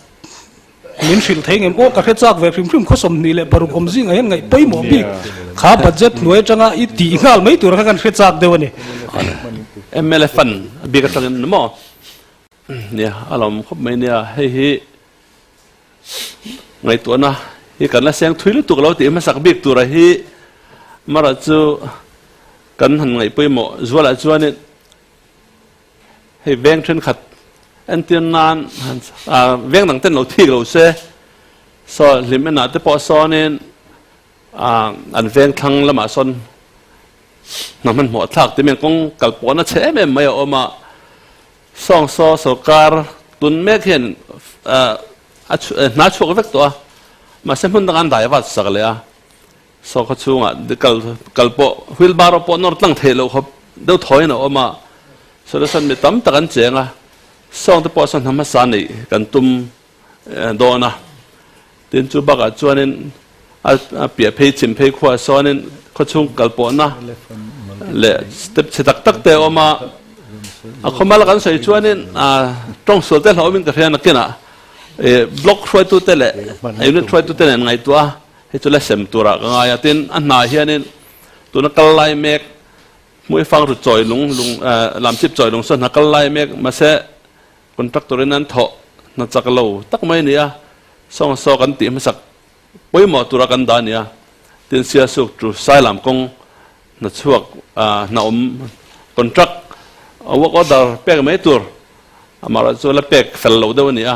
min hrilh thei ngem aw ka hre chak ve hrim hrim khaw 26 awm zingah hian ngaih pawimawh bik kha budget hnuai atanga i tih nghal mai tura kha kan hre chak deuh a ni. Mla fund bik atangin ni maw? Nia a lawm khawp mai nia hei hi ngaihtuahna hi kan la seng thui lutuk lo tih hmasak bik tura hi marawh chu Kan han ngaih pawimawh zualah chuanin hei veng thenkhat entir nan han veng dang ten lo thik lo se saw hlim enah te pawh sawnin an veng thlang lamah sawn hna hmanhmawh thlak ti mai kawng kal pawhna chhe em em mai a awm a, sawng saw sorkar tun mek hian a hna chhuak vek tawh a, mahse hmun dangah an dai vat sak leh a. Sawkhaw chhungah kal kal pawh wheelbarrow pawh nawr tlang theih loh khawp deuh thawiin a awm a, solution mi tam tak an cheng a, sawng te pawh sawn hna hmasa neih kan tum dawn a, tin chu bakah chuanin a piah phei chim phei khuaah sawnin khaw chhung kal pawhna leh step chhe tak tak te a awm a, a khawmal kan sawi chuanin tawng sual te hlauhawmin ka hria nakinah block hruaitute leh unit hruaitute nen ngaihtuah a. Hei chu la sem turah ka ngai a, tin a hnah hianin tuna kal lai mek hmuifang ru chawi lung lung lamchip chawi lung saw hna kal lai mek mahse contractor in an thawh hna chak lo tak mai a ni a, sawng saw kan tih hmasak pawimawh tura kan dah a ni a, tin Siasuk chu Sailam kawng hna chhuak hna awm contract work order pek mai tur amaherawhchu chu la pek fel lo deuh a ni a.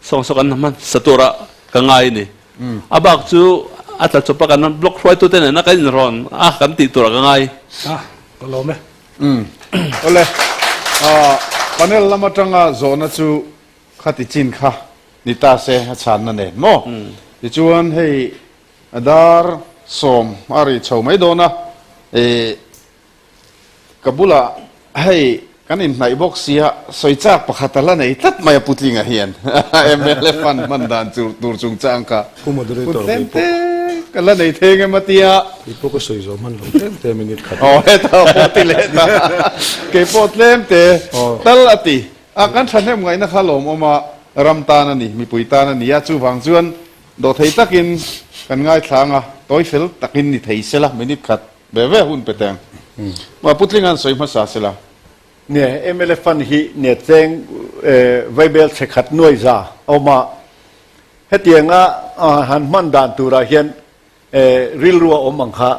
Sawng saw kan hmasa tura ka ngai ni. A bak chu a tla chawp a kan block hruaitute nena kan inrawn a kan tih tura ka ngai. A, ka lawm e. Umm. Awle, panel lam atanga zawhna chu khati chin kha ni ta se a chhanna nen maw? Tichuan hei dar sawm a ri chho mai dawn a, ih Ka bulah hei kan inhnaih bawk sia, sawi chak pakhat a la nei tlat mai a Putlinga hian mla fund hman dan tur chungchang kha Pu Moderator hun tlem te ka la nei thei ngem a tia. Kei pawh ka sawi zawh hman lo tlem te minute khat. Aw heta pawh ti leh ta kei pawh tlem te tal a ti a kan thahnem ngaihna kha lawmawm a ram tan a ni mipui tan a ni a chuvang chuan dawhthei takin kan ngaithla ang a tawi fel takin ni thei sela minute khat Ve ve hun pe teng. Ma putling an sawi hmasa sela. Ne mla fund hi ne cheng vaibel chhe khat nuai za a awm a, hetianga han hman dan turah hian rilru a awm ang kha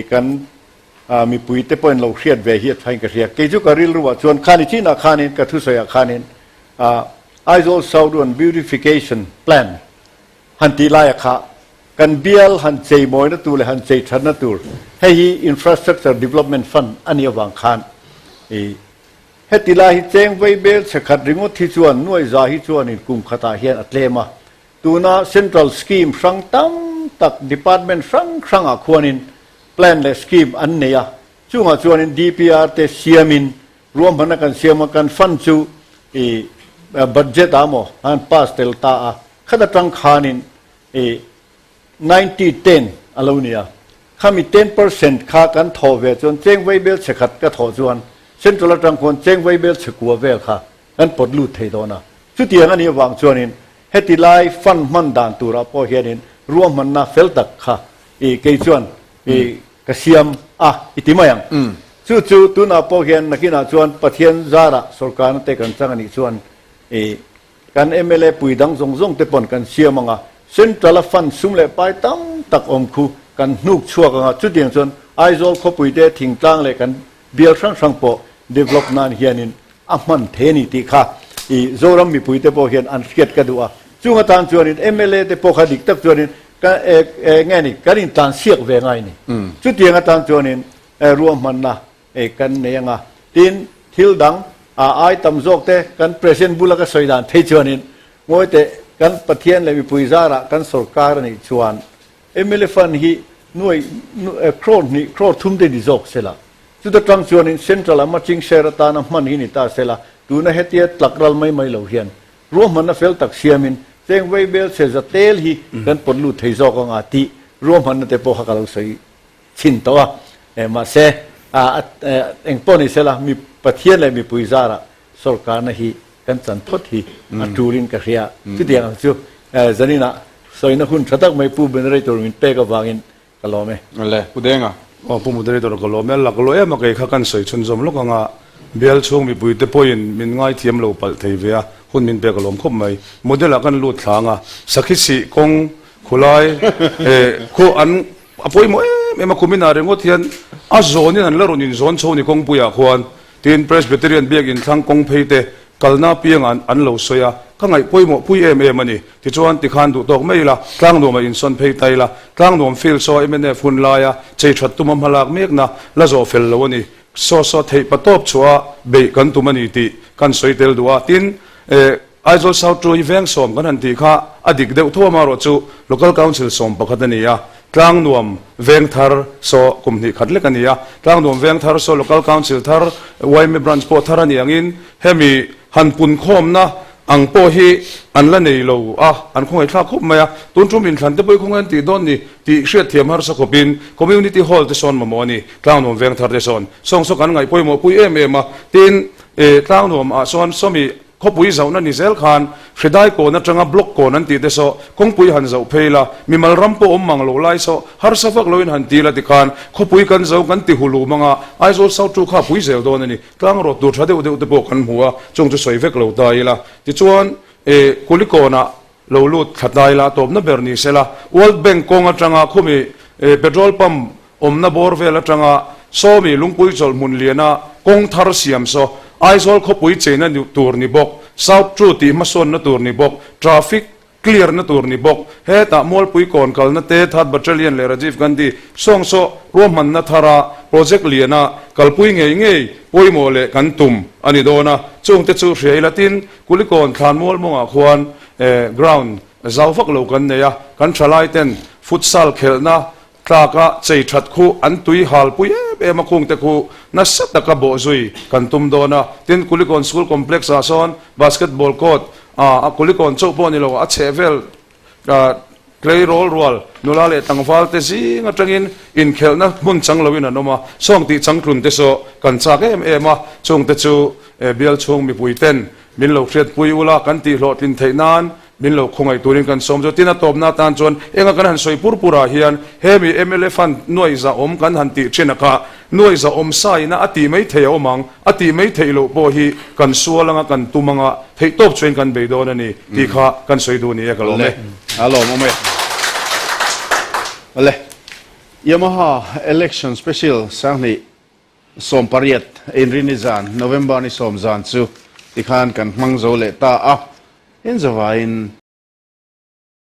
kan mipui te pawhin lo hriat ve hi a thain ka hria. Kei chu ka rilruah chuan khani chinah khanin ka thusawiah khanin Aizawl Southern Beautification Plan han tih laia kha kan bial han chei mawina tur leh han chei thatna tur hei hi Infrastructure Development Fund a nih avang khan i heti lai hi cheng vei bel chhe khat ringawt hi chuan nuai za hi chuanin kum khatah hian a tlem a, tuna Central Scheme hrang tam tak department hrang hrangah khuanin plan leh scheme an nei a, chungah chuanin DPR te siamin ruahmanna kan siam a, kan fund chu i budget ah maw an pass tel ta a, khat atang khanin i 90 10 a lo ni a, khami 10% kha kan thawh ve chuan cheng vaibel chhe khat ka thawh chuan central atang khuan cheng vaibel chhe kua vel kha kan pawt lut thei dawn a. Chutiang a nih avang chuanin heti lai fund hman dan turah pawh hianin ruahmanna fel tak kha i kei chuan i ka siam a i ti mai ang. Chu chu tunah pawh hian nakinah chuan Pathian zarah sawrkarna te kan chang a nih chuan i kan mla pui dang zawng zawng te pawn kan siam ang a, Central a fund sum leh pai tam tak awm khu kan hnuk chhuak ang a, chutiang chuan Aizawl khawpui te thingtlang leh kan bial hrang hrang pawh develop nan hianin a hman thei a ni tih kha i Zoram mipui te pawh hian an hriat ka duh a. Chung atan chuanin mla te pawh kha dik tak chuanin ka e nge ni kan intlansiak ve ngai ni. Chutiang atan chuanin ruahmanna kan nei anga tin thil dang a ai tam zawk te kan President bula ka sawi dan thei chuanin ngawi teh kan Pathian leh mipui zarah kan sorkar a nih chuan mla fund hi nuai crore hnih crore thum te ni zawk sela. Chuta tang chuanin Central ah matching share atana hman hi ni ta sela, tuna hetia tlak ral mai mai lo hian ruahmanna fel tak siamin cheng vaibel chhe za tel hi kan pawt lut thei zawk anga tih ruahmanna te pawh kha ka lo sawi chhin tawh a. Mahse, eng pawh ni sela mi Pathian leh mipui zarah sorkarna hi kan chan phawt hi a tulin ka hria. Chutiang ang chu zaninah sawina hun tha tak mai Pu Benerator min pek avangin Ka lawm e. Le, Pu Denga. Aw, Pu Moderator ka lawm e. Lak lo em a kei kha kan sawi chhunzawm lawk ang a, bial chhung mipuite pawhin min ngaithiam lo palh thei ve a, hun min pek a lawm khawp mai. Model ah kan lut thlang a, sakhi sih kawng khulai eh khu an a pawimawh em em a, kumin ah ringawt hian a zawnin an la rawn inzawn chho ni kawngpuiah khuan tin Presbyterian biakinn thlang kawng phei te Kalna piangah an lo sawi a, ka ngaih pawimawh pui em em a ni. Tichuan, tikhan duh tawk mai ila, Tlangnuamah insawn phei ta ila, Tlangnuam field saw mnf hun laia chei that tuma hmalak mekna la zawh fel lo a ni. Saw saw theih pa tawp chhuah a beih kan tum a ni tih kan sawi tel duh a. Tin, Aizawl South Two hi veng sawm kan han tih kha a dik deuh tho amarawh chu Local Council sawm pakhat a ni a, Tlangnuam veng thar saw kum hnih khat lek a ni a, Tlangnuam veng thar saw Local Council thar yma Branch pawh thar a nih angin hemi han punkhawmna ang pawh hi an la nei lo a, an khawngaihthlak khawp mai a, tun tum inthlan te pawh i khawngaih an tih dawn ni tih hriatthiam harsa khawpin Community Hall te sawn mamawh a ni, Tlangnuam veng thar te sawn sawng saw kan ngaih pawimawh pui em em a, tin Tlangnuam ah sawn sawmi Khawpui zauhna ni zel khan Hridai kawn atanga block kawn an tih te saw kawngpui han zauh phei la, mimal ram pawh awm mang lo lai saw harsa vak loin han ti la tikhan khawpui kan zo kan ti hulu mang a, Aizawl South chu kha pui zel dawn a ni. Tlang rawt tur tha deuh deuh te pawh kan hmu a, chung chu sawi vek lo ta ila. Tichuan, eh, Kulikawnah lo lut thla ta ila tawpna ber ni sela, World Bank kawng atanga khumi, eh, petrol pump Awmna bawr vel atanga Sawmi lungpui chawlh hmun liana kawng thar siam saw Aizawl khawpui cheina tur ni bawk, South True tih hmasawnna tur ni bawk, traffic clear na tur ni bawk, hetah Mualpui kawn kalna te Third Battalion leh Rajiv Gandhi sawng saw ruahmanna thara project liana kalpui ngei ngei pawimawh leh kan tum a ni dawn a, chungte chu hria ila tin Kulikawn thlanmual mawngah khuan ground zau vak lo kan nei a, kan thalai ten futsal khelhna Tlaka chei that khu an tui hal pui em em a khungte khu nasa taka bawh zui kan tum dawn a. Tin, Kulikawn School Complex ah sawn Basketball Court ah a Kulikawn chauh pawh ni lo a chheh vel tleirawl rual nula leh tlangval te zing atangin inkhelhna hmun chang loin an awm a. Sawng tih changtlun te saw kan chak em em a, chungte chu bial chhung mipui ten min lo hriatpui ula kan tih hlawhtlin theih nan Min lo khawngaih turin kan sawm chu. Tin, a tawpna atan chuan enga kan han sawi pur purah hian hemi mla fund nuaih za awm kan han tih thin a kha nuaih za awm sa ina a tih mai theih a awm ang, a tih mai theih loh pawh hi kan sual anga kan tum anga theih tawp chuan kan bei dawn a ni tih kha kan sawi duh ni e ka lawm e. A lawm awm e. Awle. Yamaha Election Special Sanghnih 18 Inrini zan, November ni sawm zan chu tikhan kan hmang zo leh ta a, in zavaiin.